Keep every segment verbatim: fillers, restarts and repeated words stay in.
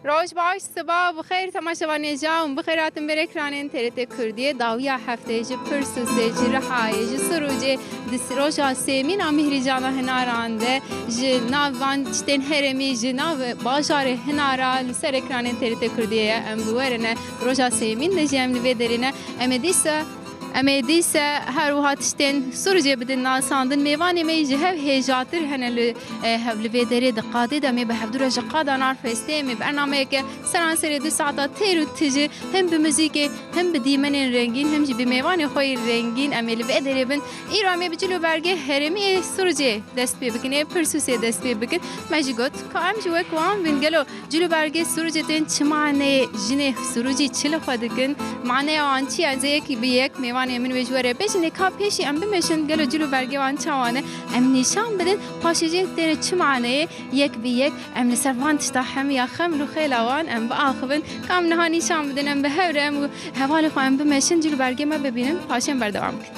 Roj baş, siba bi xêr temaşevanê jan, bi xêr hatin vêrê ekranên T R T Kurdiyê. Dawiya heftê ji Pirsûsê, ji Rihayê, ji Sirûcê, di s-, roja sêmîn a Mîhrîjana Hinaran de, ji nav van tiştên herêmî, ji nav bajarê Hinara li ser ekranên T R T Kurdiyê ye. Em bi we re ne, roja sêmîn de jî em li vê derê ne. Em ê dîsa Em ê dîse her wiha tiştên Sirûcê bidin nasandin. Mêvanê me yî ji hev hêjatir hene li, e, hev li vê derê di qadê de. Em ê bi hevdû re ji qada Narfestê, em ê bernameyeke seranserê du saeta têr û tijî hem bi muzîkê, hem bi dîmenên rengîn, hem jî bi mêvanê xwe yê rengîn em ê li vê derê bin. Îro em ê bi cil û bergê herêmî yê Sirûcê dest pê bikin, ê Pirsûsê dest pê bikin. Me jî got ka em jî wek wan bin. Gelo Cil û bergê Sirûcê tên çi maneyê, jinê Sirûcî çi li xwe dikin? Maneya wan çi ye? Ez ê yek bi yek mêvanê min wê ji we re bêjin, lê ka pêşî em bimeşin gelo cil û bergê wan çawa ne? Em nîşan bidin, paşê jî têne çi maneyê, yek bi yek em li ser van tişta hemiya xem li xêla wan em biaxivin. Ka em niha nîşan bidin, em bi hev re em û hevalê xwe em bimeşin, cil û bergê me bibînin, paşê em berdewam bikin.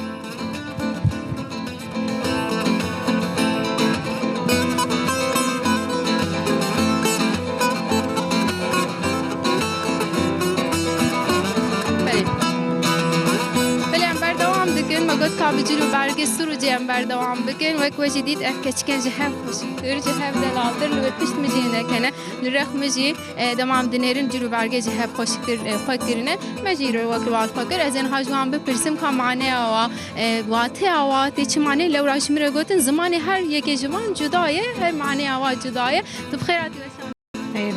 Belê. Belê, em berdewam dikin. Me got ka bi cil û bergê Sirûcê em berdewam bikin. Wek we jî dît, ev keçikên ji hev xweşiktir, ji hev delaltir. Li wir pişt min jî hinekene. Li rex min jî, e, dema em dinêrin cil û bergê ji hev xweşiktir, e, xwe kirine. Me jî îro wek li wan xwe kir. Ez ê niha ji wan bipirsim ka maneya wa, e, wateya wa tê çi manê? Lewra ji min re gotin, zimanê her yekê ji van cuda ye, her maneya wa cuda ye. Tu bi xêr hatî weşan. Xêr,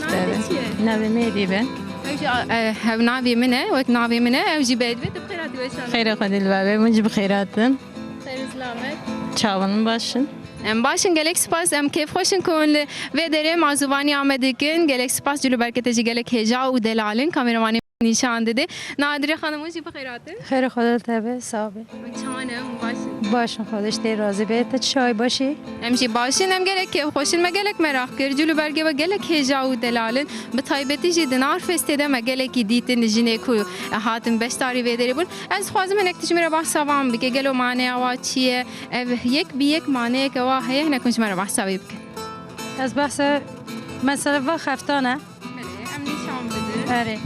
Navê te çi ye? Navê me Edîb e. Ew jî, e, hev navê min e, wek navê min e, ew jî bi Edîb e. Tu bi xêr hatî weşan. Xêrê Xwedê li we be, hûn jî bi xêr hatin. Xêr û selamet. Çawan in, baş in? Em baş in, gelek spas. Em kêfxweş in ku hûn li vê derê mazûvaniya me dikin. Gelek spas, cil û bergê te jî gelek hêja û delal in. Kameramanê nîşan dide. Nadire Xanim, hûn jî bi xêr hatin. Xêr û Xwedê li te be, sax be. Çawan e, hûn baş in? Baş in, Xwedê ji te razî be. Te çi çawa yî, baş î? Em jî baş in, em gelek kêfxweş in, me gelek meraq kir. Cil û bergê we gelek hêja û delal in. Bi taybetî jî di Narfestê de me gelekî dîtin jinê ku hatin beşdarî vê derê bûn. Ez dixwazim hinek tu ji min re behsa van bike. Gelo maneya wa çi ye? Ev yek bi yek maneyeke wa heye, hinek hûn ji me re behsa wê bikin. Ez behsa mesela va xeftan e. Belê, em nîşan bidin. Erê.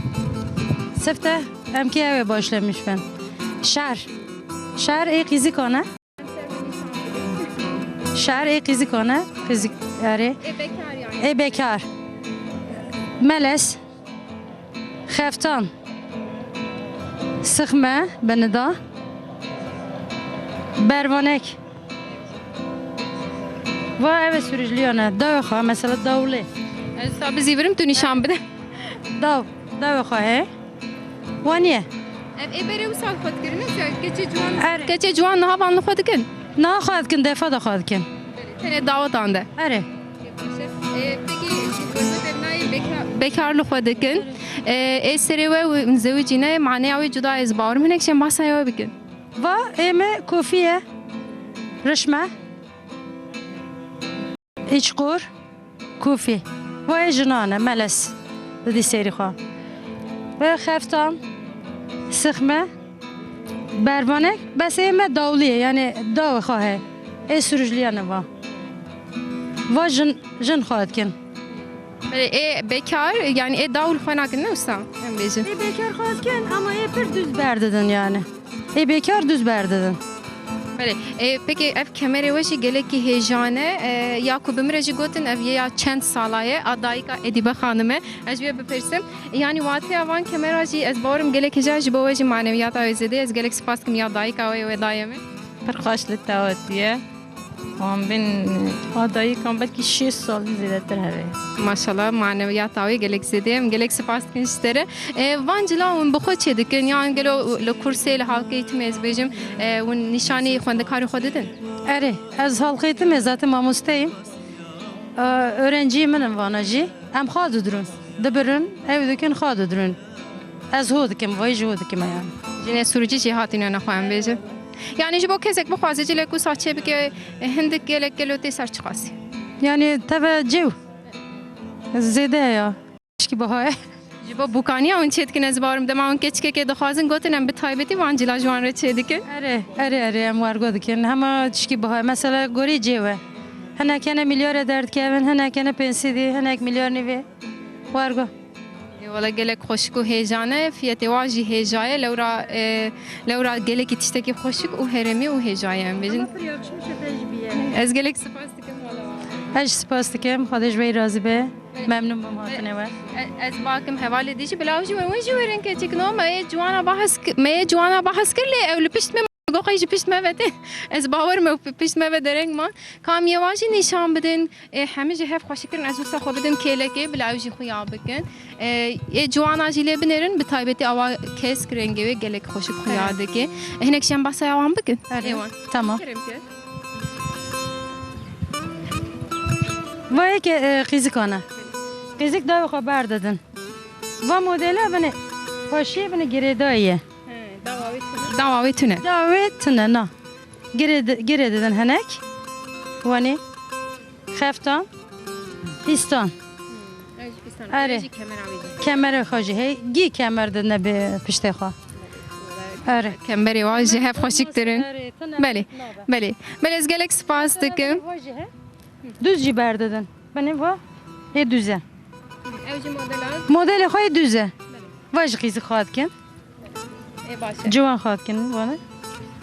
Sifte, em kê ew ê başlemiş bin. Şer. Şer ê qîzikan e. Şer ê qîzikan e. Qîzik, erê. Ê bekar yani. Ê bekar. Meles. Xeftan. Sixme, binida. Bervanek. Va ev e Sirûcliyan e. Dawê xwe, mesela dawlê. Ez ta bizîvirim, tu nîşan bide. Daw, dawê xwe he. Waniye. Ev ê berê wisa li xwe dikirin, ne? Keçê ciwan, Erê. Keçê ciwan niha van li xwe dikin? Niha xwe dikin, defa de xwe dikin. Tenê dawetan de. Erê. Ê, pekî, ji gurbetê nayê beka-, bekar li xwe dikin. Ê, ê serê we û zewicî ne, maneya wê cuda ye, ez bawerim hinek şên behsa wê bikin. Va, ê me kofî ye, rişme, îçqor, kofî. Va ê jinan e, meles, didî serî xwe. Ve xeftan, sixme, bervanek, bes ê me dawlî ye, yani dawê xwe he. Ê Sirûcliyan e va. Va jin, jin xwe dikin. Belê, ê bekar, yani ê daw li xwe nakin, ne wisa em bêjin? Ê bekar xwe dikin, ama ê pir duz berdidin yani. Ê bekar duz berdidin. Belê, ê, peki ev kemerê we jî gelekî hêjane, e, ya ku bi min re jî gotin, ev yê ya çend sala ye, a dayika Edîbe Xanim e. Ez ji wê bipirsim. Yani wateya van kemera jî ez bawerim gelek hêja ji bo we jî maneviyata wê zêde. Ez gelek spas dikim ya dayika wê wê daye min. Pir xweş li te hatiye. Wan bin a dayikan belkî şêst salî zêdetir hebe. Maşallah, maneviyata wê gelek zêde ye. Em gelek spas dikin ji te re. E, van cila hûn bi xwe çêdikin? Yan gelo li kursê, li halkê eğitimê ez bêjim, e, hûn nîşanî xwendekarê xwe didin? Erê, ez halkê eğitimê zaten mamosteyim. E, öğrenciyê min in vana jî. Em xwe didrin. Dibirin, ew dikin xwe didrin. Ez ho dikim, vayî ji ho dikim yani. Jinê Sirûcî jî hatîne nexwe em bêjin. Yani ji bo kesek bixwaze cilek wisa çêbike, e, hindik gelek gelo tê ser çiqasî? Yani teve cêw. Zêde ya. Tişkî biha ye. Ji bo bûkaniya hûn çêdikin, ez bawerim dema hûn keçikekê dixwazin, gotin em bi taybetî van cila ji wan re çêdikin. Erê, erê, erê, em wergo dikin. Hema tişkî biha ye. Mesela gorî cêw e. Hinek hene milyarê derdikevin, hinek hene pênc sedî, hinek milyar nîvê. Wergo. Ê, wele gelek xweşik û hêja ne, fiyetê wan jî hêja ye, lewra, e, lewra gelekî tiştekî xweşik û herêmî û hêja ye, em bêjin. Ama pir yakışmış efendim bir yer. Ez gelek spas dikim, wele wan. Ez jî spas dikim, Xwedê ji we razî be. Memnun bûm hatinê we. E, ez bakim hevalê dî jî, bila ew jî werin, wê jî werin keçik no, me yê ciwana bahs k-, me yê ciwana bahs kir, lê ew li pişt me Goxey ji pişt me ve tê. Ez bawer me û pişt me ve dereng man. Ka em yê wan jî nîşan bidin. Ê, hemî jî hev xweşik kirin. Ez wisa xwe bidim kêlekê, bila ew jî xuya bikin. Ê, ê ciwana jî lê binêrin, bi taybetî awa kesk rengê wê gelek xweşik xuya Evet. dike. Ê, hinek jî em basaya wan bikin. Evet. Ê wan. Tamam. Kerem ke. Vayê ke, e, qîzikane. Qîzik dawê xwe berdidin. Va modele bine, paşiyê bine girêdayî ye. He, dawa wê tune. Dawa wê tune. Dawa wê tune, na. Girê di-, girê didin hinek. Wanî. Xeftan. Pîstan. Hmm, ew jî pîstan. Erê. Ew jî kemera wê jî. Kemera xwe jî hey. Gî kemer didine bi piştê xwe. Erê. Kemberê wan jî hev xweşik dirin. Erê, tune Belê, nabe. belê. Belê, ez gelek spas dikim. Xwe jî he. Duz jî berdidin. Binê va. Ê duz e. Ew jî modela. Modelê xwe yê duz e. Va jî qîzik xwe dikin. Ê baş e. Ciwan xwe dikin, vane.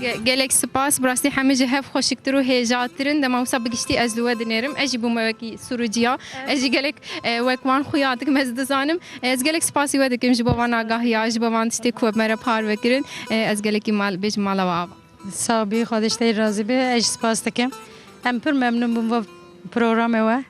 Ge-, gelek spas, bi rastî hemî ji hev xweşiktir û hêjatir in. Dema wisa bi giştî ez li we dinêrim. Ez jî bûme wekî sûrûciya. Ez jî gelek, e, wek wan xuya dikim, ez dizanim. E, ez gelek spasî we dikim ji bo van agahiya, ji bo van tiştê ku me re parve kirin. E, ez gelekî mal, bêjim mala we ava. Sax bî, Xwedê ji te razî be. Ez jî spas dikim. Em pir memnûn bûn va programê we.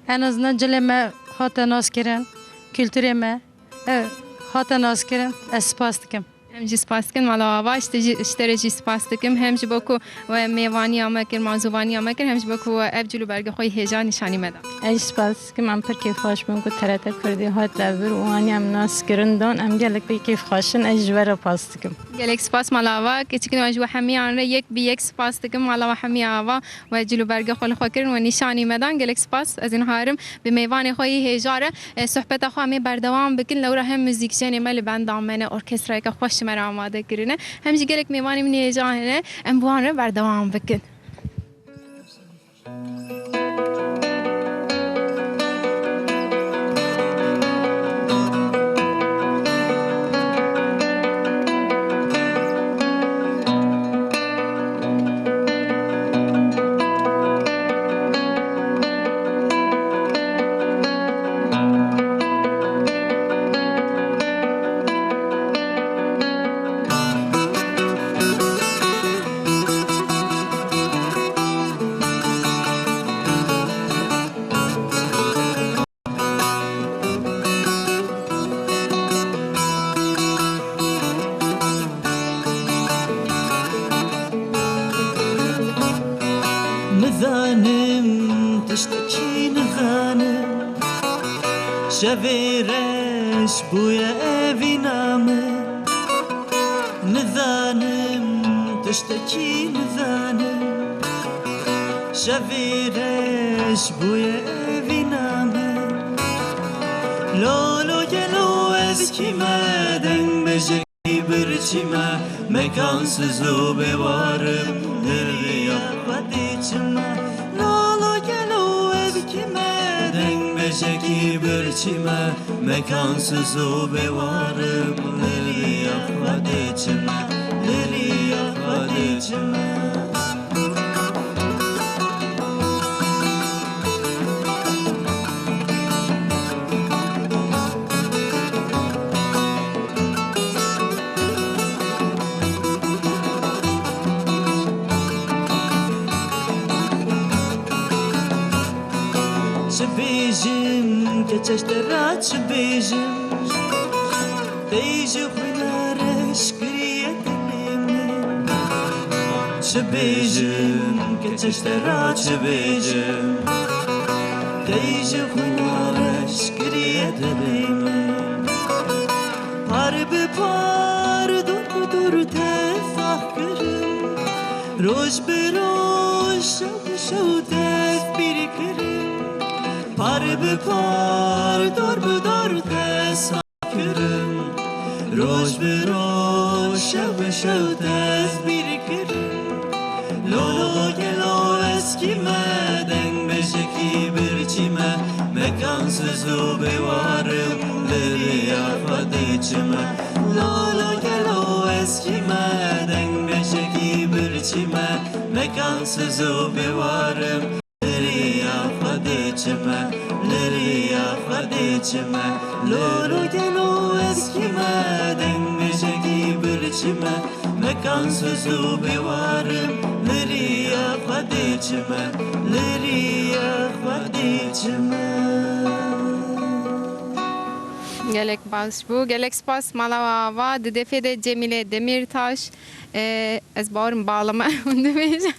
En azından cilê me hate naskirin, kulturê me, e, hate naskirin. Ez spas dikim. Em jî spas dikin mala ava, ji te jî, ji te re jî spas dikim. Hem ji bo ku we mêvaniya me kir, mazûvaniya me kir, hem ji bo ku we ev cil û bergê xwe yê hêja nîşanî me da. Ez jî spas dikim, em pir kêfxweş bûn ku T R T Kurdî hat li vir û aniya em nas kirin dan, em gelek pê kêfxweş in, ez ji we re spas dikim. Gelek spas mala ava, keçikên we ji we hemiyan re yek bi yek spas dikim. Mala we hemiya ava, we cil û bergê xwe li xwe kirin, we nîşanî me dan. Gelek spas, ez ê niha herim bi mêvanê xwe yê hêja re, e, sohbeta xwe em ê berdewam bikin. Lewra hem muzîkjenê me li benda me ne, orkestrayeke xweş ji me re amade kirine. Hem jî gelek mêvanê min ê hêja hene, em bi wan re berdewam bikin. Nizanim tiştekî nizanim, şevê reş bûye evîna min. Nizanim tiştekî nizanim, şevê reş bûye evîna min. Lolo gelo ez kî me, dengbêjek birçî me, mekansiz û bêwar im, li riya xwe diçime. Lolo gelo ez kî me, dengbêjekî birçî me, mekansiz û bêwar im, li riya xwe diçime, li riya xwe diçime. Çi bêjim, keçeş te ra çi bêjim? Tey ji xwîna reş kiriye dilê min. Çi bêjim, keçeş te ra çi bêjim? Tey ji xwîna reş kiriye dilê min. Par bi par, dor bi dor te sax kirim. Roj bi roj, şev bi şew te ez bîr kirim. Par bi par, dor bi dor te sax kirim. Roj bi roj, şev bi şew te ez bîr kirim. Lolo gelo ez kî me, dengbêjekî birçî me, me Mekansız û bêwar im, li rêya xwe diçime. Lolo gelo eskî me, deng beşekî birçî me. Mekansız û bêwar im, li rêya xwe diçime, li rêya xwe diçime. Lolo gelo eskî me, deng beşekî birçî me. Mekansız û bêwar im, li rêya xwe diçime, li rêya xwe diçime. Gelek baş bû, gelek spas mala we ava. Di defê de Cemîle Demîrtaş, e, ez bawerim bala me hûn dibêjin.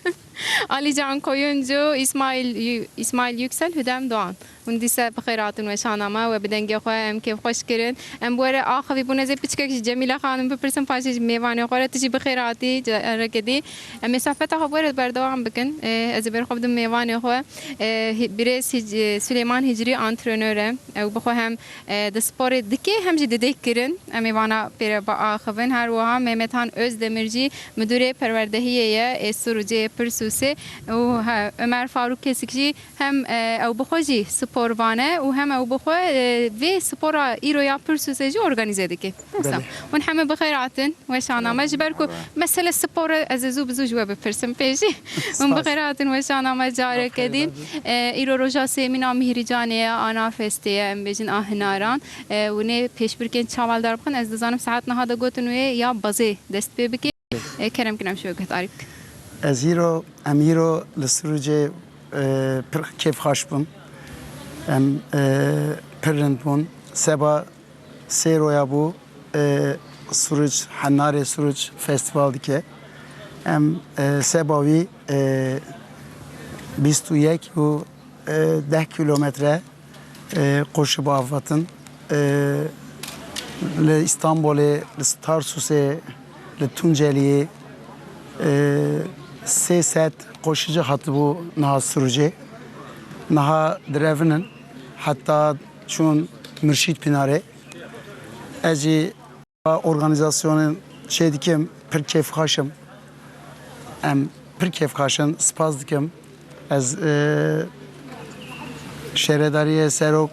Alîcan Koyuncu, Îsmaîl Yü-, Îsmaîl Yüksel, Hüdem Doğan. Hûn dîse bi xêr hatin weşana me, we bi dengê xwe em kêfxweş kirin. Em bi we re axivî bûn. Ez ê piçkek ji Cemîle Xanim bipirsim, paşê ji mêvanê xwe re. Tu jî bi xêr hatî, careke dî. Em ê sohbeta xwe bi we re berdewam bikin. Ê, ez ê berê xwe bidim mêvanê xwe. Ê, Hi-, Birêz Hic-, ê, Silêman Hicrî antrenör e. Ew bi xwe hem, ê, di sporê dike hem jî dide kirin. Em ê vana pê re biaxivin. Her wiha Mehmethan Özdemir jî Müdürê perwerdehiyê ye, ê Sirûcê Pirsûsê û he, Ömer Faruk Kesik jî hem, e, ew bi xwe jî sporvan e û hem ew bi xwe, e, vê spora îro ya Pirsûsê jî organîze dike. Wisa Belê. Hûn heme bi xêr hatin weşana me. Ji ber ku Merhaba. Mesele spor e, ez ê zû bi zû ji we bipirsim pêşî. Hûn bi Spas. Xêr hatin weşana me careke Bi xêr din. Hatin. E, îro roja sêmîna Mîhrîcanê ye, Ana Festê ye, em bêjin a Hinaran. E, û nê pêşbirkên çawa li dar bixin, ez dizanim saet niha de gotin wê ya bazê dest pê bike. E, kerem kirim şo guhdarî bike. Ez îro, em îro li Sirûcê, e, pir kêfxweş bûn. Em, e, pir rind bûn. Seba sê roya bû, e, Sirûc, Henarê Sirûc festîval dike. Em, e, seba wî, e, bîst û yek û, e, deh kîlometre e, qoşî biavetin. E, li Îstanbulê, li Tarsusê, li Tunceliyê, e, sê sed qoşîcî hatibû niha Sirûcê. Niha direvin in, heta çûn Murşîd Pinarê. Ez jî Organîzasyonên çê dikim, pir kêfxweş im. Em pir kêfxweş in, spas dikim. Ez, e, Şêredariyê Serok,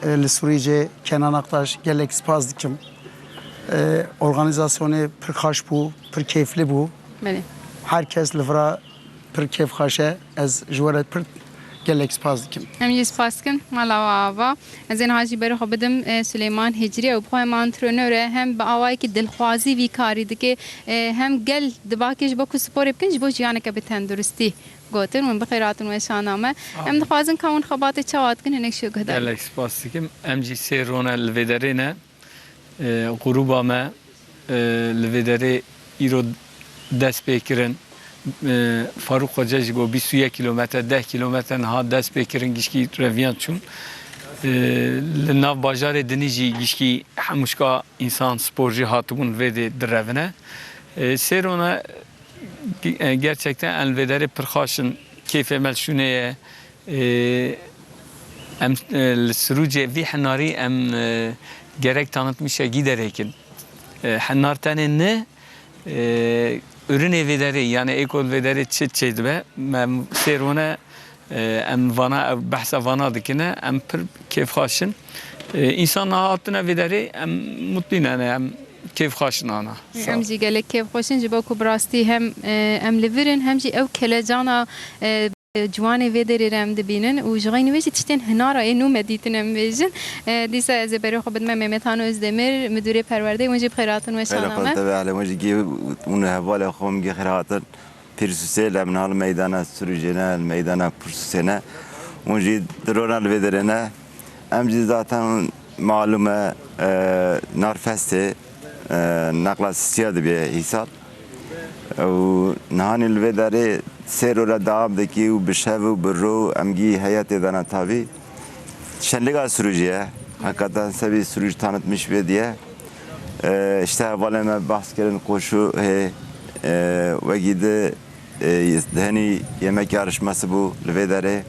e, li Sirûcê Kenan Aktaş gelek spas dikim. E, organîzasyonê pir xweş bû, pir kêflî bû. Belê. Her kes li vira pir kêfxweş e. Ez ji we re pir gelek spas dikim. Em jî spas dikin. Mala we ava. Ez ê niha jî berê xwe bidim, e, Silêman Hicrî. Ew bi xwe hem antrenor e, hem bi awayekî dilxwazî vî karî dike, e, hem gel dibakê ji bo ku sporê bikin, ji bo jiyaneke bi tenduristî gotin. Hûn bi xêr hatin weşana me. Em Amin. Dixwazin ka hûn xebatê çawa dikin, hinek şo guhdar. Gelek spas dikim. Em jî sê rone li vê derê ne. E, grûba me, e, li vê derê îro dest pê kirin. E, Farûq Xoce jî got bîst û yek kîlometre, deh kîlometre niha dest pê kirin, gişkî reviyan çûn. E, li nav bajarê dinî jî gişkî hemûşka însan spor jî hatibûn vê dê direvine. E, sê rone, e, gerçekten em li vê derê pir xweş in, kêfê me li şûnê ye. Ê, em, e, li Sirûcê vî henarî em, e, gerek tanıtmışa giderek in. E, henar tenê ne, e, ürünê vê derê, yani ê ku li vê derê çi çêdibe, em sê rone, e, em vana, ev behsa vana dikine, em pir kêfxweş in. E, însan niha hatine vê derê, em mutlî ne, em kêfxweş in ana. Sağ ol. Em jî gelek kêfxweş in, ji bo ku bi rastî hem, e, em li vir in, hem jî ew kelecana, e, Ciwanê vê derê re em dibînin û ji xeynî wê jî tiştên hinara ê nû me dîtin em bêjin. E, dîsa ez ê berê xwe bidime Mehmet Han Özdemir, Müdürê Perwerdeyê, hûn jî bi xêr hatin weşana me. Hela xwe teve, hûn jî gê hûn hevalê xwe min gê xêr hatin. Pîrsûsê li em niha li meydana Sirûcê ne, li meydana Pîrsûsê ne. Hûn jî dirona li vê derê ne. Em jî zaten malûm e, e, Narfestê, e, neqla sisiya dibe hîsal. Û nihanî li vê derê sê rore dewam dikî û bi şev û bi ro em gî heyetê dana tavî. Şenliga Sirûcê ye. Hakikaten sebî Sirûc tanıtmış vê diye. E, işte hevalê me behs kirin qoşû hê, e, wekî di, e, di henî yemek yarışması bû li vê derê.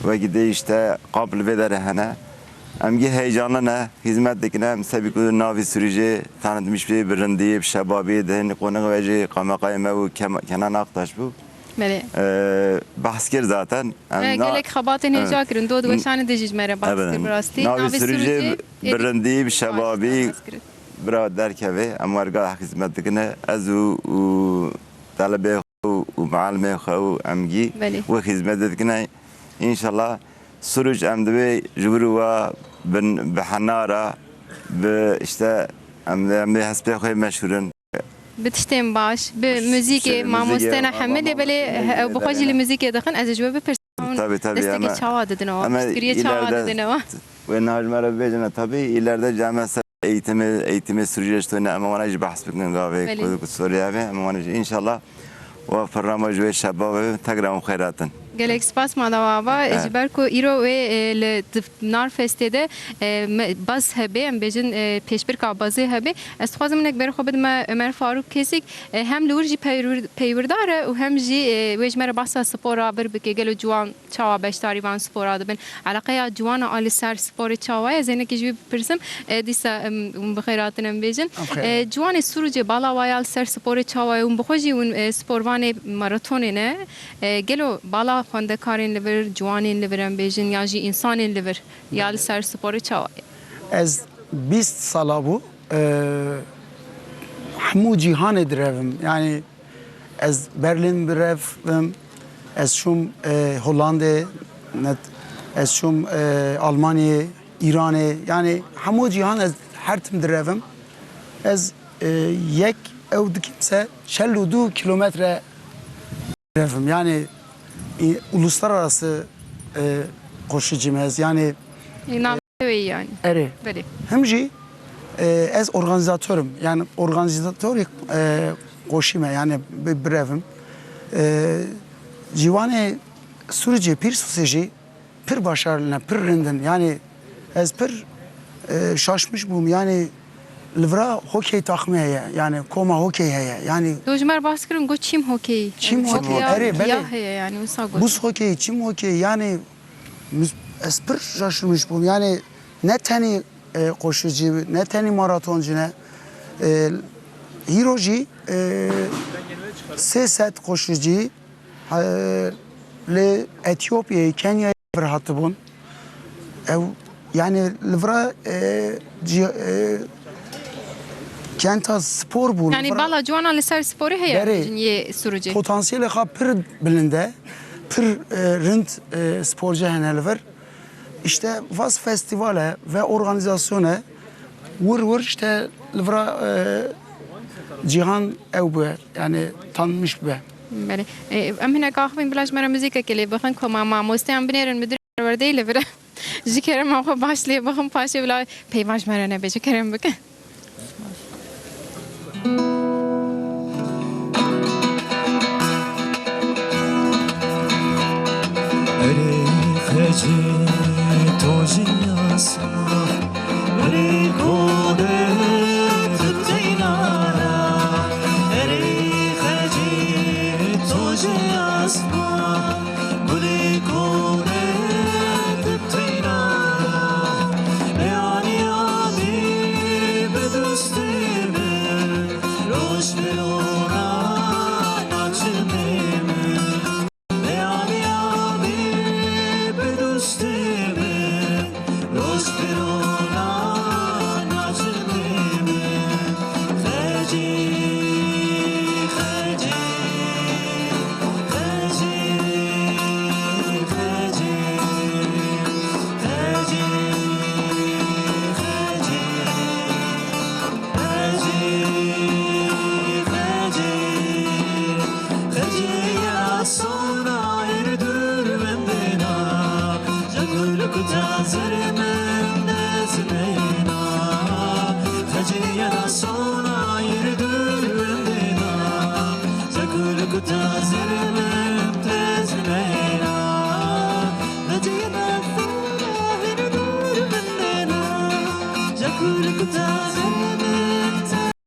Wekî di işte kamp li vê derê hene. Em gî heyecanlı ne, hizmet dikine, em sebî ku navî Sirûcê tanıtmış bî, bi rindî, bi şebabî, di hin qonix ve jî qameqayê me û Kema-, Kenan Aktaş bû. Belê. E, behs kir zaten. Em E, na- gelek xebatên Evet. hêja kirin. Dod weşanê de jî ji me re behs Evet. kir bi rastî. Navê Navê Sirûcê Sirûcê bi rindî, bi şebabî, Behs kirin. bira derkeve. Em werga xizmet dikine. Ez û, û telebê xwe û, û mualimê xwe û emgî Belê. wê xizmet dikine. Înşallah Sirûc em divê ji wir û wa bin, bi henara, bi işte em, em ê hespê xwe meşhûrin. Bi tiştên baş, bi Bi muzîkê, tiştên muzîkê, mamostena ma-, Hemidê, belê, mamostena ew bi xwe jî li Hemidê. muzîkê dixin, ez ê ji we bipirsim. Tabii, tabii, Destekê ama, çawa didin ewa? ama Piştgiriyê çawa ileride, didin ewa? Wê naj me re bêjin, tabii, ileride cem ser eğitimi, eğitimi Suriye işte ne, ama wana jî bahs bikin gavê Belê. ku, ku Suriye ve, ama wana jî inşallah o programa ji wê şebabê tekrar xeyratin. Gelek spas mala ava, Evet. ji ber ku îro wê, e, li div-, Narfestê de, e, me-, baz hebe, em bêjin, e, pêşbirka bazê hebe. Ez dixwazim hinek berê xwe bidime Ömer Faruk Kesik, e, hem li wir jî peywir-, peywirdar e û hem jî, e, wê ji me re behsa spora vir bike. Gelo ciwan çawa beşdarî van spora dibin? Eleqeya ciwana a li ser sporê çawa ye? Ez ê hinekî ji wî bipirsim. E, dîsa, em, hûn bi xêr hatin em bêjin. Em xêr. E, ciwanê Sirûcê bala wa ya li ser sporê çawa ye? Hûn bi xwe jî hûn, e, sporvanê maratonê ne. E, gelo bala xwendekarên li vir, ciwanên li vir em bêjin ya jî însanên li vir ya li ser sporê çawa ye? Ez bîst sala bû, e, hemû cîhanê direvim. Yani ez Berlin birevim, ez çûm, e, Hollandê, net, ez çûm, e, Almanyê, Îranê. Yani hemû cîhan ez her tim direvim. Ez, e, yek ew dikim se çel û du kilometre direvim. Yani, e, uluslararası, e, koşucuyum ez. Yani, E, navê wê yani. Erê. Belê. Hem jî, e, ez organizatorim. Yani organizatorê, e, koşî me, yani bi-, birevim. E, ciwanê Sirûcê, Pîrsûsê jî pir başarlı ne, pir rind in. Yani ez pir, e, şaşmış bûm. Yani li vira hokey takımı heye. Yani koma hokey heye. Yani Tu ji me re bahs kirin, got çîm hokeyî. Çîm Yani hokey, hokeya erê, giya belê. heye yani, wisa got. Buz hokey, çîm hokey. Yani müz-, ez pir şaşırmış bûm. Yani ne tenî, e, koşucu, ne tenî maratoncu ne. E, hîro jî, e, sê sed koşucu, e, li Etiyopyayê, Kenyayê vir hatibûn. Ew, yani li vira, e, cî-, e, kenta spor bû. Yani Li vira bala ciwana li ser sporê heye Berê. jin yê Sirûcê. Potansiyelê xwe pir bilind e, pir, e, rind, e, sporcu hene li vir. İşte vas festivale ve organizasyone wir wir işte li vira, e, cîhan ew bûye, yani tanınmış bûye. Belê. E, em hinek axivîn bila ji me re muzîkekê lê bixin ku ma-, mamosteyan binêrin, midirê perwerdeyê li vir e. Ji kerema xwe baş lê bixin, paşê bila peyva ji me re nebêje, kerem bike. Erê xecê to jî asma, erê xode tu teynara. Erê xecê to jî asma, gulê xode tu teynara. Meyaniya bî bi dostê min, roj bi rona naçimê min. Meyaniya bî bi dostê min, roj bi rona naçimê min. Xecê, xecê, xecê, xecê, xecê, xecê. Xecê, xecê, xecê ya sona ir dur mendena, jakuluk tazer mendez mena. Xecê ya sona ir dur mendena, jakuluk tazer mendez mena. Xecê ya sona ir dur mendena, jakuluk tazer mendez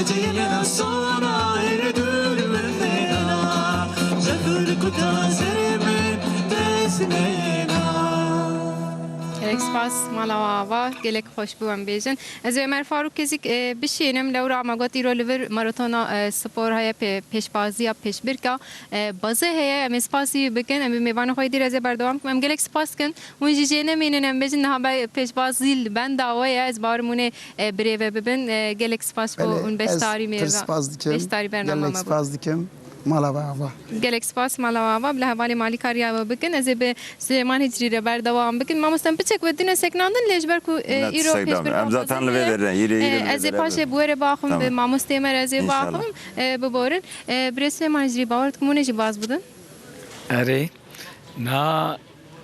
Têlena sona her dûr min nêna, ji xirkuta serê min dest nêna. Gelek spas, mala we ava, gelek xweş bû em bêjin. Ez ê Ömer Faruk Kezik, e, bişînim, lewra me got îro li vir maratona, e, spor heye, pê-, pêşbaziya, pêşbirka, e, bazê heye, em ê spasî wî bikin, em bi mêvanê xwe yê dîr ez ê berdewam bikim. Em gelek spas dikin. Hûn jî jê nemînin, em bêjin niha be pêşbazî li benda we ye. Ez bawerim hûn ê, e, birêve bibin. E, gelek spas bo Belê, hûn ez beşdarî pir mêva, spas dikim. Beşdarî bernama Gelek me bûn. Spas dikim. Mala we ava. Gelek spas mala we ava. Bila hevalê me alîkariya we bikin. Ez ê bi Silêman Hicrî re berdewam bikin. Mamoste, em piçek we dine seknandin lê ji ber ku, e, îro pêşbirka Em zaten li vê derê, yîrê, yîrê li vê derê. E, ez ê paşê bi we re baxim, bi mamosteyê me re ez ê baxim, e, biborin. E, birê Silêman Hicrî, bawer dikim hûn ê jî baz bidin. Erê, na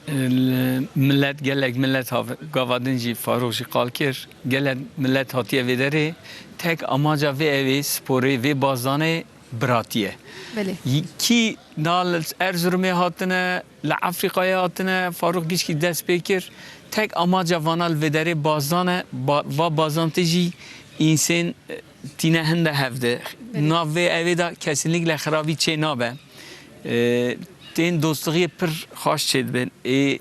Li milet, gelek milet hav-, gava din jî Farûq jî qal kir. Gelek milet hatiye vê derê. Tek amaca vê evê, sporê, vê bazanê biratî ye. Belê. Y-, kî na li Erzurumê hatine, li Efrîqayê hatine, Farûq gişkî dest pê kir. Tek amaca vana li vê derê bazan e, ba-, va bazan tê jî însên, e, tîne hinde hev de. Belê. Nav vê evê de kesinlikle xirabî çê nabe. E, tên dostluğiyê pir xaş çêdibin. Ê,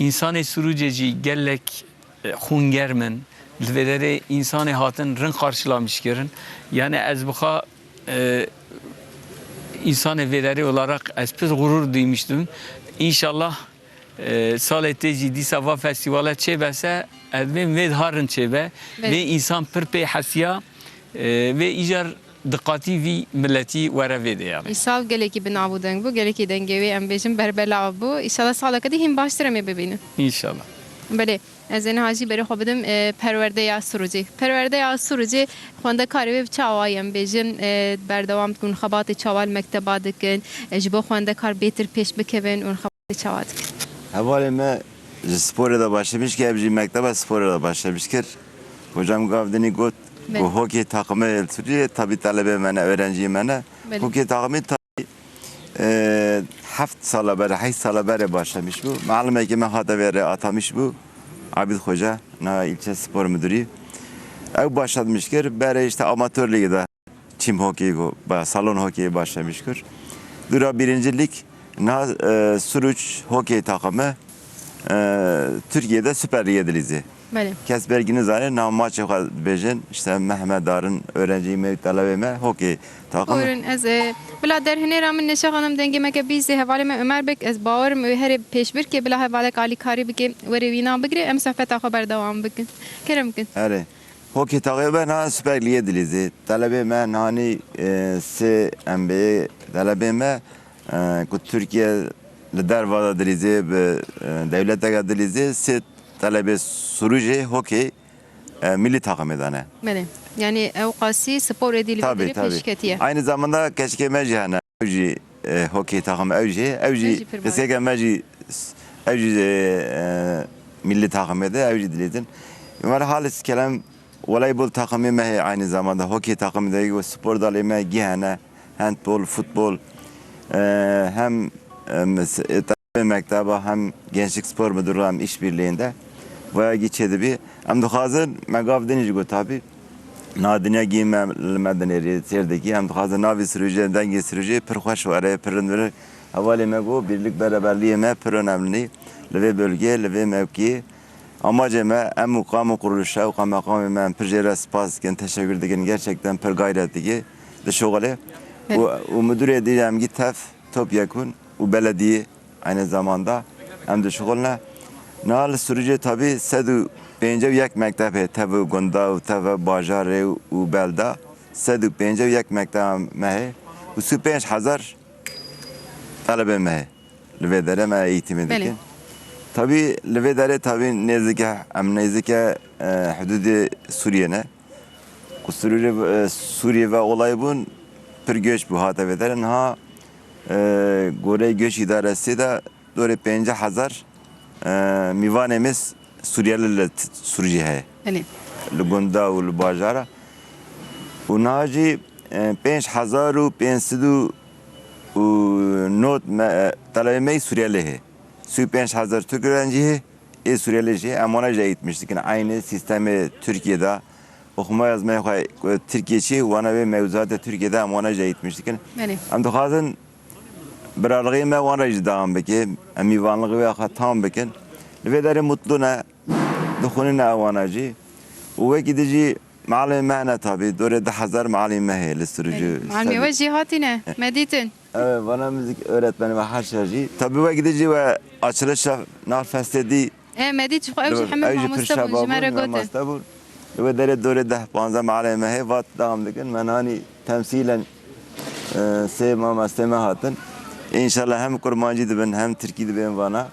însanê Sirûcê jî gelek, e, xûngerm in. Li vê derê însanê hatin rind qarşılamiş kirin. Yani ez bi xwe, e, însanê vê derê olarak ez pir gurur duymuştum. İnşallah, e, salê tê jî dîsa va festîvale çêbe se, ez dibêm vê daha rind çêbe. Belê. Vê însan pir pê hesiya, e, vê îcar diqatî vî miletî were vê de yani. Îsal gelekî bi nav û deng bû, gelekî dengê wê em bêjin berbelav bû. Îşallah saleke dî hîn baştir em ê bibînin. Înşallah. Belê. Ez ê niha jî berê xwe bidim, e, perwerdeya Sirûcê. Perwerdeya Sirûcê xwendekarê wê bi çawa ye em bêjin, e, berdewam dikin, xebatê çawa li mekteba dikin, e, ji bo xwendekar bêtir pêş bikevin û xebatê çawa dikin? Hevalê me ji sporê de başlamış kir, ev jî mekteba sporê de başlamiş kir. Hocam gav dinî got, Belê. Ku hokê takımı li Sirûcê, tabi talebê me ne, öğrenciyê me ne. Belê. Hokê takımı Ee, heft sala berê, heşt sala berê başlamış bû. Malimekî me hate vê re atamiş bû. Abid Xoca, na ilçe spor müdürü. Ew başlatmış kir, berê işte amatör ligi de çim hokeyi, ba-, salon hokeyi başlamış kir. Dura birinci lig, na, e, Suruç hokey takımı, e, Türkiye'de Süper Lig'e dilîzê. Belê. Kes belkî nizane, nav maçê xwe dibêjin, işte Mehmet Darın, öğrenci me, talebê me, hokey takımı. Buyurun, ez, e, bila derhinê ra min Neşe Xanim dengê me ke bîzê hevalê me Ömer Bek, ez bawerim wê herê pêşbirkê bila hevalek alîkarî bike, were wîna bigire, em sohbeta xwe berdewam bikin. Kerem bikin. Erê. Hokey takımı ben ha Süper Lig'e dilîzê. Talebê me nani, e, sê M B A talebê me, e, ku Türkiye li derva de dilîzê, bi, e, dewleteke dilîzê, sê talebê Sirûcê hokey, e, milli takımê de ne. Belê. Yani ew qasî spor êdî li vê Tabii, derê tabii. Pêşketiye. Aynı zamanda keçikê me jî hene. Ew jî, e, hokey takımı ew jî, ew jî Ew jî pir baş. Qiseke me jî, ew jî, e, milli takımê de, ew jî dilîzin. Wala halis kelem, voleybol takımê me heye aynı zamanda, hokey takımê de, spor dalê me gî hene. Handbol, futbol, e, hem, e, mes-, e, tabi mekteba hem Gençlik Spor Müdürlüğü hem işbirliğinde vaya gî çêdibî. Em dixwazin, me gav dinî jî got tabi. Na dinya gî me, li me dinêrî, sêr dikî. Em dixwazin navê Sirûcê, dengê Sirûcê pir xweş were, pir rind were. Hevalê me got, birlik beraberliyê me pir önemli li vê bölgeyê, li vê mewkiyê. Amacê me, em û qam û quruluşa û qameqamê me em pir jê re spas dikin, teşekkür dikin. Gerçekten pir gayret dike, dişuxulê. Evet. Û, û müdürê dî em gî tev, topyekun û belediye aynı zamanda em dişuxulne. Niha li Sirûcê tabî sed û pêncî û yek mekteb heye, tev gunda û tev bajarê û belda. Sed û pêncî û yek mekteba me heye û sî û pênc hezar talebê me heye. Li vê derê me eğitimê Belê. Dikin. Tabî li vê derê tabî nêzike, em nêzike, e, hududê Sûriyê ne. Ku Sûriyê, e, Sûriyê ve olay bûn, pir göç bû hate vê derê. Niha, e, goreyê Göç İdaresi de dorê pêncî hezar, e, mîvanê me Suriyeli li t-, Sûriyê heye. Belê. Li gunda û li bajara. Û niha jî, e, pênc hezar û pênc sed û nod me, e, talebê me yî Suriyelî hê. Sî û pênc hezar Türk öğrenci hê, ê Suriyelî jî, em wana jî eğitmiş dikin. Aynı sistemê Türkiye'de Oxuma yazmaya xwe, e, Tirkiye çi, wana wê mewzuatê Tirkiye de em wana jî eğitmiş dikin. Belê. Em dixwazin biralixê me wan re jî dewam bike, em mîvanlixê wê xwe tam bikin. Li vê derê mutlu ne, dixwînin ewana jî. Û wekî di jî mealê me hene tabî, dorê du hezar mealê me heye li Sirûcê. Belê. Mealê we jî hatîne, me dîtin. Evet, vana müzik öğretmeni ve her şey jî. Tabii wek de jî we açılışa Narfest'e di. E, me dît, ew jî hemî mamoste bûn, ji me re gotin. Mamoste bûn. Li wê derê dorê deh panzdeh mealê me hê vat devam dikin. Me nanî temsîlen, e, sê mamostê me hatin. Înşallah hem kurmancî dibin, hem tirkî dibên vana.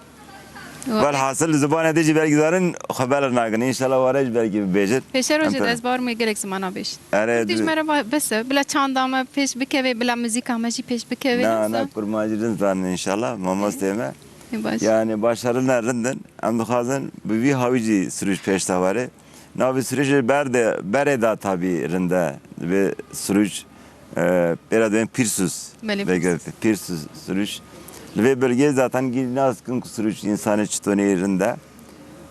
Welhasil li zibanê de jî belkî zarin xwe belir nakin. Înşallah ware jî belkî bibêjin. Pêşerojê de ez bawer me gelek zimana bêjin. Erê, Kurdî ji me re va-, bes e. Bila çanda me pêş bikeve, bila muzîka me jî pêş bikeve. Na, na, kurmancî rind zanin înşallah, mamostê me. Ê, baş. Yani başarılar rind in. Em dixwazin bi vî hawî jî Sirûc pêş de were. Navê Sirûcê ber de, berê de tabî rind e. Divê Sirûc, e, pêra dibên Pîrsûs. Belê, vege Pîrsûs. Pîrsûs Sirûc. Li vê birgê zaten gî nas dikin ku Sirûc însanê çitonê rind e.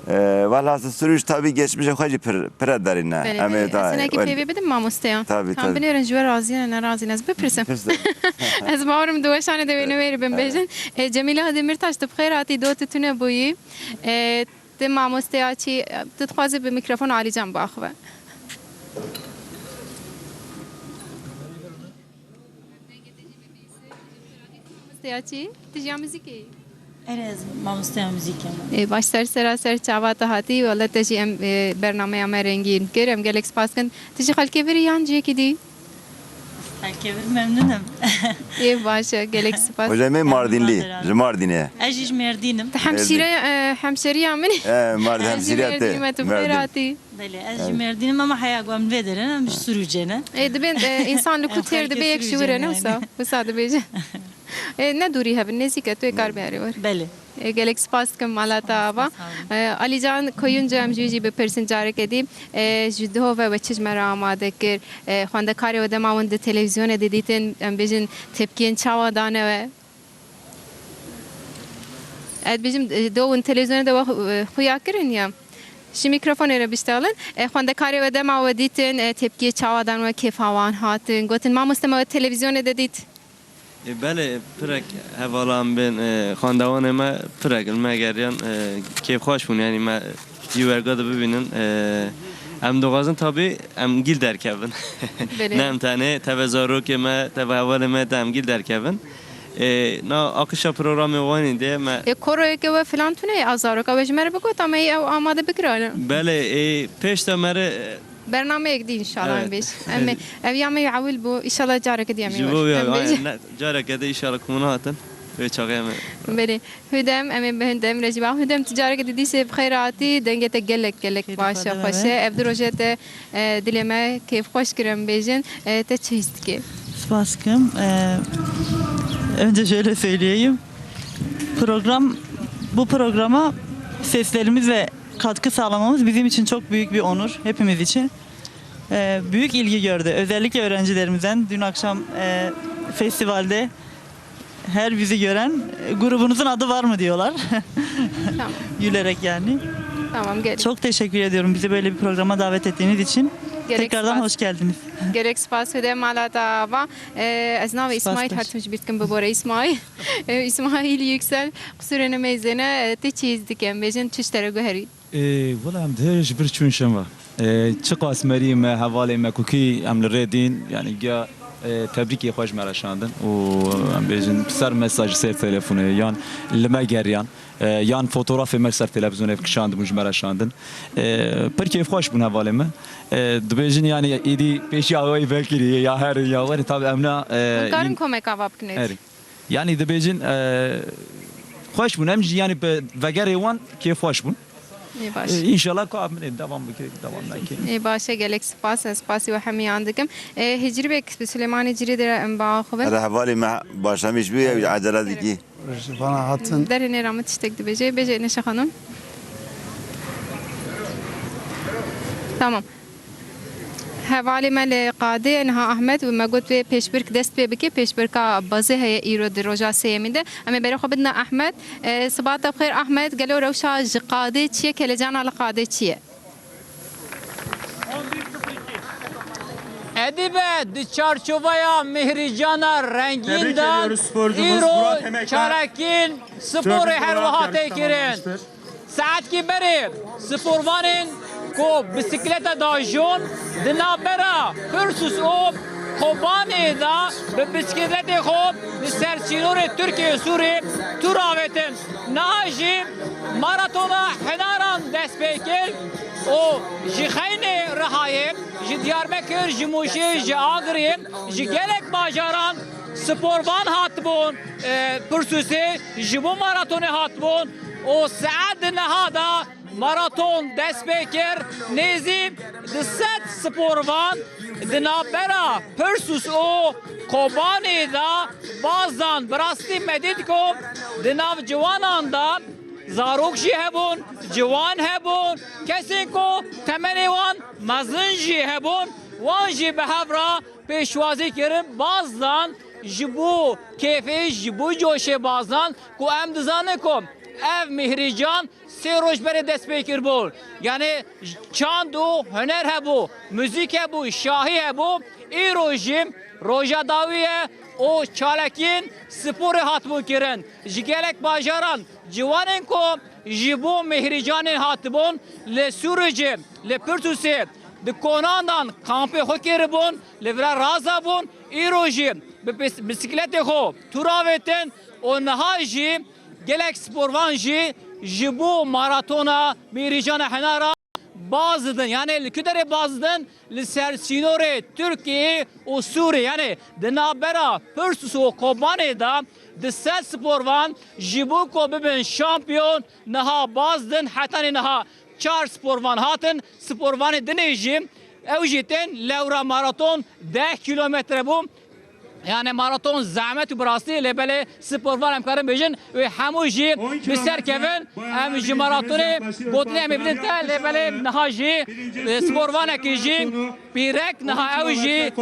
E, velhasil Sirûc tabî geçmişê xwe jî pir, pire derîn e. Belê, em ê belê. Ez hinekî pêvê bidim mamosteya. Tabî, tabî. Binêrin ji we razî ne, nerazî ne. Ez bipirsim. Pirse. Ez bawerim di weşanê de wê newêrî bin bêjin. E, Cemîla Demirtaş, tu bi xêr hatî, do tu tune bûyî. E, Tu mamosteya çi, tu dixwazî bi mîkrofona Alîcan biaxive? Mamosteya çi? Tu jî ya muzîkê yî? Erê, ez mamosteya muzîkê me. Ê, baş, ser sera ser çava te hatî, wele te jî em, e, bernameya me rengîn kir. Em gelek spas kin. Tu ji xelkê vir î yan cihekî dî? Xelkê vir memnûn im. Ê, baş e, gelek spas. Hocam, em Mardinlî, ji Mardinê ye. Ez jî ji Mêrdîn im. Tu hemşîre, e, hemşeriya min î. E, Mardin, hemşîriya te. Ez jî Mêrdîn im, tu bi xêr hatî. Belê, ez jî Mêrdîn im ama heya ku em li vê derê ne, em ji Sirûcê ne. Ê, dibên, e, însan li ku têr dibe yek ji wir e, ne wisa? Wisa dibêje. E, ne dûrî hev in, nêzîk e, tu ê kar biherî wir. Belê. E, gelek spas dikim mala te ava. E, Alîcan Koyuncu, em ji wî jî bipirsin careke dî. E, ji duho ve we çi ji me re amade kir? E, xwendekarê we dema hûn di televîzyonê de dîtin, em bêjin tepkiyên çawa dane we? Ez dibêjim, e, do hûn televîzyonê de we, e, xuya kirin ya? Ji mîkrofonê re biştexilin. E, xwendekarê we dema we dîtin, e, tepkiyê çawa dan we, kêfa wan hatin? Gotin, mamoste, me we televîzyonê de dît. Ê, belê, pirek hevalan bên, e, xwendevanê me pirek li me geriyan, e, kêfxweş bûn, yanî me jî werga de bibînin. E, em dixwazin tabî em gîl derkevin. Belê. Ne em tenê, teve zarokê me, teve hevalê me de em gîl derkevin. E, na akişa programê wanî de me. E, koroyeke we filan tune a zaroka we ji me re bigot, ama ê ew amade bikirane. Belê, e, pêş de me re, e, Bernameyek dî înşallah em bêjin. Em ê, ev ya me yê ewil bû. Înşallah careke dî em ê weş em bêjin. Careke dî înşallah ku hûn hatin. Wê çaxê em ê. Belê. Hudem, em ê bi Hudem re jî ba. Hudem, tu careke dî dîsê bi xêr hatî. Dengê te gelek, gelek baş e, xweş e. Ev du roje te, e, dilê me kêfxweş kir em bêjin. E, te çi hîs dikî? Spas dikim. E, önce şöyle söyleyeyim. Program, bu programa seslerimizle katkı sağlamamız bizim için çok büyük bir onur, hepimiz için. Ee, büyük ilgi gördü. Özellikle öğrencilerimizden dün akşam, e, festivalde her bizi gören, e, "Grubunuzun adı var mı?" diyorlar. Tamam. Gülerek yani. Tamam, gelin. Çok teşekkür ediyorum bizi böyle bir programa davet ettiğiniz için. Tekrardan hoş geldiniz. Gerek spas. Gerek spas. Hüde mala te ava. Ee, ez navê Îsmaîl, her tim ji bîr dikim, bibore Îsmaîl. Ee, Îsmaîl Yüksel, qisûrê nimeyzêne, e, tê çi hîs dike, em bêjin, çi ji te re guherî? Ê, wela em dihê ji bir çûn şin ve. Ê, çiqas meriyê me, hevalê me, kukî em li rê dîn, yani giya, ê, tebrîkê xwe ji me re şandin û em bêjin ser mesaj, ser telefonê yan li me geriyan, ê, yan fotografê me ser televîzyonê kişandibûn, ji me re şandin. Ê, pir kêfxweş bûn hevalê me. Ê, dibêjin yani îdî pêşiya wê vekirî ya herin ya werî, tabi em na, ê, Hûn karin komeka va bikin êdî. Erê. Yani dibêjin, e, xweş bûn. Em jî yani bi vegerê wan kêfxweş bûn. Ê, baş. E, înşallah ku min ê devam bike, devam neke. Ê, baş e, gelek spas. Ez spasî we hemiyan dikim. E, Hicribek bi Silêmanê Cirê de em ba xwe bin. Erê, hevalê me baş, hemîş bû, ew ecele dikî. Ji vana hatin. Derê nêra min tiştek dibêje. Bêje Neşe Xanim. Tamam. Hevalê me li qadê ye niha Ahmet, me got wê pêşbirk dest pê bike, pêşbirka bazê heye îro di roja sêyemîn de. Em ê berê xwe bidine Ahmet. E, siba te bi xêr Ahmet, gelo rewşa ji qadê çi ye, kelecana li qadê çi ye? Edîbe, di çarçoveya Mihrîcana rengîn de îro çalakîn sporê her wiha tê kirin. Saetkî berê sporvanên ku bisiklete dajon di navbera Pirsus û Kobanê de bi bisikletê xwe li ser sînorê Tirkiye û Sûriyê tûr avêtin. Niha jî maratona Hinaran dest pê kir û ji Xeynê Rihayê, ji Diyarbekir, ji Mûşê, ji Agirê, ji gelek bajaran sporvan hatibûn, e, Pirsusê ji bo maratonê hatibûn û saet di niha de maraton dest pê kir. Nêzî du sed sporvan di navbera Pirsus û Kobanê de baz dan. Bi rastî me dît ku di nav ciwanan de zarok jî hebûn, ciwan hebûn, kesên ku temenê wan mezin jî hebûn, wan jî bi hev re pêşwazî kirin, baz dan, ji bo kêfê, ji bo coşê baz dan ku em dizanin ku ev Mihrîcan sê roj berê dest pê kiribû. Yanî çand û huner hebû, muzîk hebû, şahî hebû. Îro jî roja dawî ye û çalakiyên sporê hatibûn kirin. Ji gelek bajaran ciwanên ku ji bo Mihrîcanê hatibûn, li Sûricê, li Pirtûsê, di konan dan kampê xwe kiribûn, li vira razabûn, îro jî bi pis-, bisikletê xwe tûr avêtin û niha jî gelek sporvan jî ji bo maratona Mihrîcana Hinara baz didin. Yanî li ku derê baz didin? Li ser sînorê Tirkiyê û Sûriyê. Yanî di navbera Pirtûs û Kobanê de du sed sporvan ji bo ku bibin şampiyon niha baz didin. Hetanî niha çar sporvan hatin. Sporvanê dinê jî, ew jî tên lewra maraton, deh kîlometre bû. Yani maraton zehmet û bi rastî, lê belê sporvan em karin bêjin, wê hemû jî bi ser kevin. Em ji maratonê gotinê em ê bidin te, lê belê niha jî, e, sporvanekî jî pîrek, niha ew jî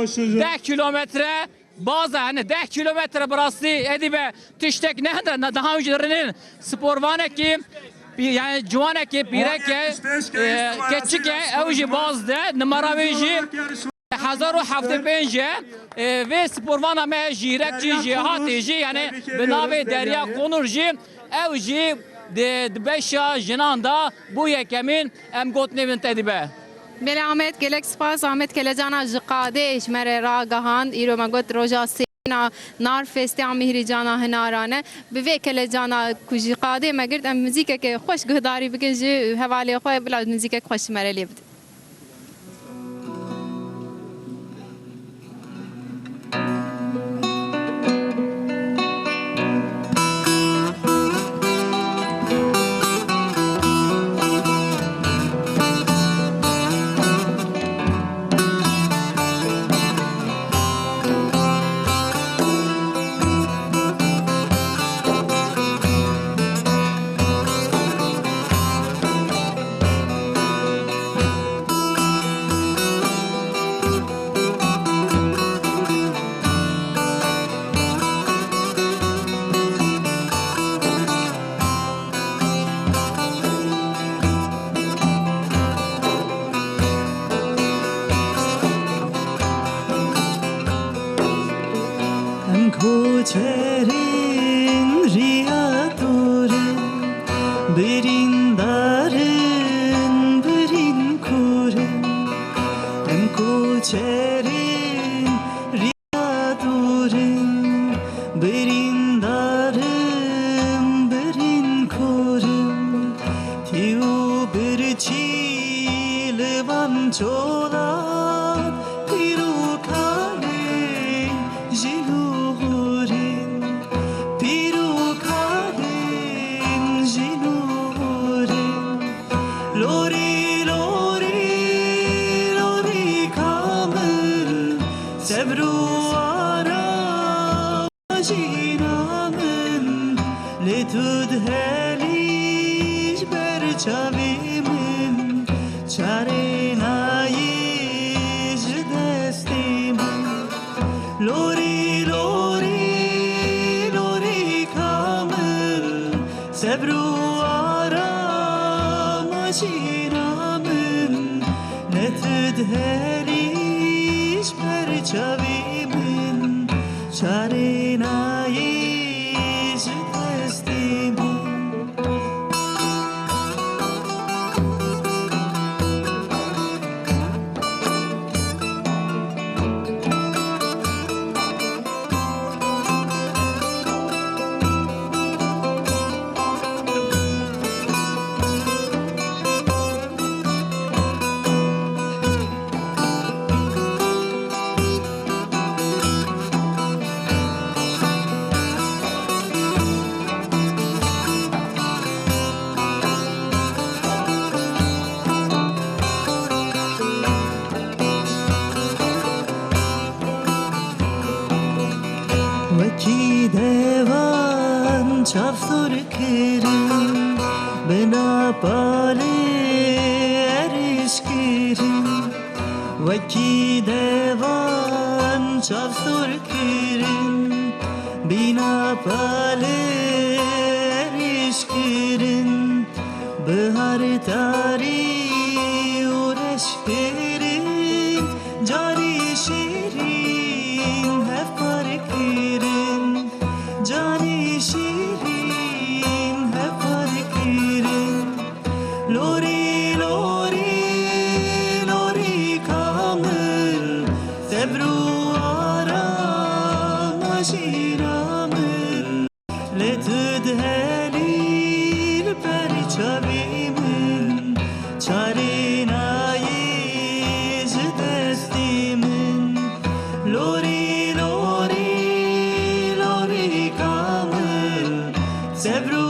deh kîlometre baz e, yani deh kîlometre bi rastî Edîbe tiştek ne hinde, ne daha önce rinin sporvanekî, pî-, yani ciwanekî pîrek e, e, keçik e, ew jî baz de, nimara wê jî hezar û heftê pênc e. E, vê sporvana me Jîrekçî jî hatê jî, yani bi navê Derya Konur jî, ew jî di, di beşa jinan de bû yekemîn. Em gotinê bin Edîbe. Belê Amed, gelek spas. Amed Kelecana ji Qadê ji me re ragihand. Îro me got roja sêna Narfestê a Mihrîcana Hinaran e. Bi vê Kelecana ku ji Qadê me girt, em muzîkeke xweş guhdarî bikin ji hevalê xwe, bila muzîkek xweş ji me re lê bidin. Em koçerên riya dûr in, birîndar in, birîn kûr in. Em koçerên riya dûr in, birîndar in, birîn kûr in. Tî û birçî li van çolan, pîr û kalên jin û hûr in, pîr û kalên jin û hûr in. Lorî, lorî, lorî kamil, sebr û aram jîna min, lê tu dihelî ji ber çavê min, çarê nayê ji destê min. Lorî, lorî, lorî kamil, sebr û arama jîna min, ne tu dihelî ji Çarê nayê ji destê min. Wekî devan çavdor kirin, bina palê erêş kirin. Wekî devan çavdor kirin, bîna palê erêş kirin. Bihar tarî û reş kirin, carî şîrîn hevpar kirin. Carî şîrîn hevpar kirin. Lorî, lorî, lorî kamil, sebr û arama jî namil. Lê tu dihelî li ber çavê min, çarê nayê ji destê min. Lorî, lorî, lorî kamil, sebr û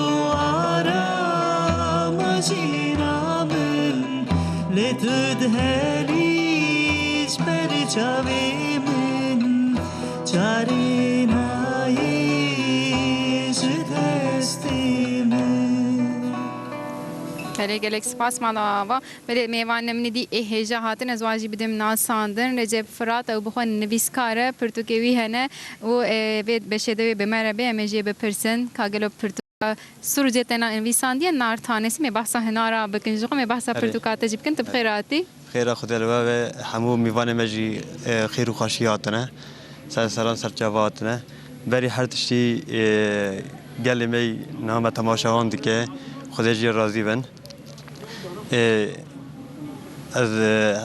arama jî namil. Lê tu dihelî ji ber çavê min, çarê nayê ji destê min. Belê, gelek spas mala ava. Belê, mêvanê min dî ê hêja hatin, ez wan jî bidim nasandin. Recep Firat, ew bi xwe nivîskar e, pirtûkê wî hene û, e, vê beşê de wê bi me re bê, em ê jê bipirsin ka gelo pirtûka Sûrûcê te na-, nivîsandiye, Nar Tanesi, me behsa hinara bikin, ji xwe me behsa Erê. pirtûka te jî bikin, tu bi xêr hatî. Xêra Xwedê li we ve, hemû mêvanê me jî, e, xêr û xweşî hatine. Ser seran ser çava hatine. Berî her tiştî, e, gelê me niha me temaşevan dike. Xwedê jê razî bin. E, ez, e,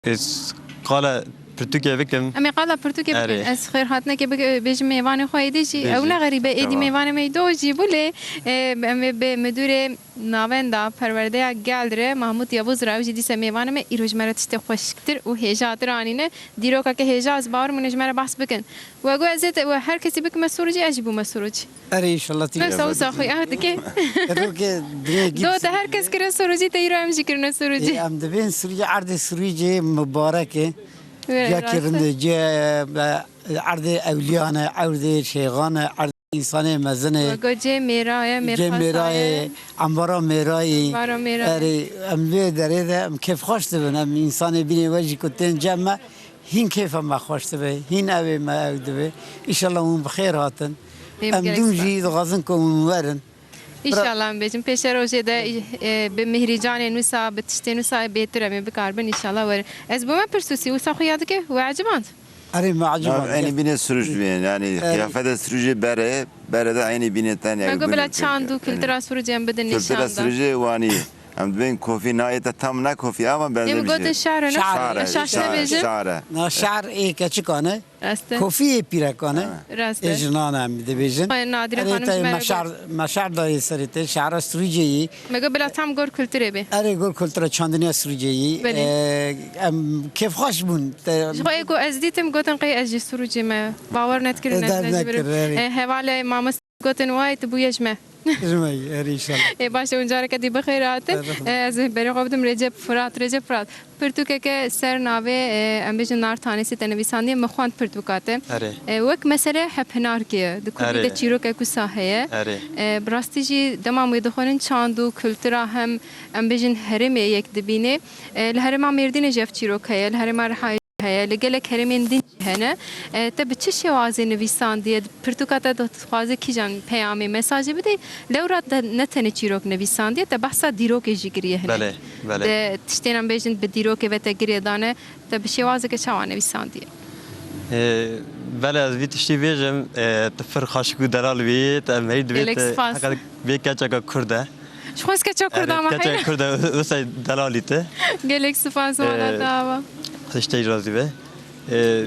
ez qala pirtûkê bikim. Em ê qala pirtûkê bikin. Erê. Ez xêrhatinekê bik-, bêjim mêvanê xwe êdî jî. Bêjî. Ew ne xerîbe, êdî Tamam. mêvanê me do jî bû lê, e, em ê bi müdürê Navenda Perwerdeya Gel re, Mahmut Yavuz re, ew jî dîse mêvanê me, îro ji me re tiştê xweşiktir û hêjatir anîne. Dîrokeke hêja, ez bawer im hûn ê ji me re behs bikin. We got ez ê te, we her kesî bikime Sûrûcî, ez jî bûme Sûrûcî. Erê, înşallah tî. Wesa, wesa xwe ya dike. Erokê dinê gît Do te her kes kirine Sûrûcî, te îro em jî kirine Sûrûcî. Ê, em dibên Sûrûcî, erdê Sûrûcî mibarek e. Wê Ciyakî rast e. rind e, cê, e, erdê ewliyan e, erdê şeyxan e, erdê însanê mezin e. We got cê mêra ye, Cê mêrxasa mêra ye. ye, embara mêra ye. Embara mêra ye. Erê, em vê derê de em kêfxweş dibin. Em însanê bînê we jî ku tên cem me, hîn kêfa me xweş dibe, hîn ewê me ew dibe. Înşallah hûn bi xêr hatin. Ê, Em gelek dûm spas. jî dixwazin ku hûn werin. Înşallah em bêjin. Pêşerojê de, e, bi mihrîcanên wisa, bi tiştên wisa bêtir em ê bikaribin, înşallah werin. Ez bûme pirsûsî, wisa xwe ya dike, we eciband? Erê, me eciband. Eynî bînê Sûrûc dibînin, yanî Erê. qiyafeta Sûrûcê bere, bere de eynî bînê tenê. Me got bila çand û kultura Sûrûcê em bidin nîşan da. Kultura Sûrûcê wanî. Em dibên kofî, nayê te tam ne kofî ama benzemiş. Em gotin şehre, ne? Şehre, Şehre, şehre şehre, bêjin. şehre. Na şehre ê keçikan e. Rast e. Kofî ê pîrekan e. Ha. Rast e. Ê jinan em dibêjin. Xwe Nadîre Erê Xanim te ji me re meşar, got. meşar dayê serê te, şehra Sûrûcê yî. Me got bila tam gor kulturê bê. Erê gor kultura çandiniya Sûrûcê yî. Belê. Ee, em kêfxweş bûn. Te Ji xwe ê ku ez dîtim, gotin qey ez jî Sûrûcê me. Bawer nedikirin Ê ez dernek ne jî birim. kir, erê. Ee, hevalê mamoste Gotin wayê tu bûye ji me. Ji me, erê înşallah. Ê, baş e, hûn careke dî bi xêr hatin. Erê. Ê, ez berê xwe bidim Recep Firat. Recep Firat, pirtûkeke ser navê, e, em bêjin Nar Tanesi te nivîsandiye, min xwend pirtûka te. Erê. E, wek mesele hephinarkê ye. Di kurdî de Erê. çîrokek wisa heye. Erê. E, bi rastî jî dema wê dixwînin çand û kultura hem, em bêjin herêmê yek dibînê. E, li herêma Mêrdînê jî ev çîrok heye, li herêma Rihayê heye, li gelek herêmên din jî hene. E, te bi çi şêwazê nivîsandiye? Pirtûka te dixwaze kîjan peyamê, mesajê bidê? Lewra te ne tenê çîrok nivîsandiye, te behsa dîrokê jî kiriye hinek. Belê, belê. Te tiştên em bêjin bi dîrokê ve te girê dane, te bi şêwazeke çawa nivîsandiye? E, Belê, ez vî tiştî bêjim, e, tu pir xaşik û delal bî, te merî divê Gelek tu spas. Heqet vê keçeka Kurd e. Ji xwe ez keça Kurd Erê, ama keçeka heyre. Kurd e, wisa delalî tu. Gelek spas, Ee, wala te ava. Tiştê razî be. Ee,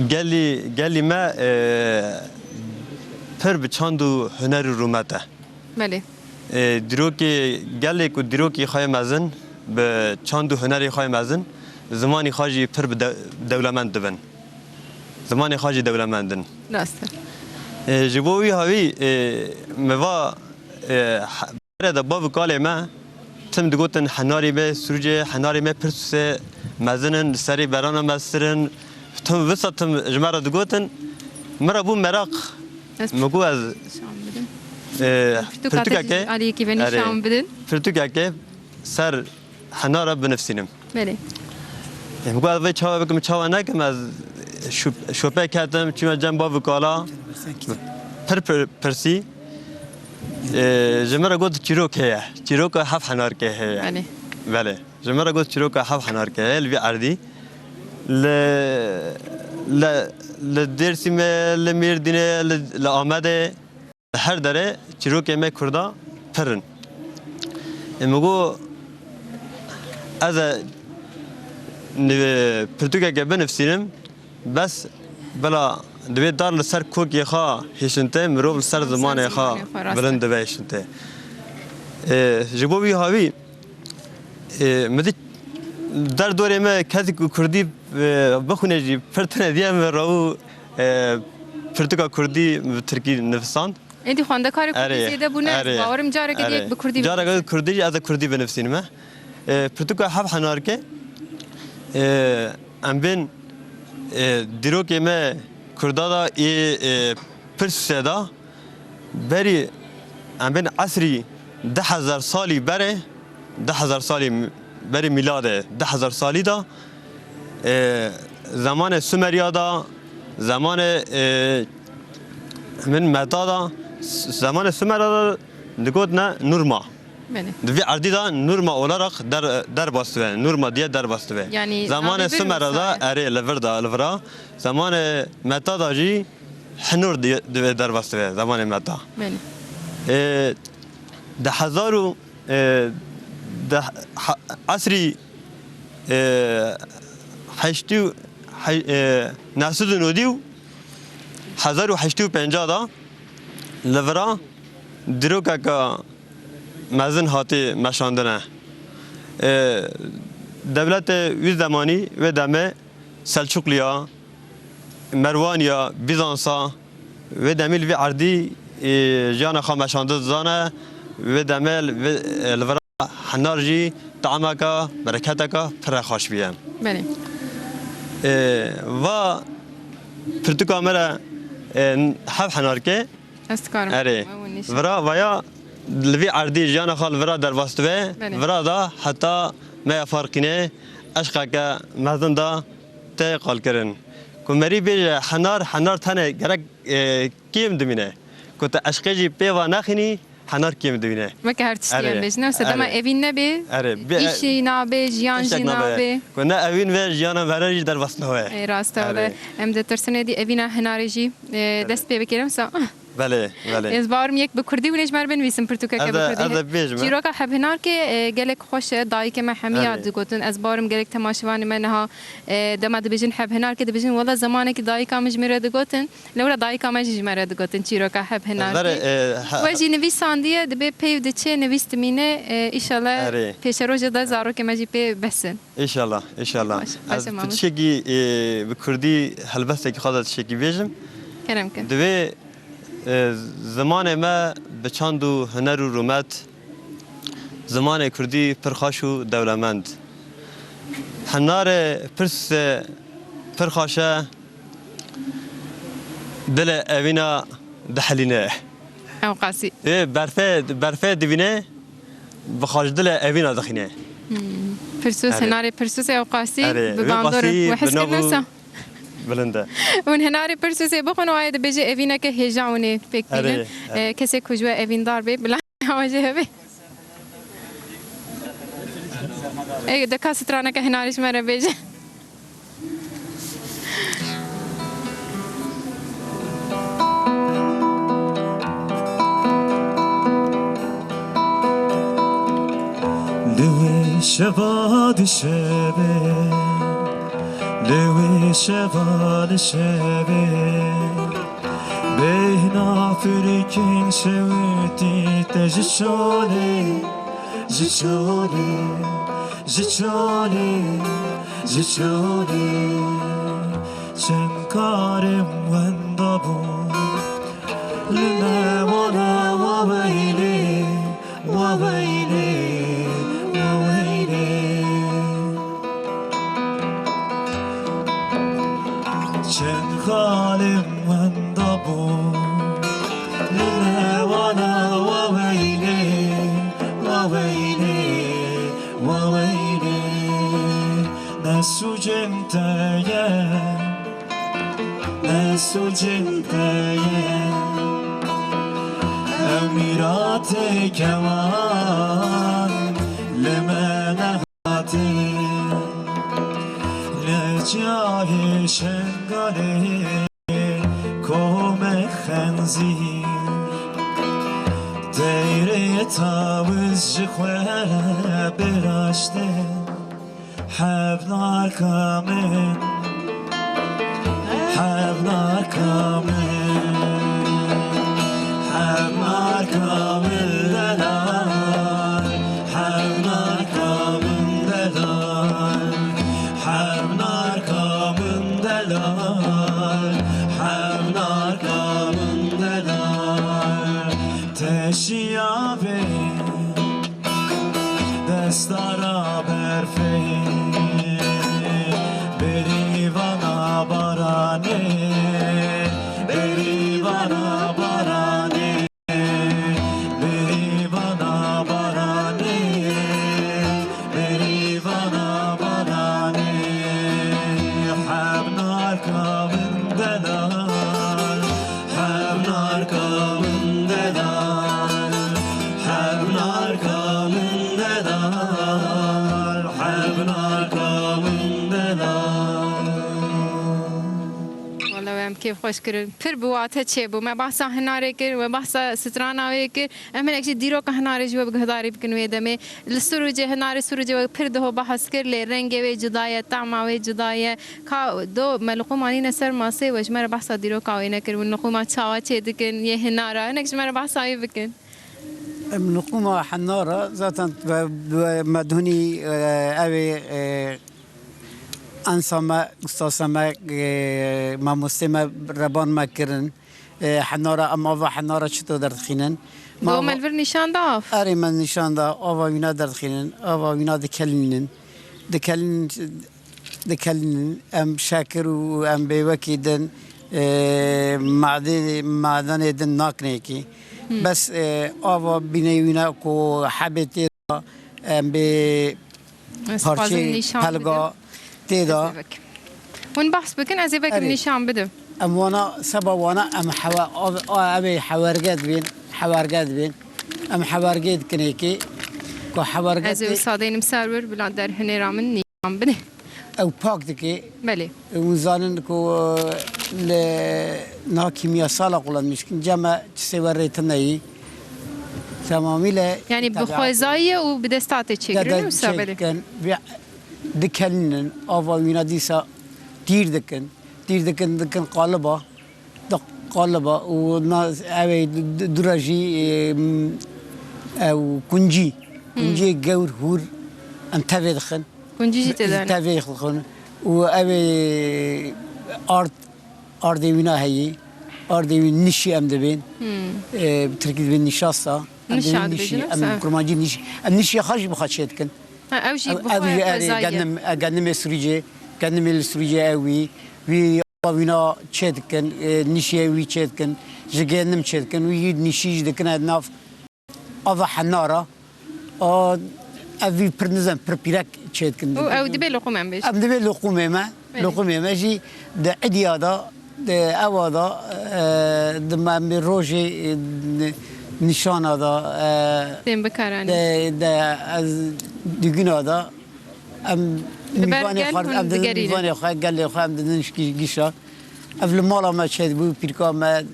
gelî, gelî me, ee, pir bi çand û huner û rûmet e. Belê. Ee, dîrokê, gelê ku dîrokî xwe yê mezin, bi çand û hunerê xwe yê mezin, zimanî xwe jî pir bi de-, dewlemend dibin. Zimanê xwe jî dewlemend in. Rast e. Ee, ji bo wî hawî, ee, me va, ee, he-, berê de bav û kalê me tim digotin henarê me Sûcê, henarê me Pirsûsê mezin in, li serê berana me sir in. Tim wisa tim ji me re digotin. Min re bû meraq. Ez Min got ez, şan bidin. Ee, Pirtûka te pirtûkeke, jî aliyekî ve erê, nîşan bidin. Pirtûkeke ser henara binivîsînim. Belê. Em got, ez vê çawa bikim, çawa nekim, ez şop-, şopê ketim, çûme cem bav û kala. Pir, pir, pirsî. Ee, ji min re got, çîrok heye. Çîroka heft henarkê heye. Belê. Belê. Ji min re got, çîroka heft henarkê heye, li vî erdî. Li, li, li Dêrsimê, li Mêrdînê, li, li Amedê. Li her derê çîrokê me Kurda pir in. Ê min got, ez ê ni-, pirtûkeke binivîsînim, bes bila divê dar li ser kokê xwe hişin tê, mirov li ser zimanê xwe bilind dibe hişin tê. Ê, ji bo wî hawî, ê, min dî derdorê me kesî ku Kurdî, ê, bixwîne jî pir tune diye min rabû, ê, pirtûka Kurdî bi Tirkî nivisand. Êdî xwendekarê kurdî Erê, zêde bûne, ez erê, bawerim careke erê. Diyek bi kurdî Careke binivîse. Kurdî jî ez ê kurdî binivîsînim e. E, pirtûka heft henarke, e, em bên, e, dîrokê me Kurda da ê, e, Pirsûsê da berî em bên esrî du hezar salî berê, du hezar salî m-, berî mîladê, du hezar salî da, e, zemanê Sumeriya da, zemanê, e, min Meda da, s-, zemanê Sumeriya da digotine Nurma. Belê. Di vî erdî de Nurma olarak der-, derbas dibe, Nurma diye derbas dibe. Yanî Zemanê navê vir Sumeriya da, wisa ye. Erê, li vir da, li vira. Zemanê Meda da jî Hinur diye, dibe derbas dibe, zemanê Meda. Belê. E, di hezar û, e, di ha-, esrî, e, heştî û, he-, e, neh sed û nodî û hezar û heştî û pêncî da li vira dîrokeke mezin hatî meşandine. E, dewletê wî zemanî, wê demê Selçuqliya, Merwaniya, Bîzansa, wê demî li vî erdî, e, jiyana xwe meşandin zane, wê demê li vê, e, li vira henar jî tameka, bereketeka pire xweş bûye. Belê. E, va pirtûka me re, e, heft henarke. Ez dikarim. Erê. Ew nîşan. Vira vaya li vî erdî jiyana xwe li vira derbas dibe. Belê. Vira da heta me ya farqîne eşqeke mezin da tê qalkirin. Ku merî bêje henar, henar tenê gerek, e, kêm dimîne. Ku te eşqê jî pê va nexînî, henar kêm dimîne. Weke her tiştî Erê. Em bêjin. Wisa dema Erê. Evîn nebê, Erê. Bi-, îşî nabe, jiyan jî nabe. Ku ne evîn ve, jiyana me re jî derbas nabe. Ê, rast e, Erê. Em ditirsin êdî evîna hinarê jî, e, Erê. Dest pê bikirin. Wisa Belê, belê. Ez bawerim yek bi kurdî hûn ê ji me re binivîsin pirtûkeke Ez bi de, kurdî. Ez de bêjim, e. Çîroka Hebhinarkê, e, gelek xweş e. Dayikê me hemiya Erê. Digotin. Ez bawerim gelek temaşevanê me niha, e, dema dibêjin Hebhinarkê dibêjin, wela zemanekî dayika min ji min re digotin. Lewra dayika me jî ji me re digotin çîroka Hebhinarkê. Verê, e, ha- We jî nivîsandiye, dibê peyv diçe nivîs dimîne, e, îşallah Erê. Pêşerojê de zarokê me jî pê besin. Înşallah, înşallah. Baş, baş, Ez mamoste. Tiştekî, e, bi kurdî helbestekî xwe de tiştekî bêjim. Kerem ke. Divê E, zimanê me bi çand û huner û rûmet, zimanê kurdî pir xweş û dewlemend. Hinarê Pirsûsê pir xweş e, dilê evîna dihilîne. Ew qasî. Ê, berfê, berfê dibîne, bi xweşdilê evîna dixîne. Hmm. Pirsûs, Erê. Hinarê Pirsûsê ew qasî Erê, bi wê bandor in. Qasî We bi hez nav kirin û wisa? Bilind e. Hûn hinarê Pirsûsê bixwin û aye dibêje evîneke hêja hûn ê pêk bînin. Erê, erê. E, kesê ku ji we evîndar bê, bila awa jê hebe. Ê, de ka straneke hinarê ji me re bêje. Şeva dişeve, li wê şeva dişeve, bêhna firikên şewitî te ji çolê, ji çolê, ji çolê, ji çolê, çend karên wenda bû, li me wana wa weylê. Wa weylê, wa weylê. Çend xalên wenda bû, li me wana wa weylê, wa weylê, wa weylê. Ne sûcên te ye, ne sûcên te ye. Ew mîratê kewan li me nehatin. Li çiyayê Şengalê kome xenzîr. Teyrê tawiz ji xwe biraştin. Hevnarka min, hevnarka min, hevnarka min delal, hevnarka min delal, hevnarka min delal, hevnarka min delal, teşiya bê. Destara berfê, berî vana baranê, berî vana baranê, berî vana baranê, berî vana baranê. Hevnarka min delal, hevnarka min delal, hevnarka min delal, hevnarka min delal. Wala we em kêfxweş kirin. Pir bi wate çêbû. Me behsa hinarê kir, we behsa strana wê kir. Em hinek jî dîroka hinarê ji we bi guhdarî bikin wê demê. Li Sûrûcê, hinarê Sûrûcê we pir diho behs kir, lê rengê wê cuda ye, tama wê cuda ye. Ka do me liqûma nîne ser masê we ji me re behsa dîroka wê nekir. Hûn liqûma çawa çê dikin, yê hinara? Hinek ji me re behsa wê bikin. Em liqûma hinara zaten ve, ve me dunî, e, ew ê, e, ensa me, ustasa me, e, mamostê me, reban me kirin. E, hinara, em ava hinara çito derdixînin? Ma Do ava me li vir nîşan da av? Erê, me nîşan da, ava wîna derdixînin, ava wîna dikelînin. Dikelînin, dikelînin, em şekir û em bêwekî din, e, madê-, madenê din nakinekî. Hmm. Bes, e, ava bîneyî wîna ku hebê tê de, em bê Ez dixwazim parçeyê nîşan pelga bidim. Tê de. Ez ê vekim. Hûn behs bikin, ez ê vekim Erê. Nîşan bidim. Em wana, seba wana em hewe-, av-, a-, ev ê hewerge dibên, hewerge dibên. Em hewergê dikin êkê. Ku hewerge Ez ê tê- wisa deynim ser wir, bila derhênêra min nîşan bidê. Ew pak dike. Belê. Hûn zanin ku, e, li niha kîmyasala kullanmiş dikin. Cem e çi sêwerê tune yî. Tamamîle Yani bi tabiatê. Xwezayî ye û bi desta tê çêkirin, Dede wisa belê. Çêdikin. Ve dikelînin, ava wîna dîsa tîr dikin. Tîr dikin, dikin qaliba. Di qaliba û na, ew ê du-, du-, dura jî, e, m-, ew kuncî. Hmm. Kunciyê gewr hûr em tevê dixin. Kuncî jî tê de ne? Tevê dixin. Û ew ê ard, ardê wîna heyî. Ardê wî nişî em dibên. Hmm. E, bi tirkî dibên nişasta. Em Nişa dibên dibêjin, nişî. Em sa. Kurmancî nişî. Em nişî xwe jî bi xwe çê dikin. Ha, ew jî Ev, bi ev xwe jî erê xwezayî ye. Gendim, e, gendim ê Sûrî cê. Gendim ê li Sûrî cê ew wî. Wî ava wîna çê dikin, e, nişiyê wî çê dikin, ji gendim çê dikin, wî yî nişî jî dikin nav ava henara. A, ev vî pir nizem, pir pîrek çê dikin. Û ew dibê loqûmê em bêjin. Em dibê loqûmê me, Belê. Loqûmê me jî di idiya da, di ewa da, e, di me, em rojê, e, ni-, nîşana da, e, Tên bikaranî. De, de ez diguna da, Em Li ber mîvanê gel xwe, hûn em didin digerînin. Mîvanê xwe, gelê xwe, em didin şkî-, gîşa. Ev li mala me çêdibû, pîrka me,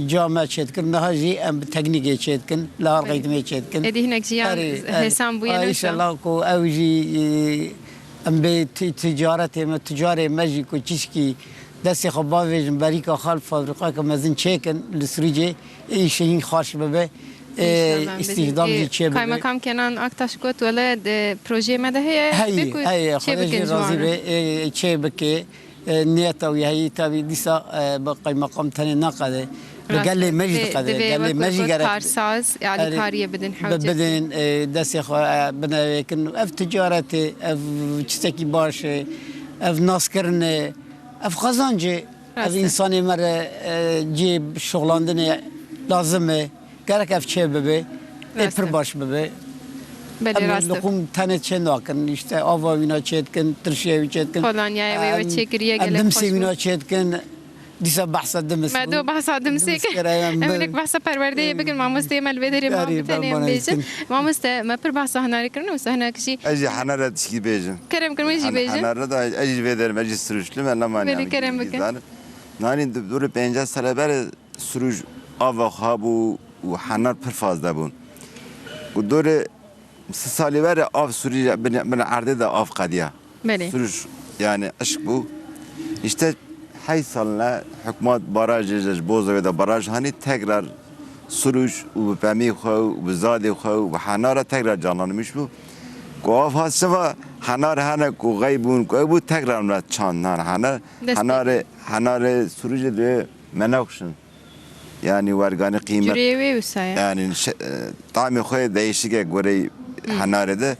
Came çêdikin, niha jî em bi teknîkê çêdikin, li Erê. Algoritmê çêdikin. Êdî hinek jî yan Erê, erê. Hêsan bûye, Ay, ne wisa? Înşallah ku ew jî, e, em bê ti-, ticaretê me, ticarê me jî ku çişkî destê xwe bavêjin, berîka xal fabrîqayeke mezin çêkin li Sirûcê, ê îşê hîn xaş bibe, ê Înşallah, îstîhdam jî çê bibe. Kaymakam Kenan Aktaş got, wele di projeyê me de heye, Heyî, bê ku heyî, çê Xwedê jî bikin razî ciwanan. Be, ê, çê bike. E, niyeta wî heyî, tabî dîsa, e, bi qeymeqam tenê naqede. Bi Rast gelê e. me jî Dê-, diqede. Divê Gelê wek me jî got gerek karsaz, e, Erê, alîkariyê bidin bi-, hewce. Bidin, e, destê xwe, e, binevêkin. Ev ticaretê, ev çitekî baş e, ev naskirin e, ev qazanc e, ev Rast e. Însanê me re, e, cihê şixulandinê lazim e. Gerek ev çê bibe, ê Rast e. Pir baş bibe. Belê, Em rast e. Li qûm tenê çê nakin, işte ava wîna çê dikin, tirşiya wî çê dikin. Kolonyayê wê we Em, çêkiriye, em gelek dimsê xweş bû. Wîna çê dikin, dîsa behsa dimis Me bû. Do behsa dimsê Dimis kir, em em bi- hinek behsa perwerdeyê bikin, mamosteyê me li vê derê ma Erê, bi tenê em bermanê bêjin. Dikin. Mamoste, me pir behsa hinarê kirin, wisa hinek jî Ez jî henara tişkî bêjim. Kerem kirin, wê jî Hen-, bêjin. Henara da ez jî vê derê me jî siruşli me, lema Belê, kerem bikin. Nanî du-, dûrî pênceh sale berê Sirûj ava xwe bû û henar pir fazla bûn. Ku dorê si salî berê av Sirûjê bin, bin erdê de av qediya. Belê. Sirûj yani eşk bû. İşte hey salne hikûmet barajê ji Bozovê de baraj hanî tekrar Sirûj û bi pemî xwe û bi zadê xwe û bi henara tekrar canlanmış bû. Ku av hat şeva henar hene ku xey bûn ku ew bû tekrar me çand nan hene. Dest pê. Henarê, henarê Sirûjê dê me nexşin. Yani werganî qîmet. Cureyê wê wisa ye. Yani şe-, e, tamê xwe değişik e gorey Hı. Henarê de.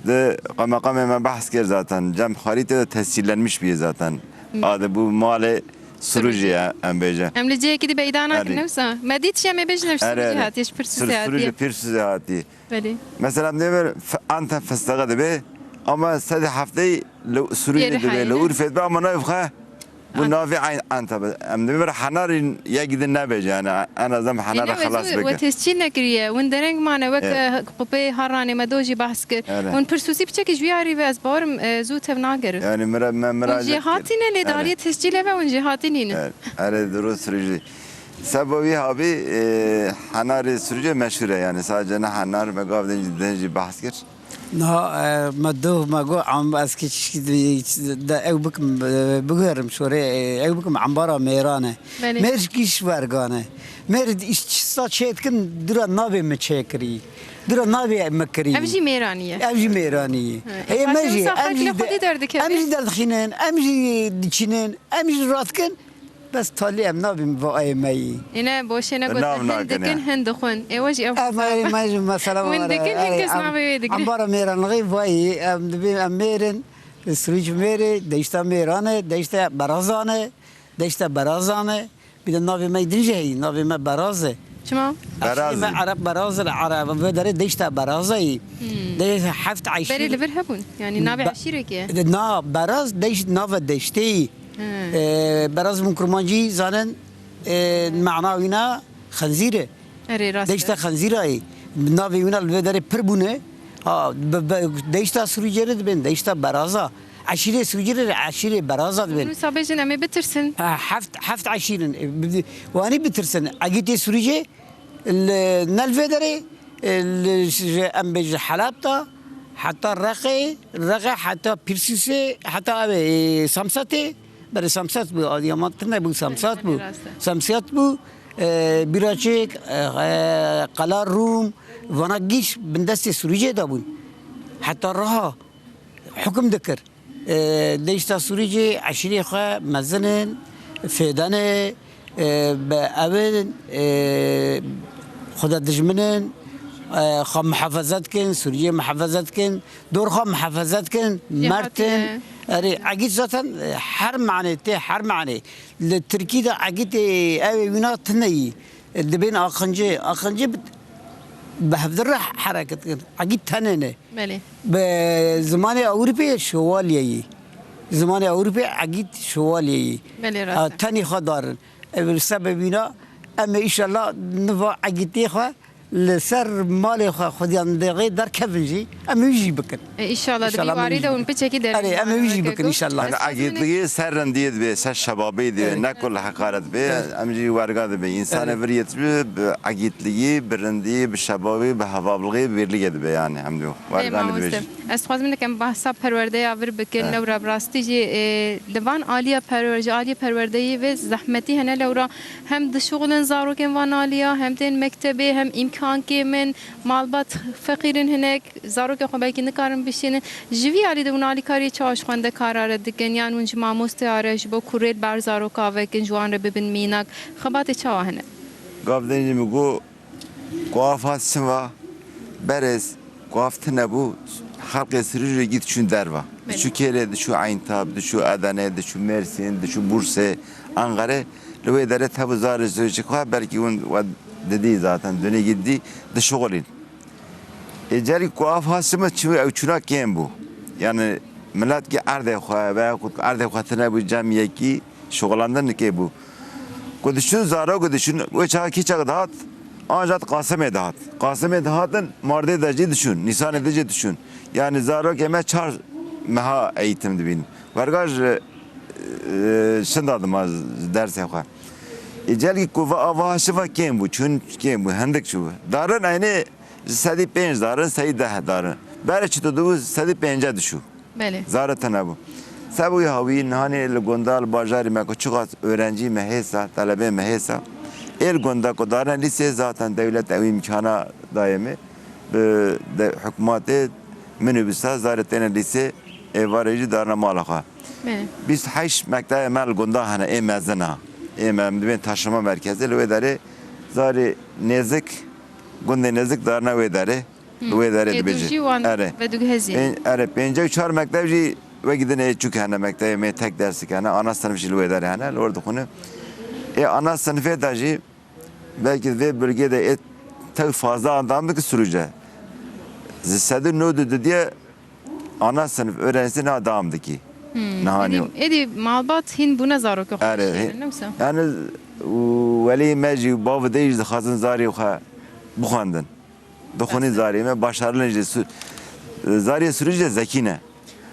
De qemeqamê me behs kir zaten. Cem xarîtê de tescillenmiş bîye zaten. Hı. Ade bu malê Sirûjê ye, em bêje. Em li cihekî di peyda nakin, Erê. Ne wisa? Me dît şemê bêjin ev Erê, Sirûjê erê. Hatiye, ji pir Sir-, Sirûjê, Sirûjê hatiye. Pir Sirûjê hatiye. Belê. Mesela em dê ver f-, anta festeqe dibe ama sedê hefteyî li Sirûjê Yê dibe, rihayê. Li Urfê dibe ama navê xwe bu Ant. Navê eyn anta be. Em dê ver henarîn yekî din nebêje yani en azından henara Yine xelas wezû bike. We tescîl nekiriye. Win dereng mane wek, Evet. E, qupê Harranê me do jî behs kir. Evet. Win pirsûsî piçekî ji wî arî ve ez bawerim, e, zû tev nagerin. Yani mira-, me-, Win jê miracet kir. Hatîne lê Evet. Dariye tescîl e ve win jê hatî nînin. Evet. Erê, dirû Sirûjê. Seba wî habî, e, henarê Sirûjê meşhur e yani. Sadece ne henar me gav din jî, din jî behs kir. Niha, e, me doh me got, em ez kê çişkî de, de ew bikim, e, biguherim şorê, e, ew bikim embara mêran e. Belê. Mêr ji kîş wergan e. Mêr îş çisa çê dikin, dira navê min çêkirî. Dira navê min kirî. Ev jî mêranî ye. Ev jî mêranî ye. He, Heye me jî, wisa em xelk jî li de-, Xwedî derdikevin. Em jî derxînin, em jî diçînin, em jî radikin. Bes talî em nabîn va ayê me yî. Îne boşê ne gotin, Nav hin nakin dikin, ya. Hin dixwin. Ê we jî ev Ev qisa. Ayê me jî mesela Win were, dikin, hin ayê kes em, navê wê digrin. Ambara mêranixî vayî, em dibîn em mêrin, Sirûc mêrê, deşta mêran e, deşta berazan e, deşta berazan e. Bir de navê me din jî heyî, navê me Beraz e. Çima? Beraz Eşîrê me e. Ereb Beraz e, Ereb, vê derê deşta Beraz e. Hmm. Deşta heft eşîr. Berê li vir hebûn. Yani navê Be-, eşîrekê ye. De na Beraz deşt, navê deştê yî. He. E, Beraz min kurmancî zanin, e, mana wîna xenzîr e. Erê, rast e. Deşta xenzîra yî. Navê wîna li vê derê pir bûne. Ha, be, be, deşta Sirûcê re dibên, deşta Beraza. Eşîrê Sirûcê re, eşîrê Beraza dibên. Wisa bêjin em ê bitirsin. Ha, heft, heft eşîr in. E, bi-, wanî bitirsin. Egîtê Sirûcê, li, ne li vê derê, e, li, ji, em bêjin Helebta, heta Reqê, Reqê heta Pîrsûsê, heta ev ê, e, Samsetê, berê Samset bû, Adiyaman tune bû, Samset bû. Rast e. Samset bû, e, Bîraçêk, e, e, Qela Rûm, vana gîş bindestê Sirûcê de bûn. Heta Riha hukm dikir. E, deşta Sirûcê eşîrê xwe mezin in, fêden e, e, bi ew in, e, xwe de dijmin in, e, xwe muhafeze dikin, Sirûcê muhafeze dikin, dor xwe muhafeze dikin, Cî mert in. Hatine. Erê, egît zaten, e, her manê tê, her manê. Li Tirkî de egîtê ew ê wîna tune yî. E, dibên aqinci, aqinci bi, bi hevdir re hereket dikin. Egît tenê ne. Belê. Bi zimanê Ewropê şovalyeyî. Zimanê Ewropê egît şovalyeyî. Belê, rast e. Ha, tenê xwe darin. Ev sebebîna em ê înşallah niva egîtê xwe li ser malê xwe xwediyan dê derkevin jî, em wî jî bikin. E, înşallah, di vî Înşallah, em warî wî de jî hûn bikin. Piçekî derê Erê, em wî jî bikin, înşallah. Yanî agîtliyê ser rindiyê dibe, ser şebabî dibe, Evet. ne ku li heqaret dibe, Evet. em jî werga dibe. Însanê Evet. vir yetişibe bi agîtliyî, bi rindiyî, bi şebabî, bi hevablixî, bi birlîgê dibe, yanî em dibe. Werganê dibe jî. Ez dixwazim nekem behsa perwerdeya vir bikin, Eh. lewra bi rastî jî, e, li van aliya perwer-, ji aliyê perwerdeyê ve zehmetî hene lewra hem dişuxulin zarokên van aliya, hem tên mektebê, hem îmkan kêm in, malbat feqîr in hinek, zarokên xwe belkî nikarin bişînin. Ji vî alî de hûn alîkariyê çawa ji xwendekara re dikin? Yan hûn ji mamosteya re ji bo kurê li ber zaroka vekin, ji wan re bibin mînak? Xebatê çawa hene? Gav denî min got, Ku av hat çima berê, ku av tune bû, xelkê Sirûcê gî diçûn derva. Belê. Diçû Kêlê, diçû Eyntab, diçû Edenê, diçû Mêrsîn, diçû Bursê, Enqerê. Li wê derê tevû zarê Sirûcê xwe belkî hûn we didî zaten, dunê gî didî, dişuxulîn. Ê, carî ku av hat çima çû, ew çûna kêm bû. Yani milet ki erdê xwe veya ku erdê xwe tune bû cem yekî şixulandin nikê bû. Ku diçûn zarok diçûn, wê çaxa kî çax dihat, anca Qasimê dihat. Qasimê dihatin, Mardê de jî diçûn, Nîsanê de jî diçûn. Yani zarokê me çar meha eğitim dibîn. Werga ji, e, şinda dima dersê xwe. Ê, celkî ku va ava şiva kêm bû, çûn kêm bû, hindik çû. Darin eynê ji sedî pênc darin, sedî deh darin. Berê çito dibû, sedî pênce dişû. Belê. Zare tune bû. Sebû ya wî nihanê li gunda, li bajarê me ku çiqas öğrencî me hêsa, telebê me hêsa. Ê li gunda ku darine lîsê zaten dewlet ew îmkana daye me. Bi de, hikûmetê minibûsa zarê têne lîsê, êvarê jî darine mala xwe. Belê. Bîst heşt mektebê me li gunda hene, ê mezin a. Ê me, em dibên taşima merkezê, li wê derê zarê nêzik, gundê nêzik darine wê derê. Hı. Wê derê Ê dibêje. Dûjî wan Erê. Vediguhezî. Ê, erê, pêncî û çar mekteb jî wekî din ê çûk hene, mektebê me tek dersik hene, ana sinif jî li wê derê hene, li wir dixwîne. Ê ana sinifê de jî belkî vê bölgê de ê tew fazla endam dike Sirûce. Ji sedî nod û didiye ana sinif öğrencisi na devam dikî. Hmm. Nihanî. Êdî, êdî malbat hîn bûne zarokê xwe Erê, dişînin, hî-, ne wisa? Yani, û welî me jî û bav û dê jî dixwazin zarê xwe bixwendin. Dixwînin zarê me, başarilin jî su-, zarê Sirûcê zekî ne.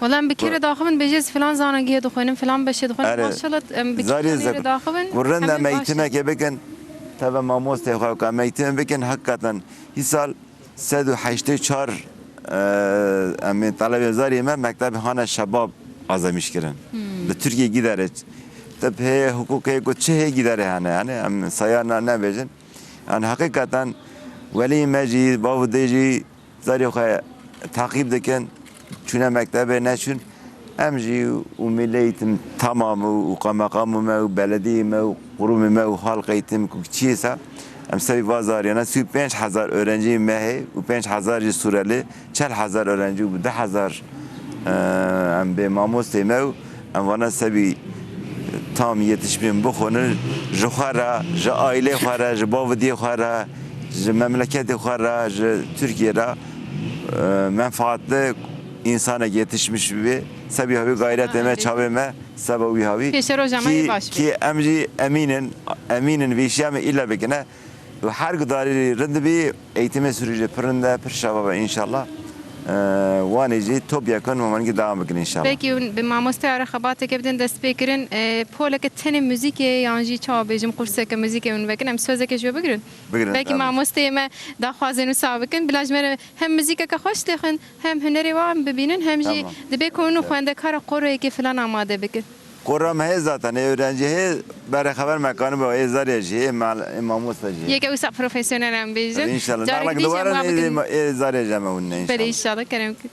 Wela em bi kê re daxivin, bêjê ez filan zanangehê dixwînim, filan beşê dixwînim. Erê, Maşallah, em bi kîjanê re daxivin, ku rind em hemî baş e. Eğitimekê bikin, teve mamostê xwe ku em eğitimê bikin, hakikaten hîsal sed û heştê û çar, e, em ê talebê zarê me mektebê hane şebab azemîş kirin. Hmm. Li Tirkiyê gîdere. Tib heye, hukukê ku çi heye gîdere hene, yani em saya ne-, nebêjin. Yani heqîqeten welî me jî, bav û dê jî zarê xwe teqîb dikin, çûne mektebê neçûn. Em jî û Milî Eğitim tamam û, û qemeqamû me û belediyê me û qurûmê me û Halk Eğitim ku çi ye sa, em sebî va zariyana sî û pênc hezar öğrencî me heye û pênc hezar jî Sureli, çel hezar öğrenci û du hezar, e, em bê mamostê me û em vana sebî tam yetişmên bixwînin, ji xwe re, ji aîlê xwe re, ji bav û diyê xwe re, ji memleketê xwe re, ji Tirkiyê re, e, menfaatli însanek yetişmiş bibe. Sebî havî gayretê me, çavê me, seba wî havî. Pêşeroja me yê baş be. Ki em jî emînin, emînin vêşiya me îlla bikine. Û her gudarî rind bî, eğitimê Sûrî jî pir rind e, pir şeva be înşallah. Ee, Wanê jî top yakın û hingî devam bikin înşallah. Belkî hûn bi mamosteya re xebateke bidin destpêkirin, e, poleke tenê muzîkê yan jî çawa bêjim, qurseke muzîkê hûn vekin, em sözeke ji we bigirin. Bigirin, tabii. Belkî mamosteyê me daxwazên wisa bikin, bila ji me re hem muzîkeke xweş lêxin, hem hunerê wan bibînin, hem jî Tamam. dibê ku hûn û Evet. xwendekara qoroyekê filan amade bikin. Qora me heye zaten, ê öğrenci heye, berê xeber me kanî be, ê zarê jî, ê mal-, ê mamosta jî. Yeke wisa profesyonel em bêjin. Înşallah. Careke Nalek dî jî em duwaran wa ê bikin. ma-, ê zarê jî em hûn ne Belê înşallah. Înşallah, kerem kir.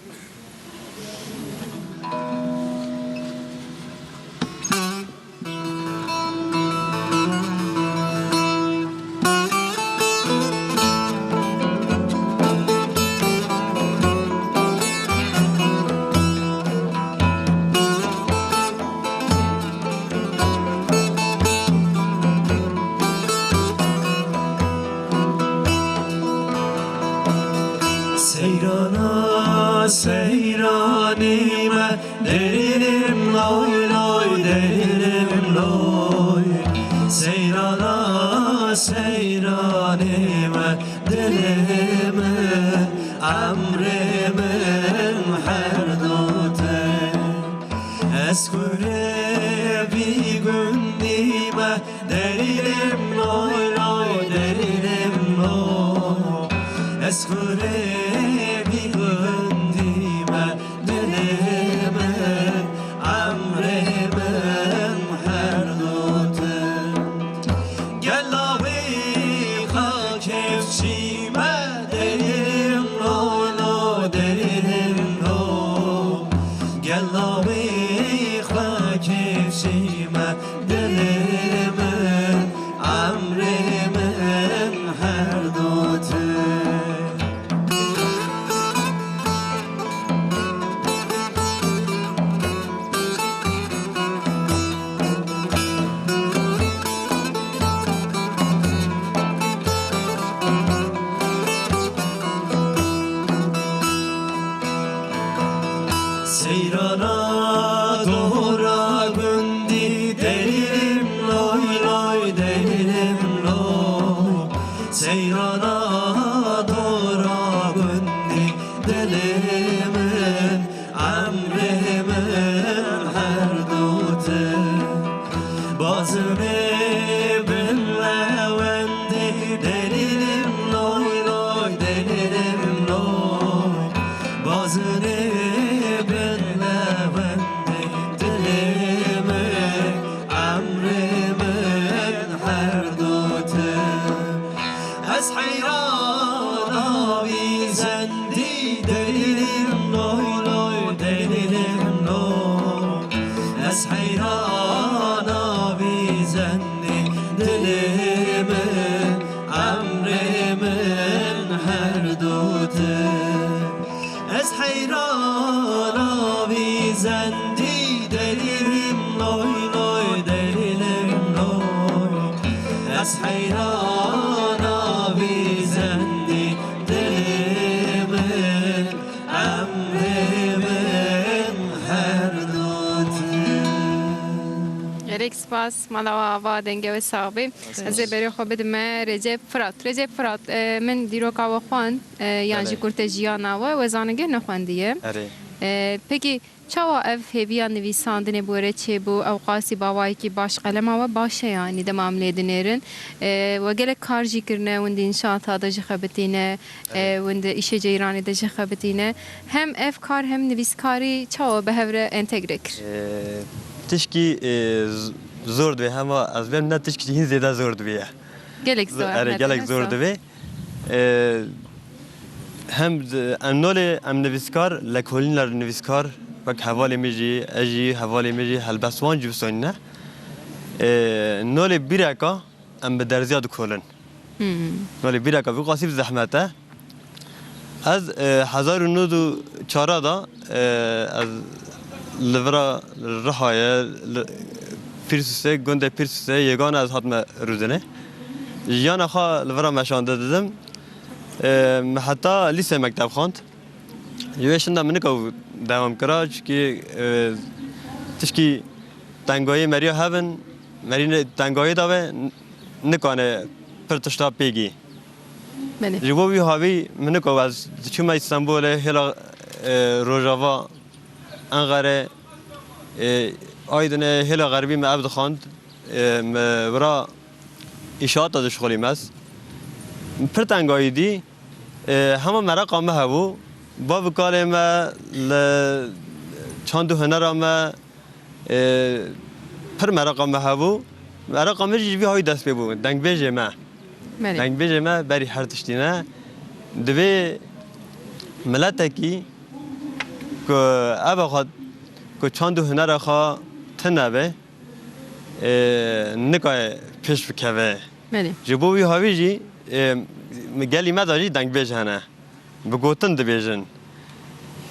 Seyrana, seyranî me, Derim loy loy, derim loy. Seyrana, seyranê me, dilê Derîlim loy loy, derîlim loy. Ez xurê vî gundî me, dilê min, emrê min her du tu. Gela wî xakê çî me, derîlim loy loy, derîlim loy. Gela wî xakê çî me, dilê min, emrê min her du tu. Seyrana dora gundî, derîlim loy loy, derîlim loy. Seyrana dora gundî, dilê min, emrê min her du tu. Bazinê bin lewendî, derîlim loy loy, derîlim loy. Bazinê bin lewendî, dilê min, emrê min her du tu. Ez heyrana vî zendî, delîlim loy loy, delîlim loy. Ez heyrana vî zendî, dilê min, emrê min her du tu. Ez heyrana vî zendî, delîlim loy loy, delîlim loy. Ez heyrana vî zendî, dilê min, emrê min her du tu. Gelek spas, mala we ava, dengê we sax be. Ez ê berê xwe bidime Recep Firat. Recep Firat, e, min dîroka we xwend, e, yan jî Belê. Kurte jiyana we, we zanîngeh nexwendiye. Erê. E, pekî çawa ev hêviya nivîsandinê bi we re çêbû? Ew qasî bi awayekî baş qelema we baş e, yanî dema em lê dinêrin. E, we gelek kar jî kirine, hûn di înşaata de jî xebitîne, e, Erê. hûn di îşê ceyranê de jî xebitîne. Hem ev kar hem nivîskarî çawa bi hev re entegre kir? E, tişkî, e, z-, zor dibê, hema ez bêm ne tişkî hîn zêde zor dibê. Gelek zor, erê, gelek zor dibê. E, hem d-, em nolê em nivîskar, lekolîner nivîskar, wek hevalê min jî, ez jî, hevalê min jî helbestvan jî bisoyîne. E, nolê bîreka em bi derziya dikolin. Hmm. Nolê bîreka vî qasî bi zehmet e. Ez, e, hezar û nod û çar de, e, ez li vira Rihayê, li Pîrsûsê, gundê Pîrsûsê, Yêgane ez hatime Rûdinê. Jiyana xwe li vira meşande didim. E, me heta lîse mekteb xwend. Ji wê şinda min nikewt dewam kira, çikî, e, tişkî tengayî meriya hev in, merî ne-, tengayî de be, n-, nikane pir tişta pêgî. Belê. Ji bo wî havî min nikewt ez diçûme Îstanbulê, hêla, e, Rojava, Enqere, e, Aydinê, hêla xerbî me ev dixwend, e, me wira îşaata dişixulîm ez. Pir tengayî dî, e, hema mereqa me hebû. Bav û kalê me li çand û hunera me, e, pir mereqa me hebû. Mereqa min jî ji vî havî dest pê bû. Dengbêjê me. Belê. Dengbêjê me berî her tiştî ne. Divê miletekî ku eva xwe, ku çand û hunera xwe tune be, e, nikare pêş bikeve. Belê. Ji bo wî havî jî, e, gelî me de jî dengbêj hene. Bi gotin dibêjin.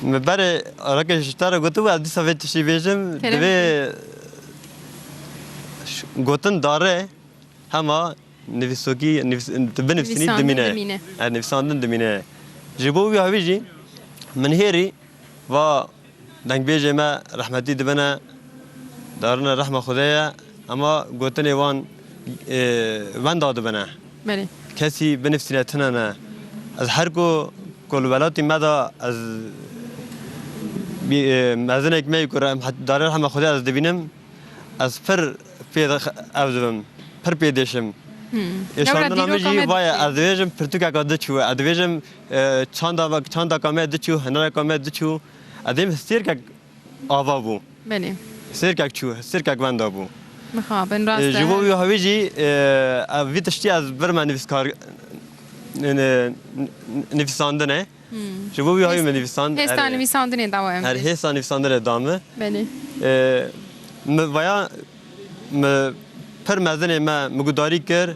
Min berê reke ji te re gotibû, ez dîsa vê tiştî bêjim, Kerem. Divê ş-, gotin dare hema nivîsokî, nivîs-, tu binivîsînî Nivîsandin dimîne. dimîne. E, nivîsandin dimîne. Ji bo wî havî jî min hêrî va dengbêjê me rehmetî dibine, darine rehma Xwedê ye, ema gotinê wan, e, wenda dibine. Belê. Kesî binivîsîne tune ne. Ez her ku, ku li welatî me de ez bî-, e, mezinek me yî ku rehmet-, darê rehma Xwedê ez dibînim, ez pir, pê de ew dibim, pir pê dêşim. Hmm. Ê, şandina min jî vaye, ez dibêjim pirtûkeka diçû, ez dibêjim, e, çanda, çandaka me diçû, hinereka me diçû. Ez dibêm sêrkek ava bû. Belê. Sêrkek çû, sêrkek wenda bû. Mixabin, rast e. Ji bo wî hawî jî, e, ev vî tiştî ez birme nivîskar, ne, ne, nivîsandine. Hmm. Ji bo wî hawî min nivîsand. Hêsta nivîsandinê dawa em. Her hêsta nivîsandinê da min. Belê. E, mi vaya, mi pir mezinê me, mi gudarî kir,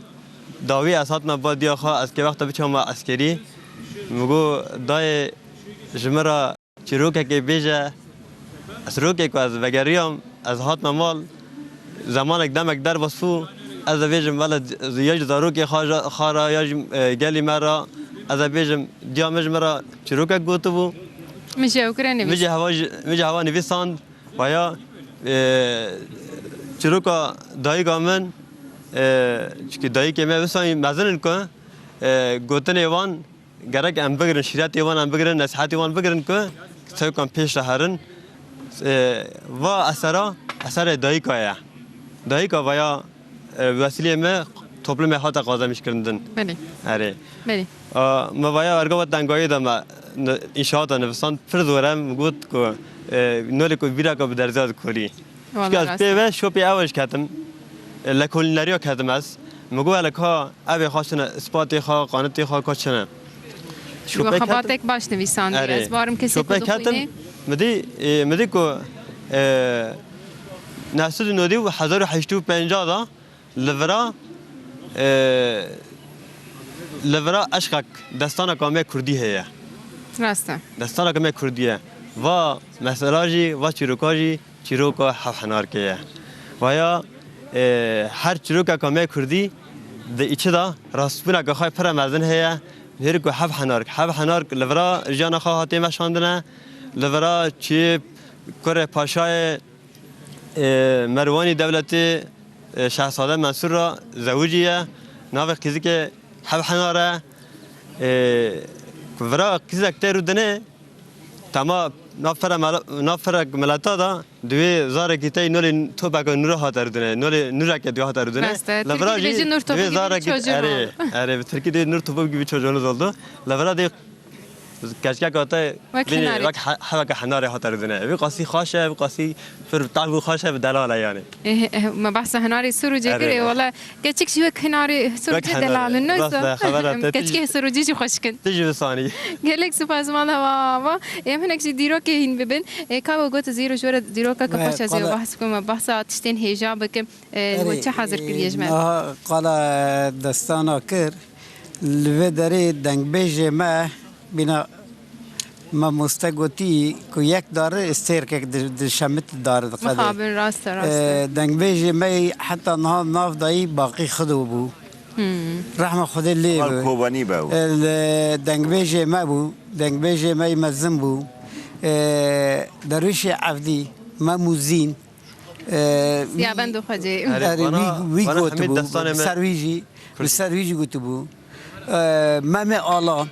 dawî ez hatime va diya xwe, ez kê wexta biçama eskerî. Mi got, dayê ji min re çîrokekê bêje, ez çîrokê ku ez vegeriyam, ez hatime mal, zemanek demek derbas bû, ez dibêjim, wele ya ji zarokê xwe, xwe re, ya ji, e, gelî me re, ez dibêjim, diya min ji min re çîrokek gotibû. Min jî ew kire nivîs. Min jî heva, min jî heva nivîsand, vaya, e, çîroka dayika min, e, çikî dayikê me wisa mezin in ku, e, gotinê wan, gerek em bigirin, şîretê wan em bigirin, nesihetê wan bigirin ku çewkan pêş re herin. E, va esera, eserê dayika ye. Dayika vaya, e, wesîleyê me toplumê hate qazemîş kirin din. Belê. Erê. Belê. A, me vaya erga we dengayê de me ni-, înşaata nivisand pir zor e, min got ku, e, nolê ku vîraka bi derziya dikorî. Çika ez pê ve şopê ew ketim. E, lekolîneriya ketim ez. Min got, hele ka ev ê xwe çi ne, ispatê xwe, qanitê xwe ka çi ne. Şopê ketim. Xebatek baş nivîsandiye. Erê. Ez barim kesê ku dixwînê. Şopê ketim, mi dî, e, mi dî ku, e, neh sed û nodî û hezar û heşt û pêncah da li vira, e, li vira eşqek destaneka me kurdî heye. Rast e. Destaneka me kurdî ye. Va mesela jî, va çîroka jî çîroka Hevhenarkê ye. Vaya, e, her çîrokeka me kurdî di içi de rastbûneke xwe pire mezin heye. Hêrî ku Hevhenark, Hevhenark li vira jiyana xwe hatiye meşandine, li vira çi kurê paşayê, e, Merwanî dewletê, e, Şehzade Mensûr re zewicî ye. Navê qîzikê Hevhenar e. E, ku vira qîzek tê rûdinê, Tema nav fere mele-, nav ferek mileta da, di wê zarekî tey nolê topeke nûre hate rûdine, nolê nûreke di wê hate rûdine. Rast e. Li vira jî, jî nur topu gibi çocuğun oldu. Erê, erê, bi tirkî dê nur topu gibi çocuğunuz oldu. Li vira dê keçkeka te wek bînî, hinarê, wek he-, heveke hinarê hate rûdine. Wî qasî xweş e, wî qasî pir tav û xweş e, bi delal e yani. Eh, eh, me behsa hinarê Sûrûcê kir, wala keçik jî wek hinarê Sûrûcê delal in, ne wisa? Rast e, xebera te. Keçikê Sûrûcî jî xweşik in. Tu jî wisa anî. Gelek spas, mala we ava. Em hinek jî dîrokê hîn bibin. E, ka we got zîro ji we re dîrokeke xweş ez ê behs bikim, me behsa tiştên hêja bikim. E, we çi hazir kiriye ji me? Niha qala destana kir. Li vê derê dengbêjê me, bîna mamoste gotî ku yek dari sêrkek di-, dişemit dari diqede. Mixabin, rast e, rast e. E, dengbêjê me heta niha nav dayî Baqî Xido bû. Hmm. Rehma Xwedê lê be. Kobanî be. E, li dengbêjê me bû, dengbêjê me yî mezin bû. E, Derwîşê Evdî, Mem û Zîn, e, Siyabend û Xwecê. Erê, wî, wî gotibû, bi ser wî jî, bi ser wî jî gotibû. E, Memê Alan,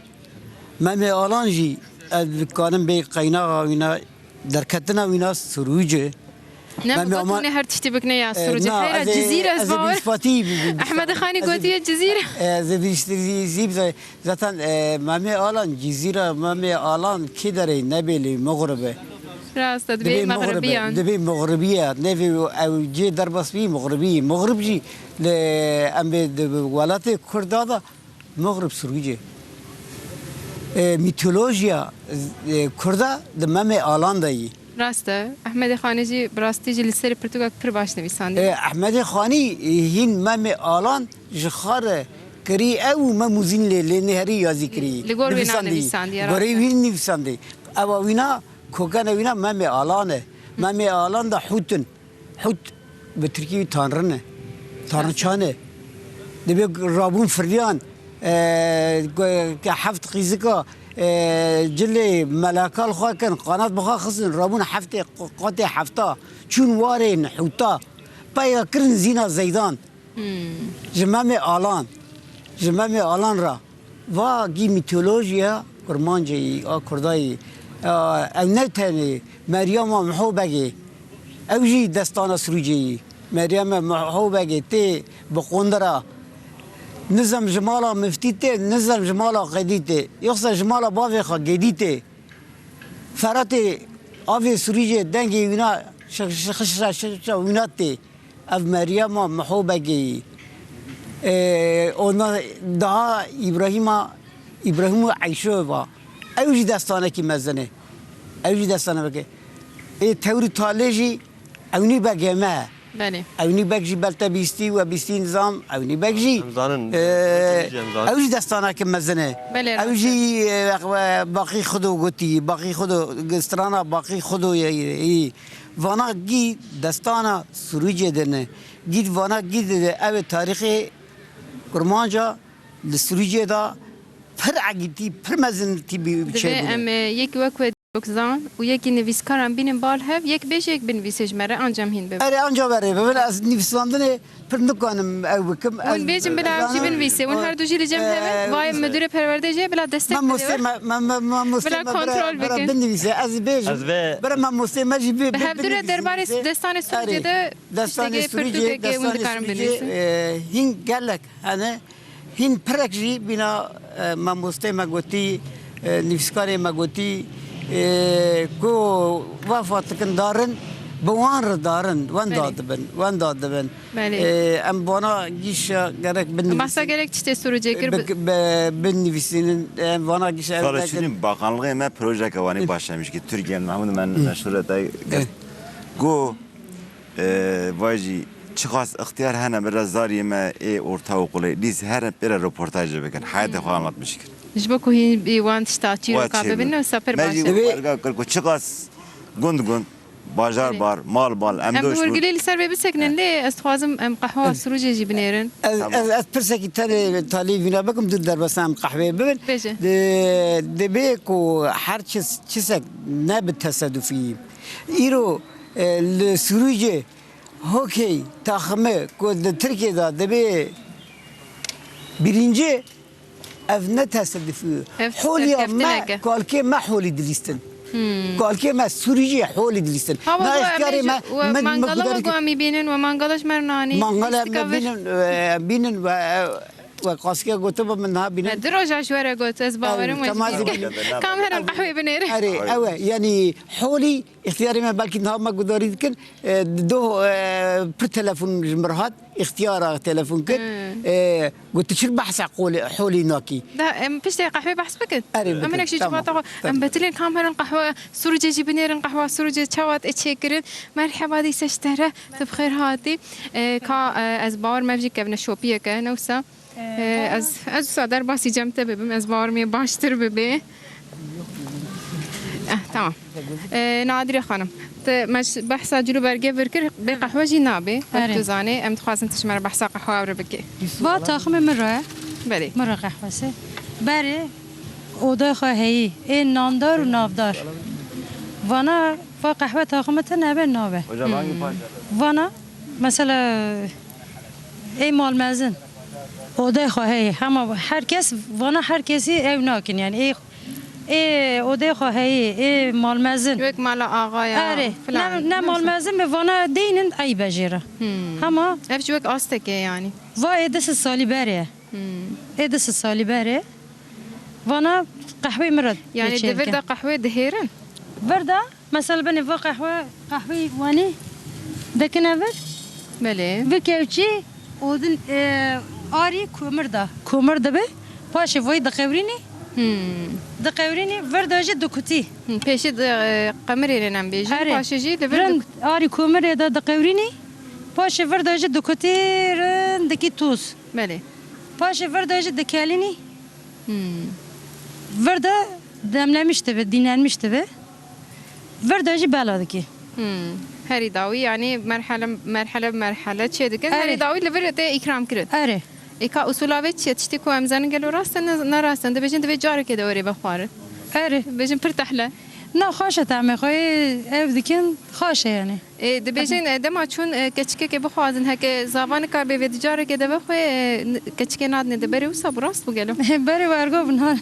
Memê Alan jî, ez dikarim bê qeynaxa wîna, derketina wîna Sirûc e. Ne, Memê Alan, hûn ê her tiştî bikine ya, e, Sirûc e. Xeyra, ez ê, Cizîr e, ez ê bawer. Bi îspatî bi, bi, Ehmedê Xanî gotiye Cizîr. Ez ê bi îspatî bize-, zaten, e, Memê Alan, Cizîra Memê Alan kê derê nebêlî, Muxrib e. Rast e, dibê Muxrib e, Mexribiyan. Dibê Muxribiye, nevê ew cê derbas bî, Muxribî. Muxrib jî li, em bê di welatê Kurda de Muxrib Sirûcê. E, mîtolojiya, e, Kurda di Memê Alan de yî. Rast e. Ehmedê Xanî jî bi rastî jî li serê pirtûkek pir baş nivîsandiye. E, Ehmedê Xanî, e, hîn Memê Alan ji xwe re kirî ew û Mem û Zîn lê, lê nêherî yazî kirî. Li gor wê nivîsandiye. Nivîsandiye, rast e. Gorê wî nivîsandî. Ewa wîna, kokene wîna Memê Alan e. Memê Alan de hût in. Hût bi tirkî tanrin e. Tanriçan e. Dibê rabûn firdiyan, e, ke heft qîzika, e, cilê meleka li xwe kin, qanat bi xwe xistin, rabûn heftê, qatê hefta, çûn warên hûta, peya kirin zîna zeydan. Hmm. Ji Memê Alan, ji Memê Alan re. Va gî mîtolojiya Kurmancê yî, a Kurda yî. A, ew ne tenê Meryema Miho Begê, ew jî destana Sirûcê yî. Meryeme Mehobegê tê bi qundira. Nizem ji mala miftî tê, nizem ji mala qedî tê. Yoxsa ji mala bavê xwe gedî tê. Feratê avê Sûrî jê dengê wîna şi-, şi-, xişra şişa wîna tê. Ev Meryema Mehobegê yî. Ee, ona daha Îbrahîma, Îbrahîm û Eyşo va. Ew jî destanekî mezin e. Ew jî destanekî. Ê Tewrî Talê jî Ewnî Begê me. Belê. Ewnî Beg jî belte bîstî we bîstî nizam. Ewnî Beg jî, Em zanin, e, em zanin. Ew jî destaneke mezin e. Belê, Ew rast jî, e. E, Baqî Xudo gotî, Baqî Xudo, strana Baqî Xudo ye, ye, ye. Vana gî destana Sûrûcê de ne. Gî vana gî de, de ev tarîxê Kurmanca li Sûrûcê de pir egîtî, pir mezin tî bi Divê çê bûne. Em, e, yek wek we Zan û yekî nivîskaran bînin bal hev, yek bêje, yek binivîse ji me re, anca em hîn bibin. Erê, anca berê bibin, ez nivîsandinê pir nikanim ew bikim. Hûn bêjin bila ev jî binivîse, hûn her du jî li cem hev in, e, vayê müdürê perwerdê jî bila destek bide. Mamostê me, me, me, mamostê me, bila kontrol bikin. Binivîse, ez bêjim. Ez vê Bira mamostê me jî bi, bi, binivîse. Bi hev du re derbarê destanê Sûrûcê de tiştekê pirtûkekê hûn dikarin binivîsin. E, hîn gelek hene. Hîn pirek jî bîna, e, mamostê me gotî, e, nivîskarê me gotî, e, ku vefa dikin darin, bi wan re darin, wenda dibin, wenda dibin. Belê. E, em vana gîşa gerek binivîsin. Behsa gelek tiştê Sûrûcê kir. Bi, bi, binivîsînin, em vana gîşa ev Sala dekin. Çûnî bakanlığê me projeke wanî başlamış ki Tirkiye, Mahmud men meşhure te gest. Go, Ee, vay jî, çiqas ixtiyar hene bira zariyê me ê orta okulê, lîz herin pê re roportajê bikin. Heyetê xwe anlatmiş kir. Ji bo ku hîn wan tişta çîroka bibin, wisa pir baş e. Me jî werga kir ku çiqas gund gund, bajar bar, mal bal, em doş bûn. Em bi hûrgilî li ser vê bisekinin, lê ez dixwazim em qehwa Sûrûcê jî binêrin. Ez, ez, ez pirsekî tenê talî vîna bikim, dûr derbasa em qehweyê bibin. Bêje. Di-, dibê ku her çi-, çisek ne bi tesedufî. Îro, e, li Sûrûcê hokey taximi ku di Tirkiyê de dibê birinci, ev ne tesedufî. Ev serkeftineke. Holiya me, kalkê me holî dilîstin. Hmm. Kalkê me Sûrûcê holî dilîstin. Hava na ixtiyarê me, me, me mangala we gudarî guamî bînin, we mangala ji me nanî. Mangala me bînin, e, bînin we, e, we qasiya gotiba min niha bînin. Me du roja ji we re got, ez bawerim we jî bînin. Kam herin qehwê binêrin. Erê, ew e, yanî holî Îxtiyarê me belkî niha me gudarî dikin, e, di doh, e, pir telefon ji min re hat, îxtiyara telefon kir. Hmm. E, got, "Tu çi behsa qolê, holî nakî?" Da, em piştê qehwê behs bikin. Erê, bikin. Em hinek jî civata xwe. Tamam. Em betilên kam herin qehwe Sûrûcê jî binêrin, qehwa Sûrûcê çawa tê çêkirin. Merheba dîse ji te re, tu bi xêr hatî. E, ka, e, ez bawer me vijî kevneşopiyeke, ne wisa? Ee, ez, ez wisa derbasî cem te bibim, ez bawer me baştir bibe. Eh, tamam. Ee, Nadire Xanim, te me ji behsa cil û bergê vir kir, bê qehwe jî nabe. Erê. Tu zanê, em dixwazin tu ji me re behsa qehwa re bike. Va taximê min re. Belê. Min re qehwese. Berê, odaya xwe heyî, ê nandar û navdar. Vana, va qehwe taximê te nebe nabe. Hocam, hangi parça? Vana, mesela, ê malmezin. Odê xwe heye. Hema her kes, vana her kesî ew nakin, yani ê, ê odê xwe heye, ê malmezin. Wek mala axaya, erê, filan. Ne, ne malmezin be, vana deynin eyb e jê re. Hmm. Hema ev jî wek astekê yani. Va ê du sed salî berê. Hmm. Ê du sed salî berê. Vana qehwê min re. Yani di vir de qehwê dihêrin? Vir de Mesela benê va qehwe, qehweyî wanî dekine vir. Belê. Vir kewçî odin, e, arî komir da. Komir dibe. Paşê voyî diqewrînî. Hmm. Diqewrînî, vir de jî dikutî. Hmm, pêşî di, e, qemirê em bêjin, erê, paşê jî li vir rind dik- arî komirê de diqewrînî. Paşê vir de jî dikutî rind dikî toz. Belê. Paşê vir de jî dikelînî. Hmm. Vir de demlemiş dibe, dinlenmiş dibe. Vir de jî bela dikî. Hmm. Herî dawî, yanî merhele, merhele bi merhele çê dikin. Erê. Herî dawî li vir tê îkram kirin. Erê. Ê ka usula vê çi ye? Tiştê ku em zanin gelo rast e, ne, ne rast e? Dibêjin divê carekê de were vexwarin. Erê. Dibêjin pir tehle. Na, xweş e temê xwe, ev dikin xweş e yanî. Ê, dibêjin, e, dema çûn, e, keçikekê bixwazin, heke zava nikaribe vê di carekê de vexwe, e, n-, keçikê nadinê de berê wisa bû, rast bû gelo? Berê wergo bi nane.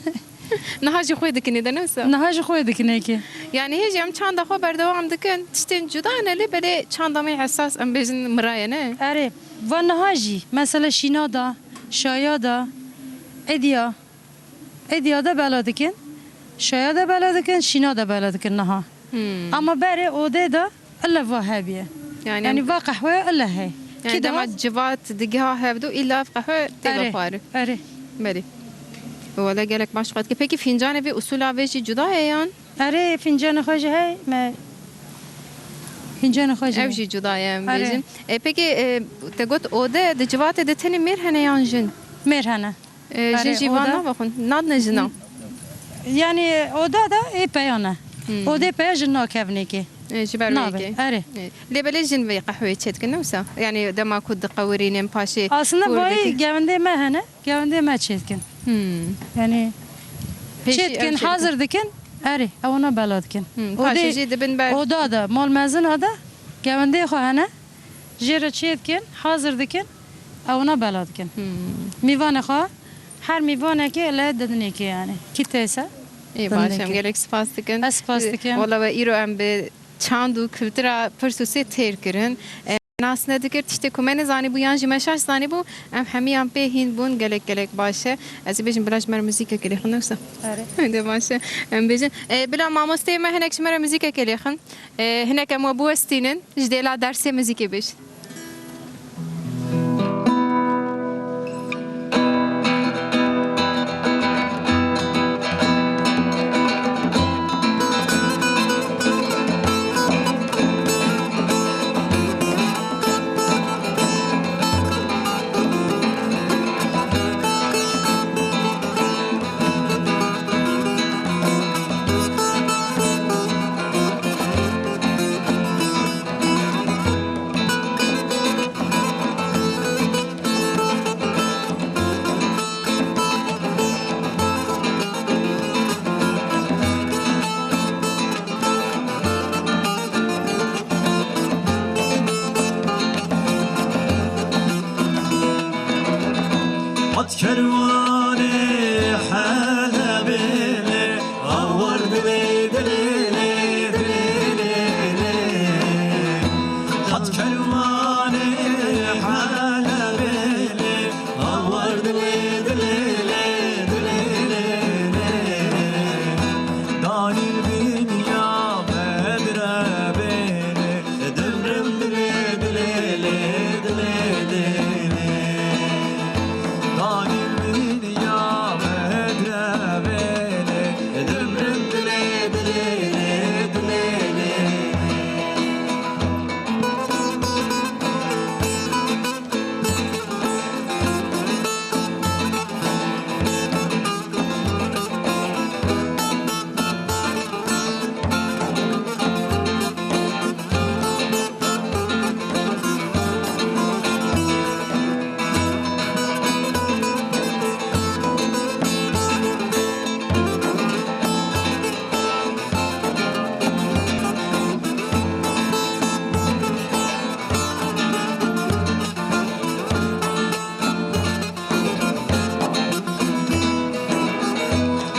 Niha jî xwê dikinê de, ne wisa? Niha jî xwê dikinê ki. Yani hê jî em çanda xwe berdewam dikin. Tiştên cuda ne lê belê çanda me hesas, em bêjin, miraye, ne? Erê, va niha jî mesela şîna da, şaya da, êdiya, êdiya de bela dikin, şaya de bela dikin, şîna de bela dikin niha. Hmm. Ama berê odê de ile va hebiye. Yani Yani em va qehwe ile hey. Yani Ki dema daha civat digiha hevdu illa ev qehwe tê Erê, vexwari. Erê. Berê. Wele gelek baş qet ki. Peki fincanê vê usula vê jî cuda ye yan? Erê, fincanê xwe jî hey, me fincanê xwe jî Ev hey. jî cuda ye em Erê. bêjin. E, peki, e, te got ode, di civatê de tenê mêr hene yan jin? Mêr hene. E, jin Erê, jî van oda. navexwin? Nadine jina? Yani oda da ê peya ne. Hmm. Odê peya jin nakevnê ki. E, ji ber wê Nabe, yekê. erê. E, lê belê jin vê qehweyê çêdikin, ne wisa? Yani dema ku diqewirînin paşê Aslında kûr vay dikin. Gevendê me hene, gevendê me çêdikin. Hmm. Yani Pêşî çêdikin, ew çêdikin. hazir dikin, erê, ewana bela dikin. Hmm, Odê, paşê jî dibin ber. Oda da, mal mezina da, gevendê xwe hene, jê re çêdikin, hazir dikin, ewana bela dikin. Hmm. Mîvanê xwe, her mîvanekê le didinê ki yani. Ki têse. Ê, baş em, gelek spas dikin. Ez spas dikim. Wala we îro em bi çand û kultura pirs û sê têr kirin. E, nas nedikir, tiştê ku me nezanîbû yan jî me şaş zanîbû, em hemiyan pê hîn bûn, gelek gelek baş e. Ez ê bêjim bila ji me re muzîkekê lêxin, ne wisa? Erê. De baş e. Em bêjin. E, bila mamosteyê me hinek ji me re muzîkekê lêxin. E, hinek em we biwestînin, ji dêla dersê muzîkê bêjin. Hat kerwanê Helebê lê, awar dilê, dilê lê, dilê lê lê. Hat kerwanê Helebê lê, awar dilê, dilê lê, dilê lê lê. Danî dinya bedre bê lê, dimrim dilê, dilê lê, dilê lê lê. Danî dinya bedre bê lê, dimrim dilê, dilê lê, dilê lê lê.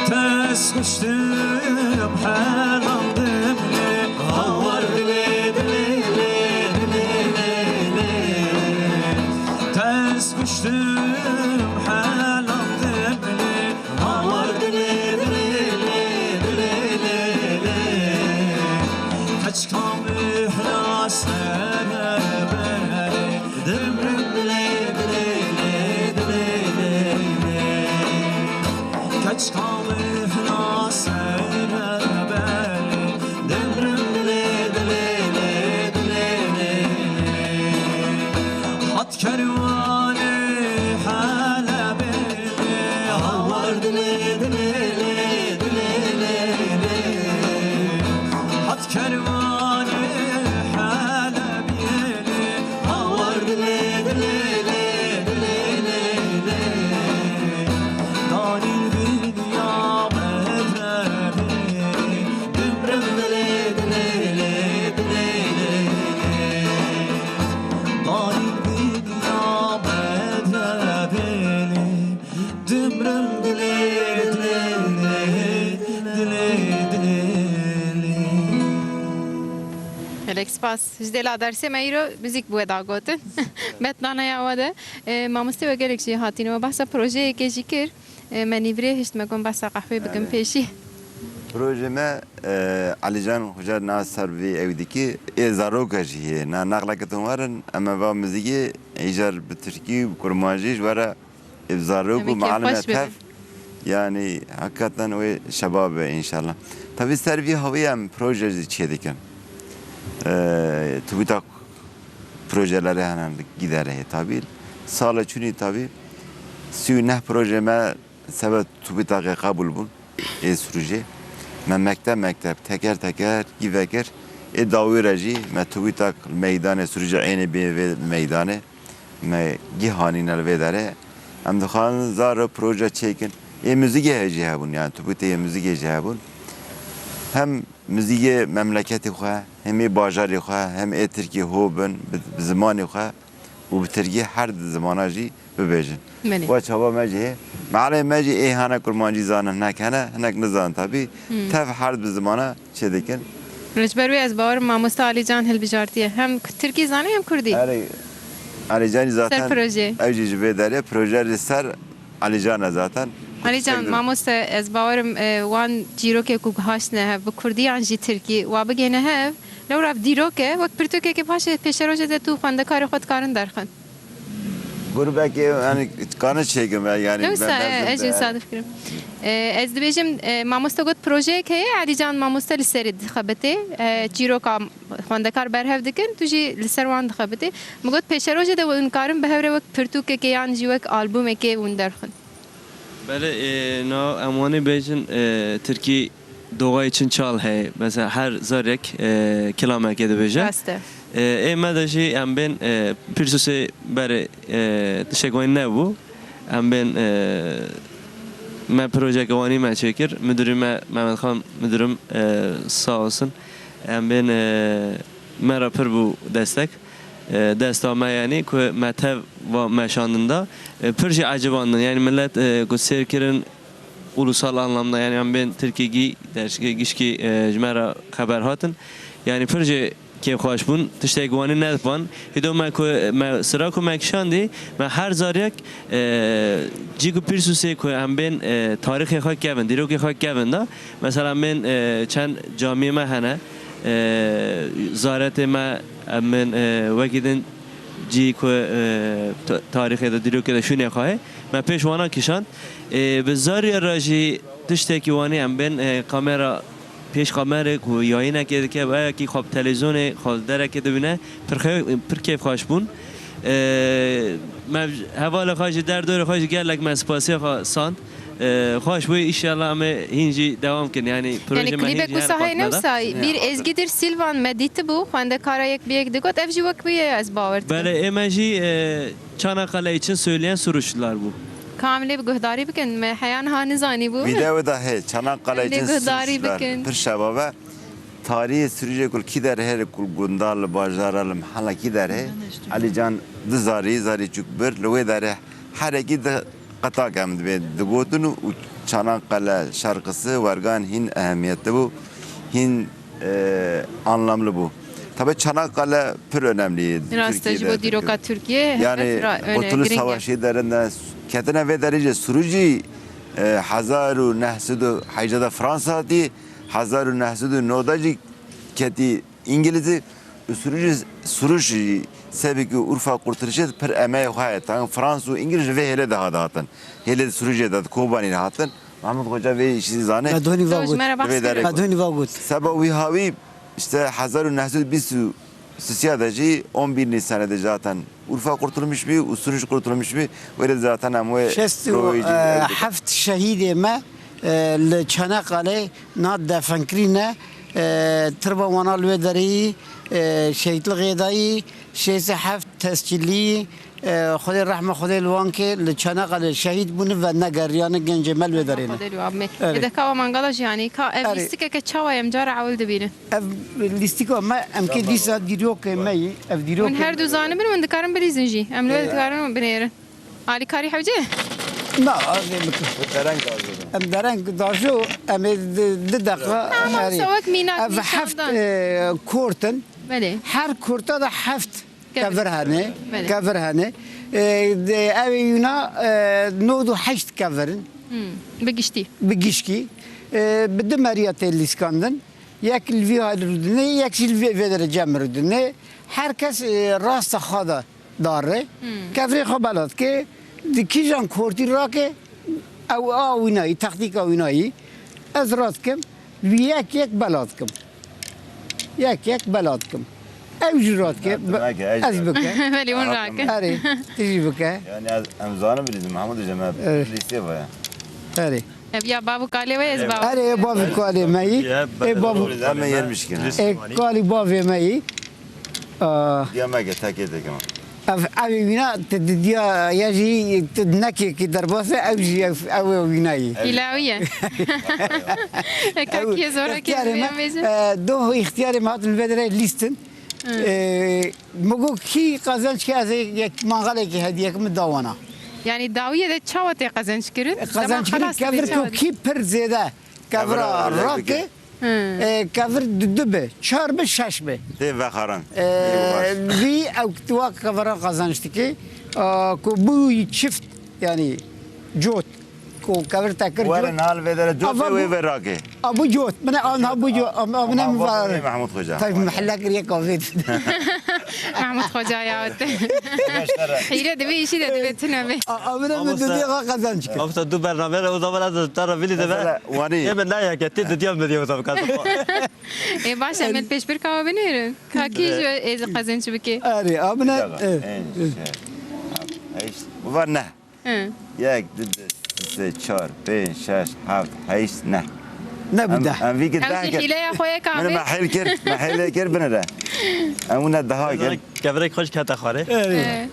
Ters kuştum helandım ne, awar dile, dile, dile, dile, dile. Ters kuştum helandım ne, awar dile, dile, dile, dile, dile. Keçka mihna sere bere, dimrim dile, dile, dile, dile, dile. Keçka mihna sere bere, dimrim dile, dile, dile, dile, dile. Hat kerwanê Helebê lê, awar dilê, dilê lê, dilê lê lê. Hat kerwanê Helebê lê, awar dilê, dilê lê, dilê lê lê. Danî dinya bedre bê, dimrim dilê, dilê lê, dilê lê lê. Danî dinya bedre bê lê, dimrim dilê, dilê lê. Spas. Ji dêla dersê me îro muzîk bi we da gotin. Betnanaya we de. E, mamostê we gelek jî hatîne. We behsa projeyekê jî kir. E, me nîvirê hişt me got behsa qehwê bikim pêşî. Projê me, e, Elîcan Xuca na ser vî ew dikî. Ê zaroka jî heye. Na naqleke tun werin. Em ê va muzîkê îcar bi tirkî, bi kurmancî ji we re Ê zarok û Em ê kêfxweş malime tev, bibin. Yanî, hakikaten wê şebab be înşallah. Tabî ser vî hawî em proje jî çêdikin. Ee, TÜBİTAK projeleri henen gidere hê tabî. Sala çûnî tabî sî û neh proje me sebe TÜBİTAKê qebûl bûn. Ê Sirûcê. Me mekteb mekteb, teker teker gî vekir. Ê dawî re jî me TÜBİTAK meydanê Sirûcê eynê bê vê meydanê. Me gî hanîne li vê derê. Em dixwazin zaro proje çêkin. Ê muzîkê he jî hebûn, yani tubutê yê muzîkê jî hebûn. Hem muzîkê memleketê xwe, hem ê bajarê xwe, hem ê tirkî ho bin, bi, bi zimanê xwe û bi tirkî her di zimana jî bibêjin. Belê. Wa çava me jî hê. Mealê me jî ê hene kurmancî zanin, hinek hene, hinek nizanin tabî. Hmm. Tev her di zimana çêdikin. Ji ber wê ez bawerim mamoste Alîcan hilbijartiye. Hem tirkî zanî hem kurdî. Erê, Alîcanî zaten Ser projeyê. Ew jî ji vê derê proje li ser Alîcan e zaten. Alîcan, mamoste, ez bawerim, e, wan çîrokê ku haştine hev, bi kurdî yan jî tirkî, wa bigihîne hev, lewra ev dîrok e, wek pirtûkekê paşê pêşerojê de tu xwendekarê xwe dikarin derxin. Grûbekê, yani, kanî çêkim, yani, Lewsa, ben, ben, e, ez jî wisa difikirim. E, ez dibêjim, e, mamoste got projeyek heye, Elîcan mamoste li serê dixebitê, e, çîroka xwendekar berhev dikin, tu jî li ser wan dixebitî. Min got pêşerojê de hûn karin bi hev re wek pirtûkekê yan jî wek albûmekê hûn derxin. Belê, e, na em wanî bêjin, e, tirkî Doğayı için çal heye. Mesela her zarek, e, kilameke dibêje. Rast e. E, ê me de jî em bên, e, pirsûsê berê, e, tiştek wayî nebû. Em bên, e, me projeke wanî me çêkir. Müdürü me, Mehmet Xan müdürüm, e, sağ olsun. Em bên, e, me re pir bû destek. E, desta me yanî ku me tev va meşandin da. E, pir jî ecibandin. Yanî millet, e, ku sêr kirin, ulusal anlamda, yani em bên Tirkî gî derşikê gişkî, e, ji me re xeber hatin. Yani pir jî kêfxweş bûn, tiştek wanî nedipan. Hîdo me ku me sira ku me kişandî, me her zariyek, e, cî ku pîrsûsê ku em bên, e, tarîxê xwe kevin, dîrokê xwe kevin da. Mesela em bên, e, çend camiyê me hene, e, zaretê me, em bên, e, wekî din cî ku, e, ta-, tarîxê de, dîrokê de şûnê xwe heye. Me pêş wana kişand. Ê, bi zariya re jî tiştekî wanî em bên, ê, kamera, pêş kamerê ku yayînekê dike, veya kî xwe bi televîzyonê xwe li derekê dibîne, pir xe-, pir kêfxweş bûn. Ê, me hevalê xwe jî, derdorê xwe jî gelek me spasiya xwe sand. Ê, xweş bû, înşallah em ê hîn jî dewam kin. Yanî Yani projê me hîn klîbek jî her wisa heye xwendine de. Newsa, bir Ezgidir Silvan me dîtibû, xwendekara yek bi yek digot, ev jî wek wî ye, ez bawer dikim. Belê, ê me jî, ê, Çanakkale için söyleyen Suruçlular bu. Ka em lê bi guhdarî bikin, me heya niha nizanîbû. Vîdeoyê de heye, Çanakkale Em lê için guhdarî Suruçlular. Bikin. Pir şebab e. Tarîhê Sirûcê ku li kî derê heye, ku li gunda, li bajara, li mihela kî derê heye. Elîcan di zarî, zarî çûk bir, li wê derê herekî di qetak em dibê digotin û Çanakkale şerqisi wergan hîn ehemmiyetli bû. Hîn e, anlamlı bu. Tabii Çanakkale pir önemli Rast e, Türkiye'de. Ji bo dîroka Tirkiyê Yani, hemmet ra-, öne, Kurtuluş girîng e. Savaşı derinde ketine vê derece Surucî, e, hezar û neh sed û heyştê de Fransa hatî, hezar û neh sed û nod jî ketî Îngilizî. Û Surucî, Surucî sebekî Urfa Kurtuluşê pir emeyê xwe heye. Tan Frans û Îngiliz ji vê hêlê de hadihatin. Hêlê Surucê de Kobanî hatin. Mahmut Hoca vê işi zane. Me donî va got. Vê derê Me donî va got. Seba wî hawî işte hezar û neh sed û bîst û sisiya de jî on bir Nisan'e de zaten Urfa kurtulmuş bî û Suruç kurtulmuş bî. Wê de zaten em wê Şest û, royê jî e, ew dikin. Heft şehîdê me, e, li Çanakkale na definkirîne, e, tirba wana li wê derê, e, şehîdlixê dayî, şêst û heft tescîlî, E, Xwedê rehme Xwedê li wan ke li Çanakkale şehîd bûne ve negeriyane gencê me li wê derê ne. Xwedê li wan bê. Erê. Ê de kawa mangala jî yanî ka ev Erê. Lîstikeke çawa ye em cara ewil dibînin? Ev lîstika me, em ke dîsa dîrokê me yî, ev dîrokê Hûn her du zanibin, hûn dikarin bilîzin jî. Em li wê Ê. dikarin binêrin. Alîkarî hewce? Na, ez ê bikim. Dereng dajo. Em dereng dajo, em ê di, di deqa Tamam, erê. Sawek mînak Ev heft, nîşandan. E, kort in. Belê. Her kurta da heft Kevir. kevir hene. Belê. Kevir hene. E, de, ev ê wîna, e, nod û heşt kevir in. Hmm. Bi giştî. Bi gişkî. E, bi du meriya tê lîskandin. Yek li vî halî rûdine, yek jî li vê, vê derê cem rûdine. Her kes, e, rasta xwe da dare. Hmm. Kevirê xwe bela dike. Di kîjan kortî rake, ew a wînayî, taktîka wînayî. Ez radikim, wî yek yek bela dikim. Yek yek bela dikim. Ew jî radike, Radike, ez bike. Belê hûn rake. Erê, tu jî bike. Yani ez, em zanim bilîzim, Mahmud Hoca, me Evet. lîstê vaya. Erê. Ev ya bav û kalê we ez bav. Erê, bav û kalê me yî. Ê bav, Em ê yermiş kine. e, kalî bavê me yî. Aa. Diya me ke, tekê tekema. Ev, ev wîna, tu didiya ya jî, tu nekê ki derbas e, ew jî, ev, ew wîna yî. Hîlawî ye. Eka Ew kê zora kê ixtiyarê me, bêje? e, doh ixtiyarê me hatin vê derê lîstin. Hı. E, min got kî qezenc ke ez ê yek mangalekî hediyek min da wana. Yani dawiye de çawa tê qezenc kirin? Qezenc kirin, kevir ku kî pir zêde kevira Kevira rake, rake. Hı. E, kevir du, du be, çar be, şeş be. Tê vexaran. E, Yê baş. Vî ew tuwa keviran qezenc dike. E, ku bû çift, yani cot. Ku kevir te kir Werin cot. Hal vê dere cot Ava wê bu- ve rake. A bu cot. Min an ha bu cot. Am, am, Ama ne bak var? Ne Mahmut Hoca. Tabii mahalla kiriye kavê. Mahmut Hoca ya te. Hîre divê, işî de divê tune be. A, amine mi Mamoste. Dudê kazanç kir. Mamoste, du bername re o zaman ez te re bilî de be. Mesela, wanî. Ê min nayeke, tê didiya min diye o zaman. E, baş, em ê pêşbirka we binêrin. Ka kî ji êzî qezenç bike? Erê, amine, Dega. e, En, e. Şeş, heft, heşt. Bu var ne? Hı. Yek, du, du, sê, çar, pênc, şeş, heft, heşt, neh. Ne bu Em, deh? Em vî kir Ew deh jî kir. Hîleya xwe ye ka Min be. Me hêl kir, me hêlê kir binire. Em wina daha kir. Kevirek xweş kete xwarê. Erê. E.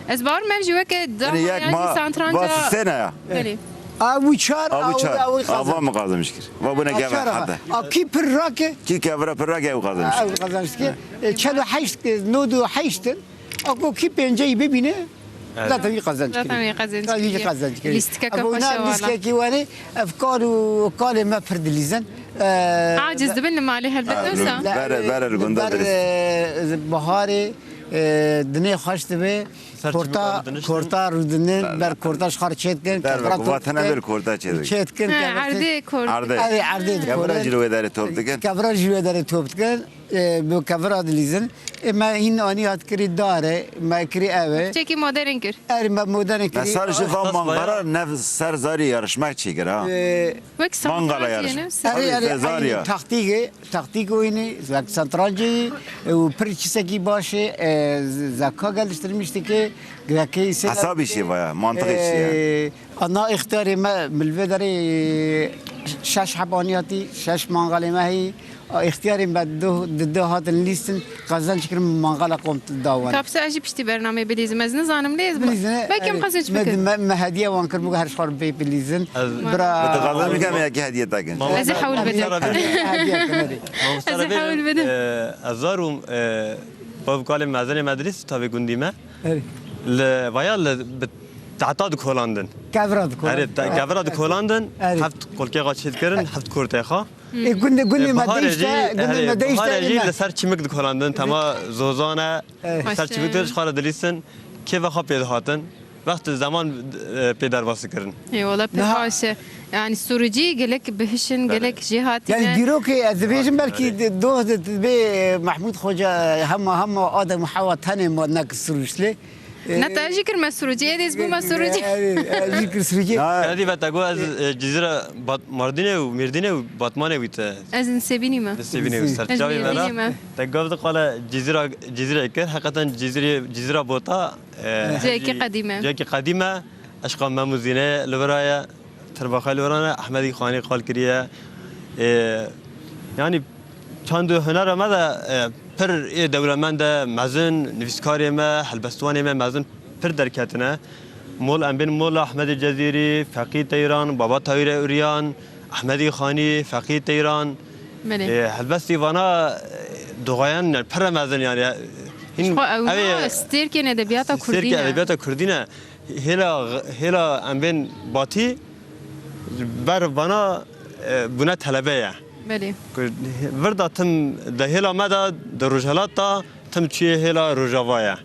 Ez bawer me ji weke Erê, yek dahayan ma, santranca va sisêne ya. Belê. A bu çar, A bu a çar. A bu A va kazanç. Mi kazanmış kir. Va bune A kevir çar, hata. A kî pir rake? Kî kevira pir rake ew kazanmış. Ew kazanç kir. E, çel û heşt, e, nod û heşt in. A ku kî pênceyî bibîne, Evet. Zaten wî qezenc Zaten kirî. Wî qezenc Zaten wî kirî. Qezenc kirî. Lîstikeke Ev xweş e wina wala. Lîstikekî wanî, ev kal û kalê me pir dilîzin. Ee, Aciz dibin li malê helbet Ha, wisa. Bere, bere, li gunda ber, dirist. Ee, biharê, ee, dinê xweş dibe. Ser çimika Korta, rûdiniştin. Korta rûdinin, Ber, ber ber. Korta ji xwe re çê dikin. Derve, kevra ku top vatene dikin. Bir korta çê dikin. Çê dikin, Ha, kevra erdê çê- kor. Erdê. Erdê, erdê Kevra dikin. Jî li wê derê top dikin. Kevra jî wê derê top dikin. E, bi kevira dilîzin. E, me hîn anî hat kirî dare, me kirî ev e. Çekî modern kir. Erê, me modern kirî. Mesela ji van Esas mangara bayağı. Nev ser zarî yarışmak çêkir ha. E, Wek Mangala santranç yarış. Yeni. Erê, Tabii, erê, te zarî erê, ya. Taktîk e, taktîk oyunî, wek santrancê, e, û pir çisekî baş e, e, z-, zeka geliştirmiş dike, wekî se- Hesabî şêva ya, mantık işi ya. E, Ana ixtiyarê me, min li vê derê şeş heb aniyatî, şeş mangalê me heyî. A, ixtiyarê me du, di du hatin lîstin, qezenc kirin min mangala kom da wan. Kapse ez jî piştî bernameyê bilîzim. Ez nizanim lê ez Bilîzin, belkî em erê, qezenc me, bikin. Me, me hediye wan kir, bû her xwar bê bilîzin. Ez Bira. Bi dixazin bikem yekî hediye te kin. Ez ê hewl bidim. Hediye kin, erê. Ez ê hewl bidim. E, ez zar û, e, bav kalê mezenê me dilîst tavê gundî me. Erê. Li vaya li bi tahta dikolandin. Kevra dikolandin. Erê, te-, kevra dikolandin, Erê. Heft qulkê xwe çê dikirin, heft kortê xwe. E, gundê, gundê E, me biharê deyişte, jî, gundê erê, me deyişte biharê jî ême. Li ser çimik dikolandin, tema zozan e, Evet. Li ser çimik de ji xwe re dilîsin, kêfa xwe pê dihatin. Wextê zeman, e, pê derbas dikirin. Ê, wala pir Niha- baş e. Yani Sûricî gelek bihişin, Belê. Gelek jê hatine. Yani dîrokê ez dibêjim belkî Belê. Di-, doh di-, dibê Mehmûd Xoca hema, hema Adem û Hewa tenê ma nek Sûrûçlê. Ne te jî kir me Sûricî, êdî ez bûme Sûricî. Erê, erê, jî kir Sûricî. Na. Hadi ve te got ez, e, Cizîra Bat-, Mardînê û Mêrdînê û Batmanê wî te. Ez Nisêbînî me. Nisêbînê wî Nisêbînî. Ser çavê vera. Ez Mêrdînê me. Te gov di qala Cizîra, Cizîrê kir. Heqeten Cizîrê, Cizîra Bota, e, Cihekî qedîm e. Cihekî qedîm e. Eşqa Mem û Zînê li vira ye. Tirbaxê li vira ne. Ehmedî Xanî qal kiriye. E, yani çand û hunera me de, e, pir ê dewlemend e, mezin, nivîskarê me, helbestvanê me mezin pir derketine. Mol em bên Mola Ehmedê Cezîrî, Feqî Teyran, Baba Tahîrê Uryan, Ehmedî Xanî, Feqî Teyran. Belê. E, helbestî vana, e, doxayan, yani, pir mezin, yani, e, hîn Ji xwe ew ev ê na stêrkên edebiyata kurdî stêrkê ne. Edebiyata kurdî ne. Hêla, hêla em bên batî, ber vana, e, bûne telebe ye. Belê. Ku virda tim de hêla me de, di rojhelat de, tim çûye hêla rojava ye.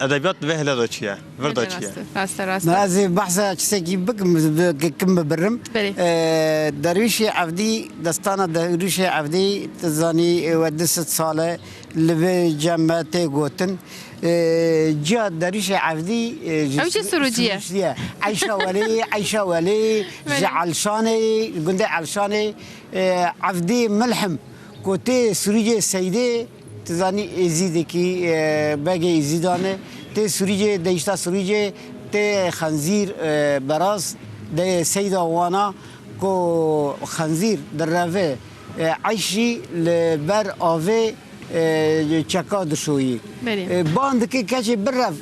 Edebiyat di vê hêla de çi ye? Virda çi ye? Rast e, rast e, rast e. Ma ez ê behsa çisekî bikim, bi-, kim bibirim. Belê. Ee, Derwîşê Evdî, destana Derwîşê Evdî, tu zanî, e, we du sed sal e, li vê cem me tê gotin. Ee, ciya Derwîşê Evdî, e, ji Ew jî Sur-, surûcî ye. Surûcî ye. Eyşa Welê, Eyşa Welê, ji Belê. Elşanê, gundê Elşanê, e, Evdî Milhim, ku tê Surûcê Seydê, tu zanî Êzîdekî, e, begê Êzîdan e, tê Surûcê, Deyşta Surûcê, tê Xenzîr, e, Beraz, dê Seyda Wana, ku Xenzîr direve, e, Eyşî li ber avê, e, çeka dişoyî. Belê. E, ban dike keçê birev,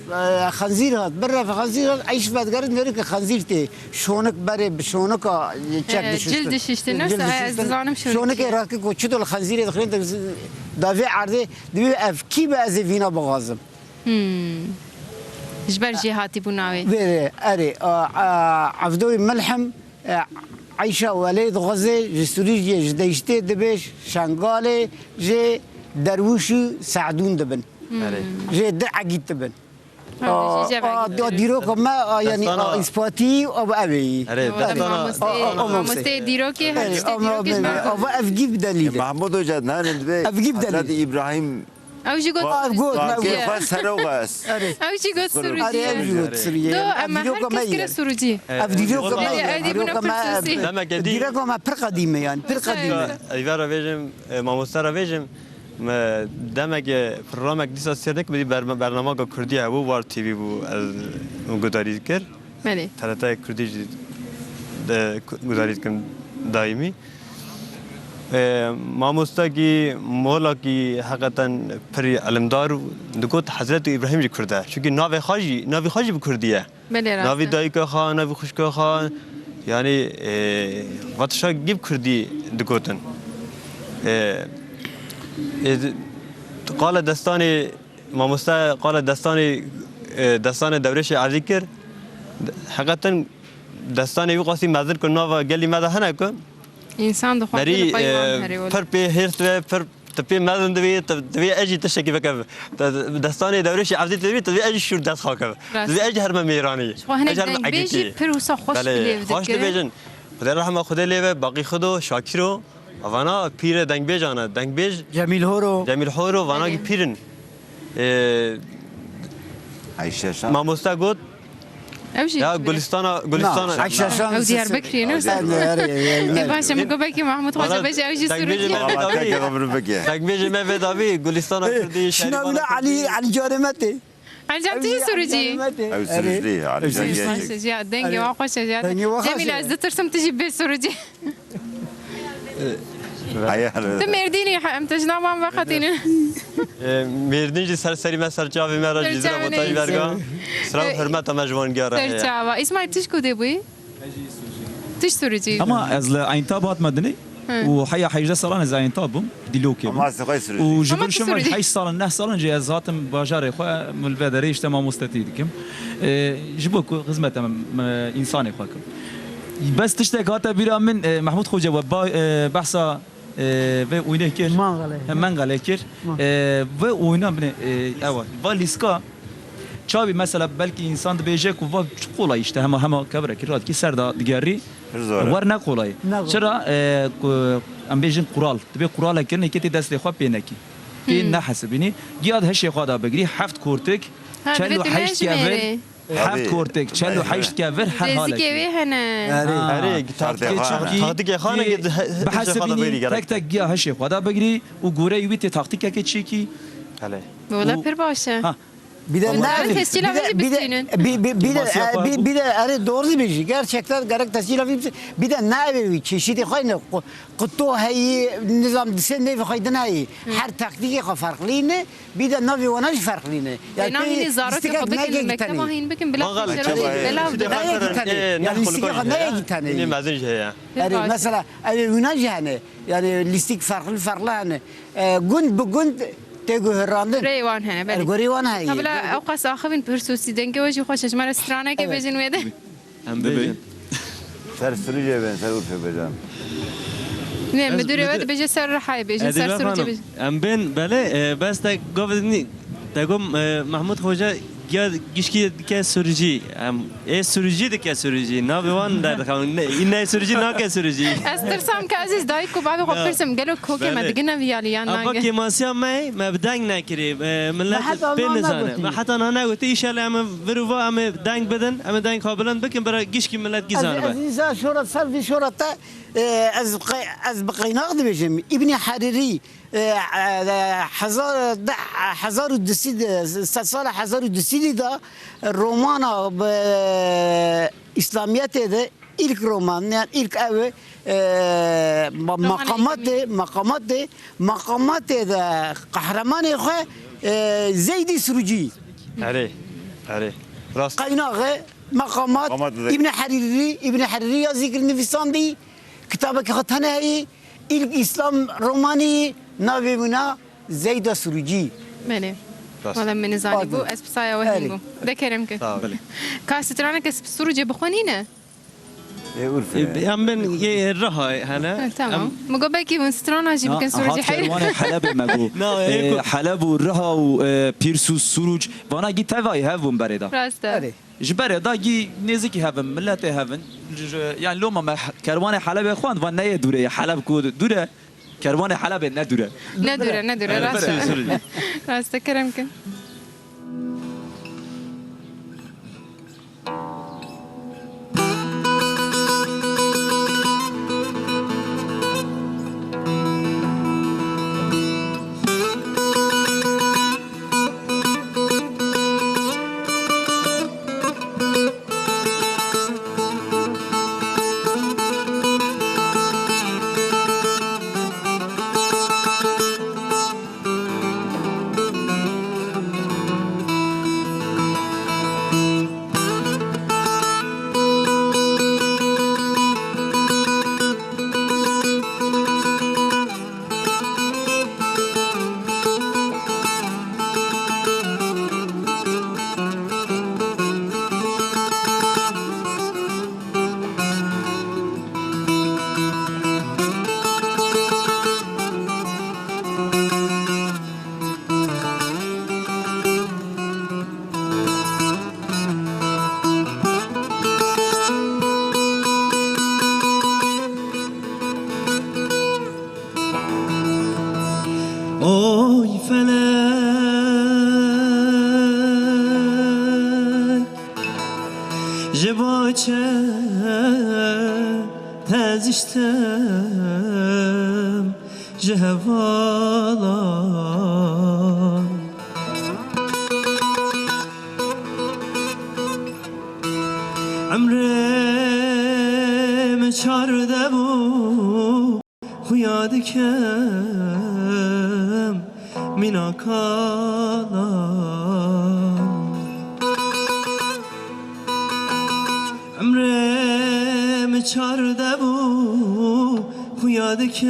e, Xenzîr hat, birev Xenzîr hat, Eyş vedigerin, nêrî ki Xenzîr tê. Şonik berê bi şonika çek Ee, dişiştin. Cil dişiştin, Cil wisa, dişiştin. Ez dizanim şonik Şonikê çi ye. Rakî ku çi dol Xenzîrê dixwîn, di-, davê erdê, divê ev kî be ez ê vîna bixwazim. Hmm. Ji ber jêhatî bû navê. Vê, vê, erê, a, a, Evdoyê Milhim, e, Eyşa Welê dixwaze, ji Sûrî jê, ji Deyştê dibê, Şengalê jê Derwûş û Se'dûn dibin. Hmm. Erê. Jê di egît dibin. Ha, A, dijî a, cevegî. A, dîroka me, a, yanî, Destana a, îspatî, a, ev ê yî. Erê, Erê. destana Mamostê, A, a, a, mamostê. Mamostê dîrokê, her Erê, tiştê ama dîrokê ji ber. Ama ev gî bi delîl e. Mahmud Hoca, nanin divê Ev gî bi delîl. Hazreti İbrahim Ew jî got Ev got, ev Surûcî got. ye. Xwe seroxa ez. Erê. Ew jî got Surûcî Erê, ye. ev jî got Surûcî ye. Do, Ev em dîroka her me kes ye. kire Surûcî. Ev dîroka me Erê, ye, ev dî bûne dîroka me, pirsûsî. Demek e dî- Dîroka me pir qedîm e, yanî, pir qedîm e. Eyvara vêjim, e, mamoste ra vêjim, me demek e, programek dîsa sêr nekim, dî berme-, bernamaka Kurdî hebû, War T V bû, ez gudarî kir. Belê. T R T Kurdî jî de ku-, gudarî dikim daîmî. E, mamostakî, molakî heqeten pir îlimdar û digot Hezretî Îbrahîm jî Kurd e. Çunkî navê xwe jî, navî xwe jî bi Kurdî ye. Belê, rast e. Navî dayika xwe, navî xwişka xwe, yanî, e, vatişa gî bi Kurdî digotin. E, e, qala destanê Mamoste qala destanê, e, destanê Dewrêşê Evdî kir. Heqeten destanê wî qasî mezin ku nava gelî me de hene ku Însan dixwaze berî, li pey wan e, herê wele. Pir pê hêrs dibe, pir tu pê mezin dibî, tu divê ez jî tiştekî bikim. Tu destanê Dewrêşê Evdî dibî, tu divê ez jî şûr dest xwe kim. Rast. Divê ez jî herime mêranî. Ji xwe hinek Ez jî herime dengbêjî egîtî. Pir wisa xweş Belê, bi lêv xweş dikirin. dibêjin. Xwedê rehma Xwedê lê be, Baqî Xido, Şakîro. Vana pîre dengbêjan e, dengbêj Cemîl Horo. Cemîl Horo, vana Belê. Pîr in. Ee, Ayşe Şah. Mamoste got, Ew jî ya Gulistana, Gulistana. Na, Ayşe Şah. Ew Diyarbekirî ne? Sen de, erê, erê, Ê, baş e, min got belkî Mahmud Xoca Valla, bêje ew jî dengbêjê Surûcî. me vê Valla, davî. Tek ev rû bike. Dengbêjê me vê davî, Gulistana Ee, Kurdî, Şina Şerîfana wîna Kurdî. Elî, Elî Canê me tê. Elî Can tî Surûcî. Ew Surûcî, Elî Can Surûcî. Baş e, jiya dengê wan xweş e, jiya. Dengê wan xweş e. Cemîl, ez ditirsim tu jî bê Surûcî. Heye, heye. Tu Mêrdînî, em te ji nav wan veqetînin. E, Mêrdîn jî ser serî me, ser çavê me re jî Ser çavê zira me. Sira û hurmeta me ji wan gere heye. Ser çava. Îsmaîl, tu ji ku dê bûyî? Tu ji Surûcî. Ama ez li Eyntab hatime dinê. Hı. Û heya hejdeh salan ez Eyntab bûm, dîlokê bûm. Ama ez xwe Surûcî. Û ji Ama vir tu şim Surûcî. Heşt salan, neh salan jî ez hatim bajarê xwe, min li vê derê işte mamostetî dikim. E, ji bo ku xizmeta me, me, însanê xwe kim. Bes tiştek hate bîra min, e, Mehmûd Xoce we ba-, e, behsa, e, vê oyunê kir. Mangalê. He, Mengalê kir. Ma- E, vê oyuna min, e, ewa, va lîska. Çavî mesela belkî însan dibêje ku va çi qolay işte hema, hema kevirekî radikî ser da digerî. Pir zor e. Wer ne qolay. Ne qolay. Çira, e, ku em bêjin qural. Dibê quralek kirin, yekê tê destê xwe pê nekî. Pê Hmm. nehesibînî. Giya di hişê xwe da bigirî, heft kortik, Ha, çel û divê tu heşt kevir. nejmêrî. Heft Tabii. Kortik, çel û heşt kevir her Lezikê halekî. Wê hene. Erê. Ha. Erê, Serdê taktîkê xwe çi-, hene. Taktîkê xwe hene Ki ki di he-, bi hişê xwe da hesibînî bêrî gerek. Tek tek giya hişê xwe da bigirî û goreyê wî tê taktîkekê çêkî. Hele. Wela Û pir baş e. Ha. Bir de Ama ne tescîla bir de, vê jî bir de, bistînin. Bir, bir, bir de, Masya e, bir, bir de, erê, doğru dibêjî. Gerçekten gerek tescîla vê bistînin. Bir de ne evê wî çeşîdê xwe ne. Qu-, quto heyî, nizam disê nêvê xwe din heyî. Hı. Her taktîkê xwe farklî ne. Bir de navê wana jî ferqlî ne. Yanî Lê navê pê nê zarokê lîstikek xwe bikin, nege mekteba gîtanê. Hîn bikin, bila Vallahi xeşerê, çaba ye. Bila Çaba ye. Nege gîtanê. Ee, Yanî ne lîstikek xulukayî xwe heye. Nege gîtanê. Yine mezin jî heye. Erê, Pir baş. Mesela, ev wina jî hene. Yanî lîstik ferqlî ferqlî hene. Ee, gund bi gund tê guhirandin. Rê wan hene, belê. Erê, gorê wan heye. Ha, bila ew qas axivîn pirsûsî dengê we jî xweş e. Ji me re stranekê Evet. bêjin wê de. Em bibin. Ser Sirûcê bên, ser Urfê bêjan. Ne, Ez müdürê we müdür- dibêje ser Rihayê bêjin, ser Edîbe Sirûcê Xanim, bêjin. Em bên belê, e, bes te gavê nî, te got, e, Mehmûd Xoca giya gişkî dike Sirûcî. Em, ê Sirûcî dike Sirûcî. Navê wan derdixin. Ne, î ne Sirûcî nake Sirûcî. Ez tirsam ke ez ê dayik û bavê xwe Ya. Pirsim, gelo kokê me Belê. digine vî alî yan Eva nage? Kêmasiya me, me bi deng nekirî. E, millet Me heta pê niha nizane. negotî. Me heta niha negotî. Înşallah em ê vir û va em ê deng bidin. Em ê deng xwe bilind bikin. Bira gişkî millet gî Ez, zanibe. ez însan şora ser vî şora te, e, ez qe-, ez bi qeynax dibêjim. Îbnî Herîrî, e, e, hezar, de, hezar û du sed, sed sala hezar û du sed de romana bi Îslamiyetê de ilk roman, yani ilk ew, e, ma-, Romanê maqamatê, maqamatê, maqamatê de qehremanê xwe, e, Zeydî Sirûcî. Erê, erê. Rast. Qeynaxê maqamat Maqamat de- Îbn Herîrî, Îbn Herîrî ya zîkir nivîsandî, kitabekî xwe tene heyî, ilk Îslam romanî navê wina Zeyda Sirûcî. Belê. Rast. Wala min nizanî bû, Pardon. ez bi saya we Erê. hîn bûm. De kerem ke. Sağ ol. Belê. Ka straneke Sirûcê bi xwe nîne? Ê, Urfe. E, em bên yê Riha hele. Ha, tamam. Em Mi got belkî hûn strana jî Ha, bikin Sirûcê hat heyr. kerwanê Helebê me got. Na, e, Ê, ku- Heleb û Riha û, e, Pîrs û Sirûc. Vana gî tevayî hev bûn berê de. Rast e. Erê. Ji berê da gî nêzikî hev in, miletê hev in. Ji, yani loma me he-, kerwanê Helebê xwend, van neyê dûrê ye, Heleb ku dûr e, kerwanê Helebê ne dûr e. Ne dûr e, ne dûr e, Evet, rast e. Sirûcê. Rast e, kerem ke. Oy felek, ji bo çi teziştim ji hevalan? Emrê min çar de bû, xuya dikim mîna kalan. Emrê min çar de bû, xuya dikim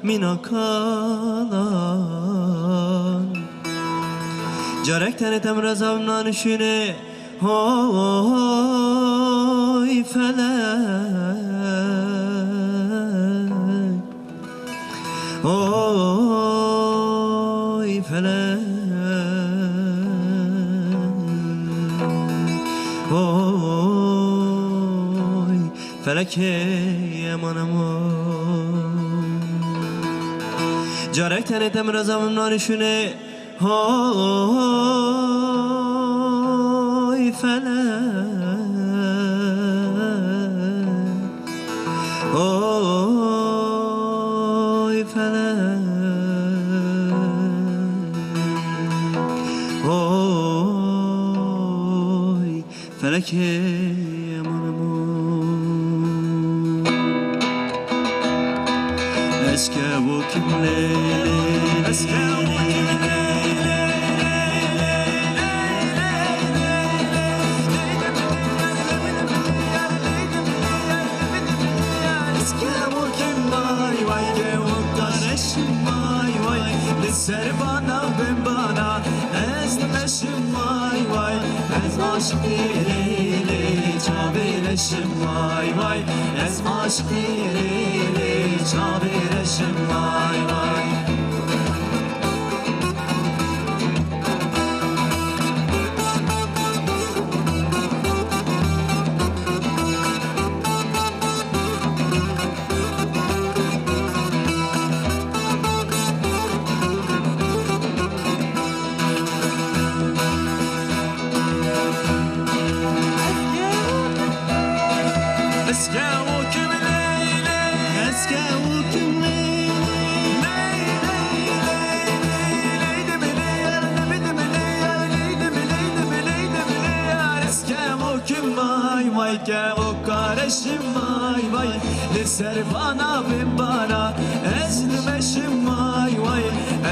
mîna kalan. Carek tenê te min re zabim nanişûnê, hoy felek, hoy felek, hoy felekê eman eman. Carek tenê te min re zabim nanişûnê, hoy felek, hoy felek, hoy felekê eman eman. Ez kevokim lê, lê, lê, ez kevokim lê, lê, lê, lê, lê, lê, lê, lê, lê, lê, lê. Ez kevokim vay vay, kevok kareşim vay vay, li ser bana bin bana, ez dimeşim vay vay, ez aşiqî lê, lê, Çavê reşim vay vay, ez aşqê lê lê çavê reşim vay vay. Vay vay kevoka reşim vay vay, li ser vana bimbara ez dimeşim vay vay.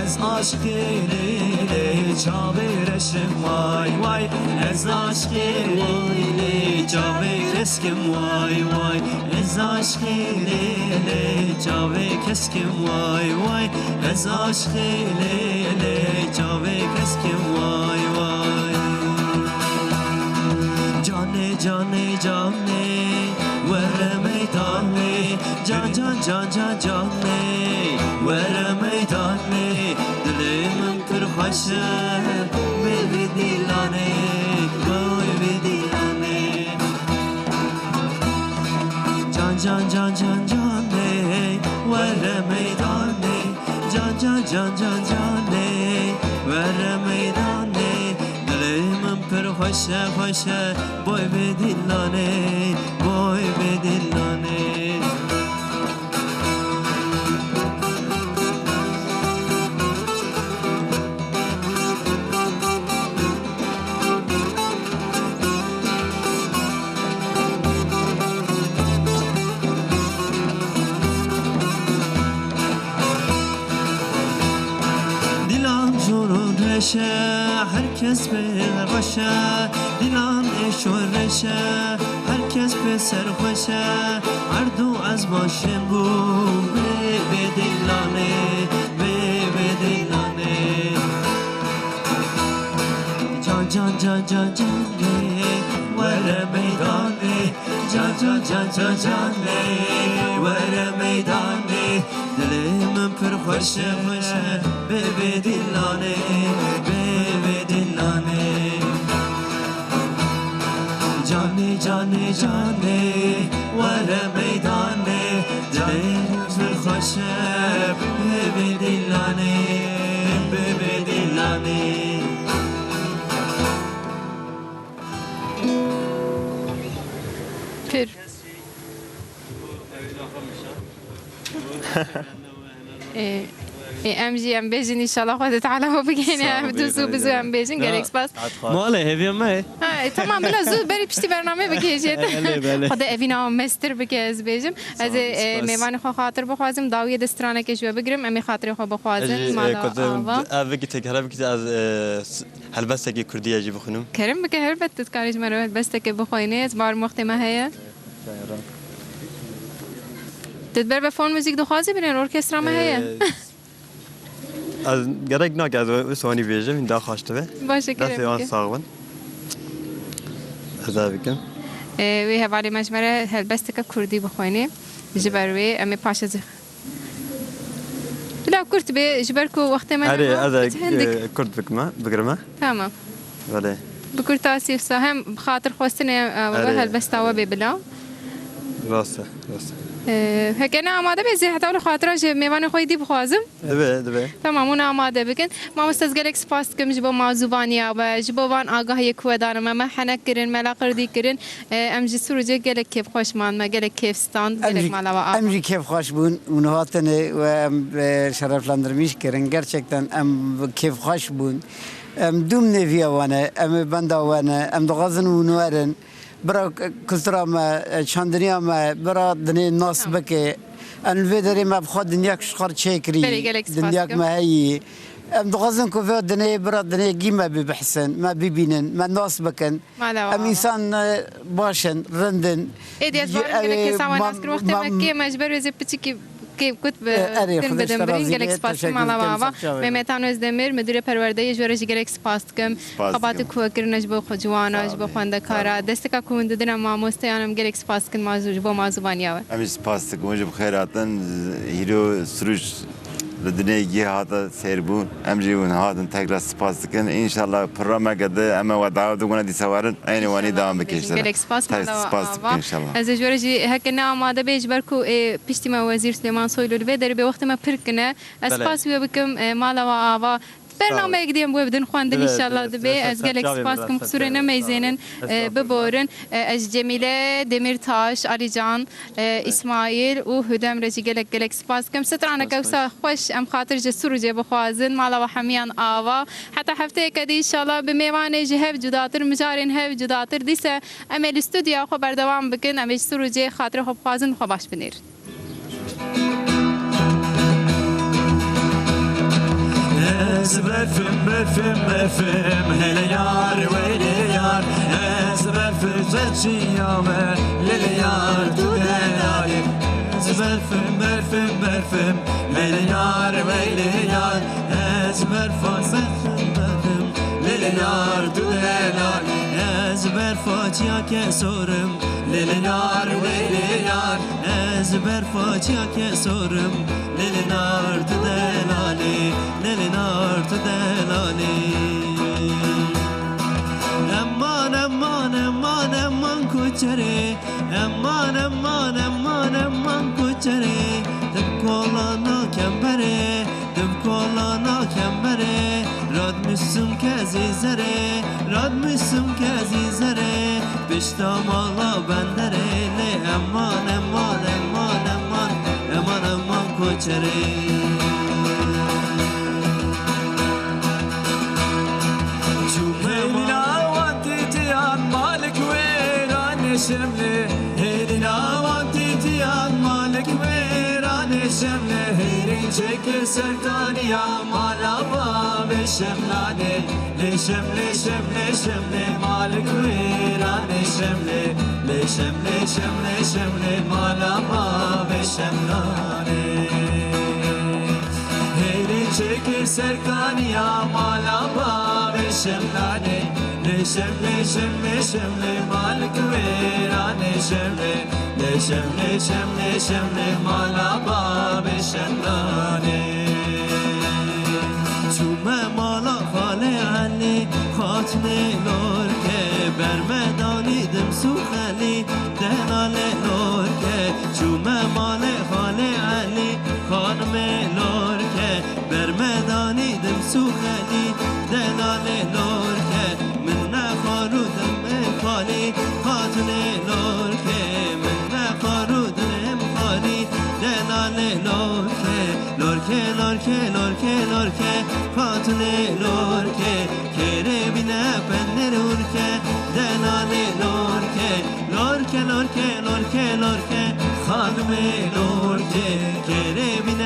Ez aşqê lê lê çavê reşim vay vay. Ez aşqê lê lê çavê keskim vay vay. Ez aşqê lê lê çavê keskim vay vay. Ez aşqê lê lê çavê keskim vay vay. Canê canê canê were meydanê. Can can can can canê were meydanê. Dilê min pir xweş e bê vê dîlanê. Vay vê dîlanê. Can can can can canê were meydanê. Can can can can canê were meydanê. Dilê min pir xweş e, xweş e. Boy bê dîlanê, boy bê dîlanê. Dîlan jor û reş e, her kes pê reş e. Dîlan êş û reş e, her kes pê serxweş e. Erd û ez başim bûm, bê bê dîlanê, bê bê dîlanê. Can can can can canê, were meydanê. Can can can can canê, were meydanê. Dilê min pir xweş e, xweş e, bê bê dîlanê, bê bê dîlanê. Canê canê canê, were meydanê. Dilê min pir xweş e, bê bê dîlanê, bê bê dîlanê. Pir. Ê, ê, em jî em bêjin, înşallah Xwedê Teala we bigihîne, em du zû bi zû em bêjin. Gelek spas. Male hêviya me. Ha, e, tamam, bila zû berî piştî bernameyê bigihîjê. Belê, belê. Xwedê evîna mestir bike, ez bêjim. Ez ê, e, mêvanê xwe xatir bixwazim, dawiyê de stranekê ji we bigirim, em ê xatirê xwe bixwazin. Mala ava. Ev bikî têkere bikî ez, e, s-, helbestekî kurdî ye jî bixwînim. Kerem bike, helbet tu dikarî ji me re helbestekê bixwînî. Ez bawerim wextê me heye. Tu di ber ve fon muzîk dixwazî, birên orkestra me heye. E, ez gerek nake ez wisa wanî bêjim, hîn daxwaş dibe. Baş e, kerem bike. Destê wan sax bin. Ez ev bikim. E, wê hevalê me ji me re helbesteke kurdî bixwînî. Ji ber wê em ê paşê zî Bila kurt bê, ji ber ku wextê me niha, ez ê, hindik, e, kurt bikime, bigirime. Tamam. Belê. Bi kurtasî wisa hem bi xatir xwestinê, e, erê, helbesta we bê bila. Rast e, rast e. E, heke ne amade be, zê heta wilo xatira ji mêvanê xwe yê dî bixwazim. Dibe, dibe. Tamam, hûn amade bikin. Mamoste, ez gelek spas dikim ji bo mazûvaniya we, ji bo van agahiyê ku we dane me, me henek kirin, me laqir dî kirin. E, em ji Sûrûcê gelek kêfxweş man, me gelek kêf stand, gelek mala we ava. Em jî kêfxweş bûn hûn hatinê we em, e, şereflendirmîş kirin. Gerçekten em kêfxweş bûn. Em dûm nêviya we ne, em ê benda we ne, em dixwazin hûn werin. Bira kultura me, e, çandiniya me, bira dinê nas bike. Em li vê derê me bi xwe dinyak ji xwe çêkirî. Belê, gelek spas dikim. Dinyak me heyî. Em dixwazin ku vê dinê bira dinê gî me bibihsin, me bibînin, me nas bikin. Mala we ava. Em însan, e, baş in, rind in. Êdî ez bawerim gelek kesa we nas kir. Wextê me kêm e, ji ber wê ez ê piçikî kêfkut bi Erê, din Xwedê bidin te birîn. Gelek spas dikim mala we ava. Mehmetan Özdemir, Müdürê Perwerdeyê, ji we re jî gelek spas dikim. Spas dikim. Xebatê ku we kirine ji bo xwe ciwana, ji bo xwendekara, desteka ku hûn didine mamosteyan, em gelek spas dikin ma-, ji bo mazûvaniya we. Em jî spas dikin, hûn jî bi xêr hatin. Hîro Suruç li dinê gî hate sêrbûn. Em jî hûn hatin tekrar spas dikin. Înşallah programeke di em ê we davet bikine dîsa werin. Eynî wenî devam bike işte. Gelek spas mala we ava. Spas dikin înşallah. Ez ê ji we re jî heke ne amade bê, ji ber ku, ê, piştî me Wezîr Silêman Soylu li vê derê bê, wextê me pir kine. Ez spas wê bikim, e, mala we ava. Bernameyek dî em wê bidin xwendin, înşallah dibe. Ez gelek spas kim, qisûrê nemeyzênin, e, biborin. E, ez Cemîle, Demirtaş, Alican, e, Îsmaîl û Hudem re jî gelek gelek spas kim. Straneke wisa xweş em xatir ji Sûrûcê bixwazin. Mala we hemiyan ava. Heta hefteyeke dî înşallah bi mêvanê ji hev cudatir, mijarên hev cudatir. Dîse em ê li stûdyoya xwe berdewam bikin. Em ê ji Sûrûcê xatirê xwe bixwazin, xwe baş binêrin. Ez berfim, berfim, berfim, hele yar, weyle yar. Ez berfim, zerçiya me, lele yar, tu delalî. Ez berfim, berfim, berfim, hele yar, weyle yar. Ez berfim, berfim, berfim, lele yar, tu delalî. Ez berfa çiya ke sorim, lele yar, weyle yar. Ez berfa çiya ke sorim, lele nar tu delalî, lele nar tu delalî. Eman, eman, eman, eman koçerê. Eman, eman, eman, eman koçerê. Tim kolana kemberê. Tim kolana kemberê, radmişim kezî zerê, radmişim kezî zerê, pişta mala benderê lê eman, eman, eman, eman, eman, eman koçerê. Çûme mala wan tîtiyan malik wêranê şemlê, hêdî lawan tîtiyan malik wêranê şemlê, hêrî çekir serkaniya mala bavê şemlanê. Lê şemlê, şemlê, şemlê malik wêranê şemlê. Lê şemlê, şemlê, şemlê mala bavê şemlanê. Hêrî çekir serkaniya mala bavê şemlanê. Lê şemlê, şemlê, şemlê malik wêranê şemlê. Lê şemlê, şemlê, şemlê mala bavê şemlanê. Çûme mala xalê Elî, xatnê lorke, berme danî dim sûxelî, delalê lorke. Çûme malê xalê Elî, xanimê lorke, berme danî dim sûxelî, delalê lorke. Min ne xar û dim ê xalî, xatnê lorke. Min ne xar û dim xalî, delalê lorke. Lorke, lorke, lorke, lorke, xatnê lorke. Kêrê bîne pendir hurke, delalê lorke. Lorke, lorke, lorke, lorke, xanimê lorke. Kêrê bîne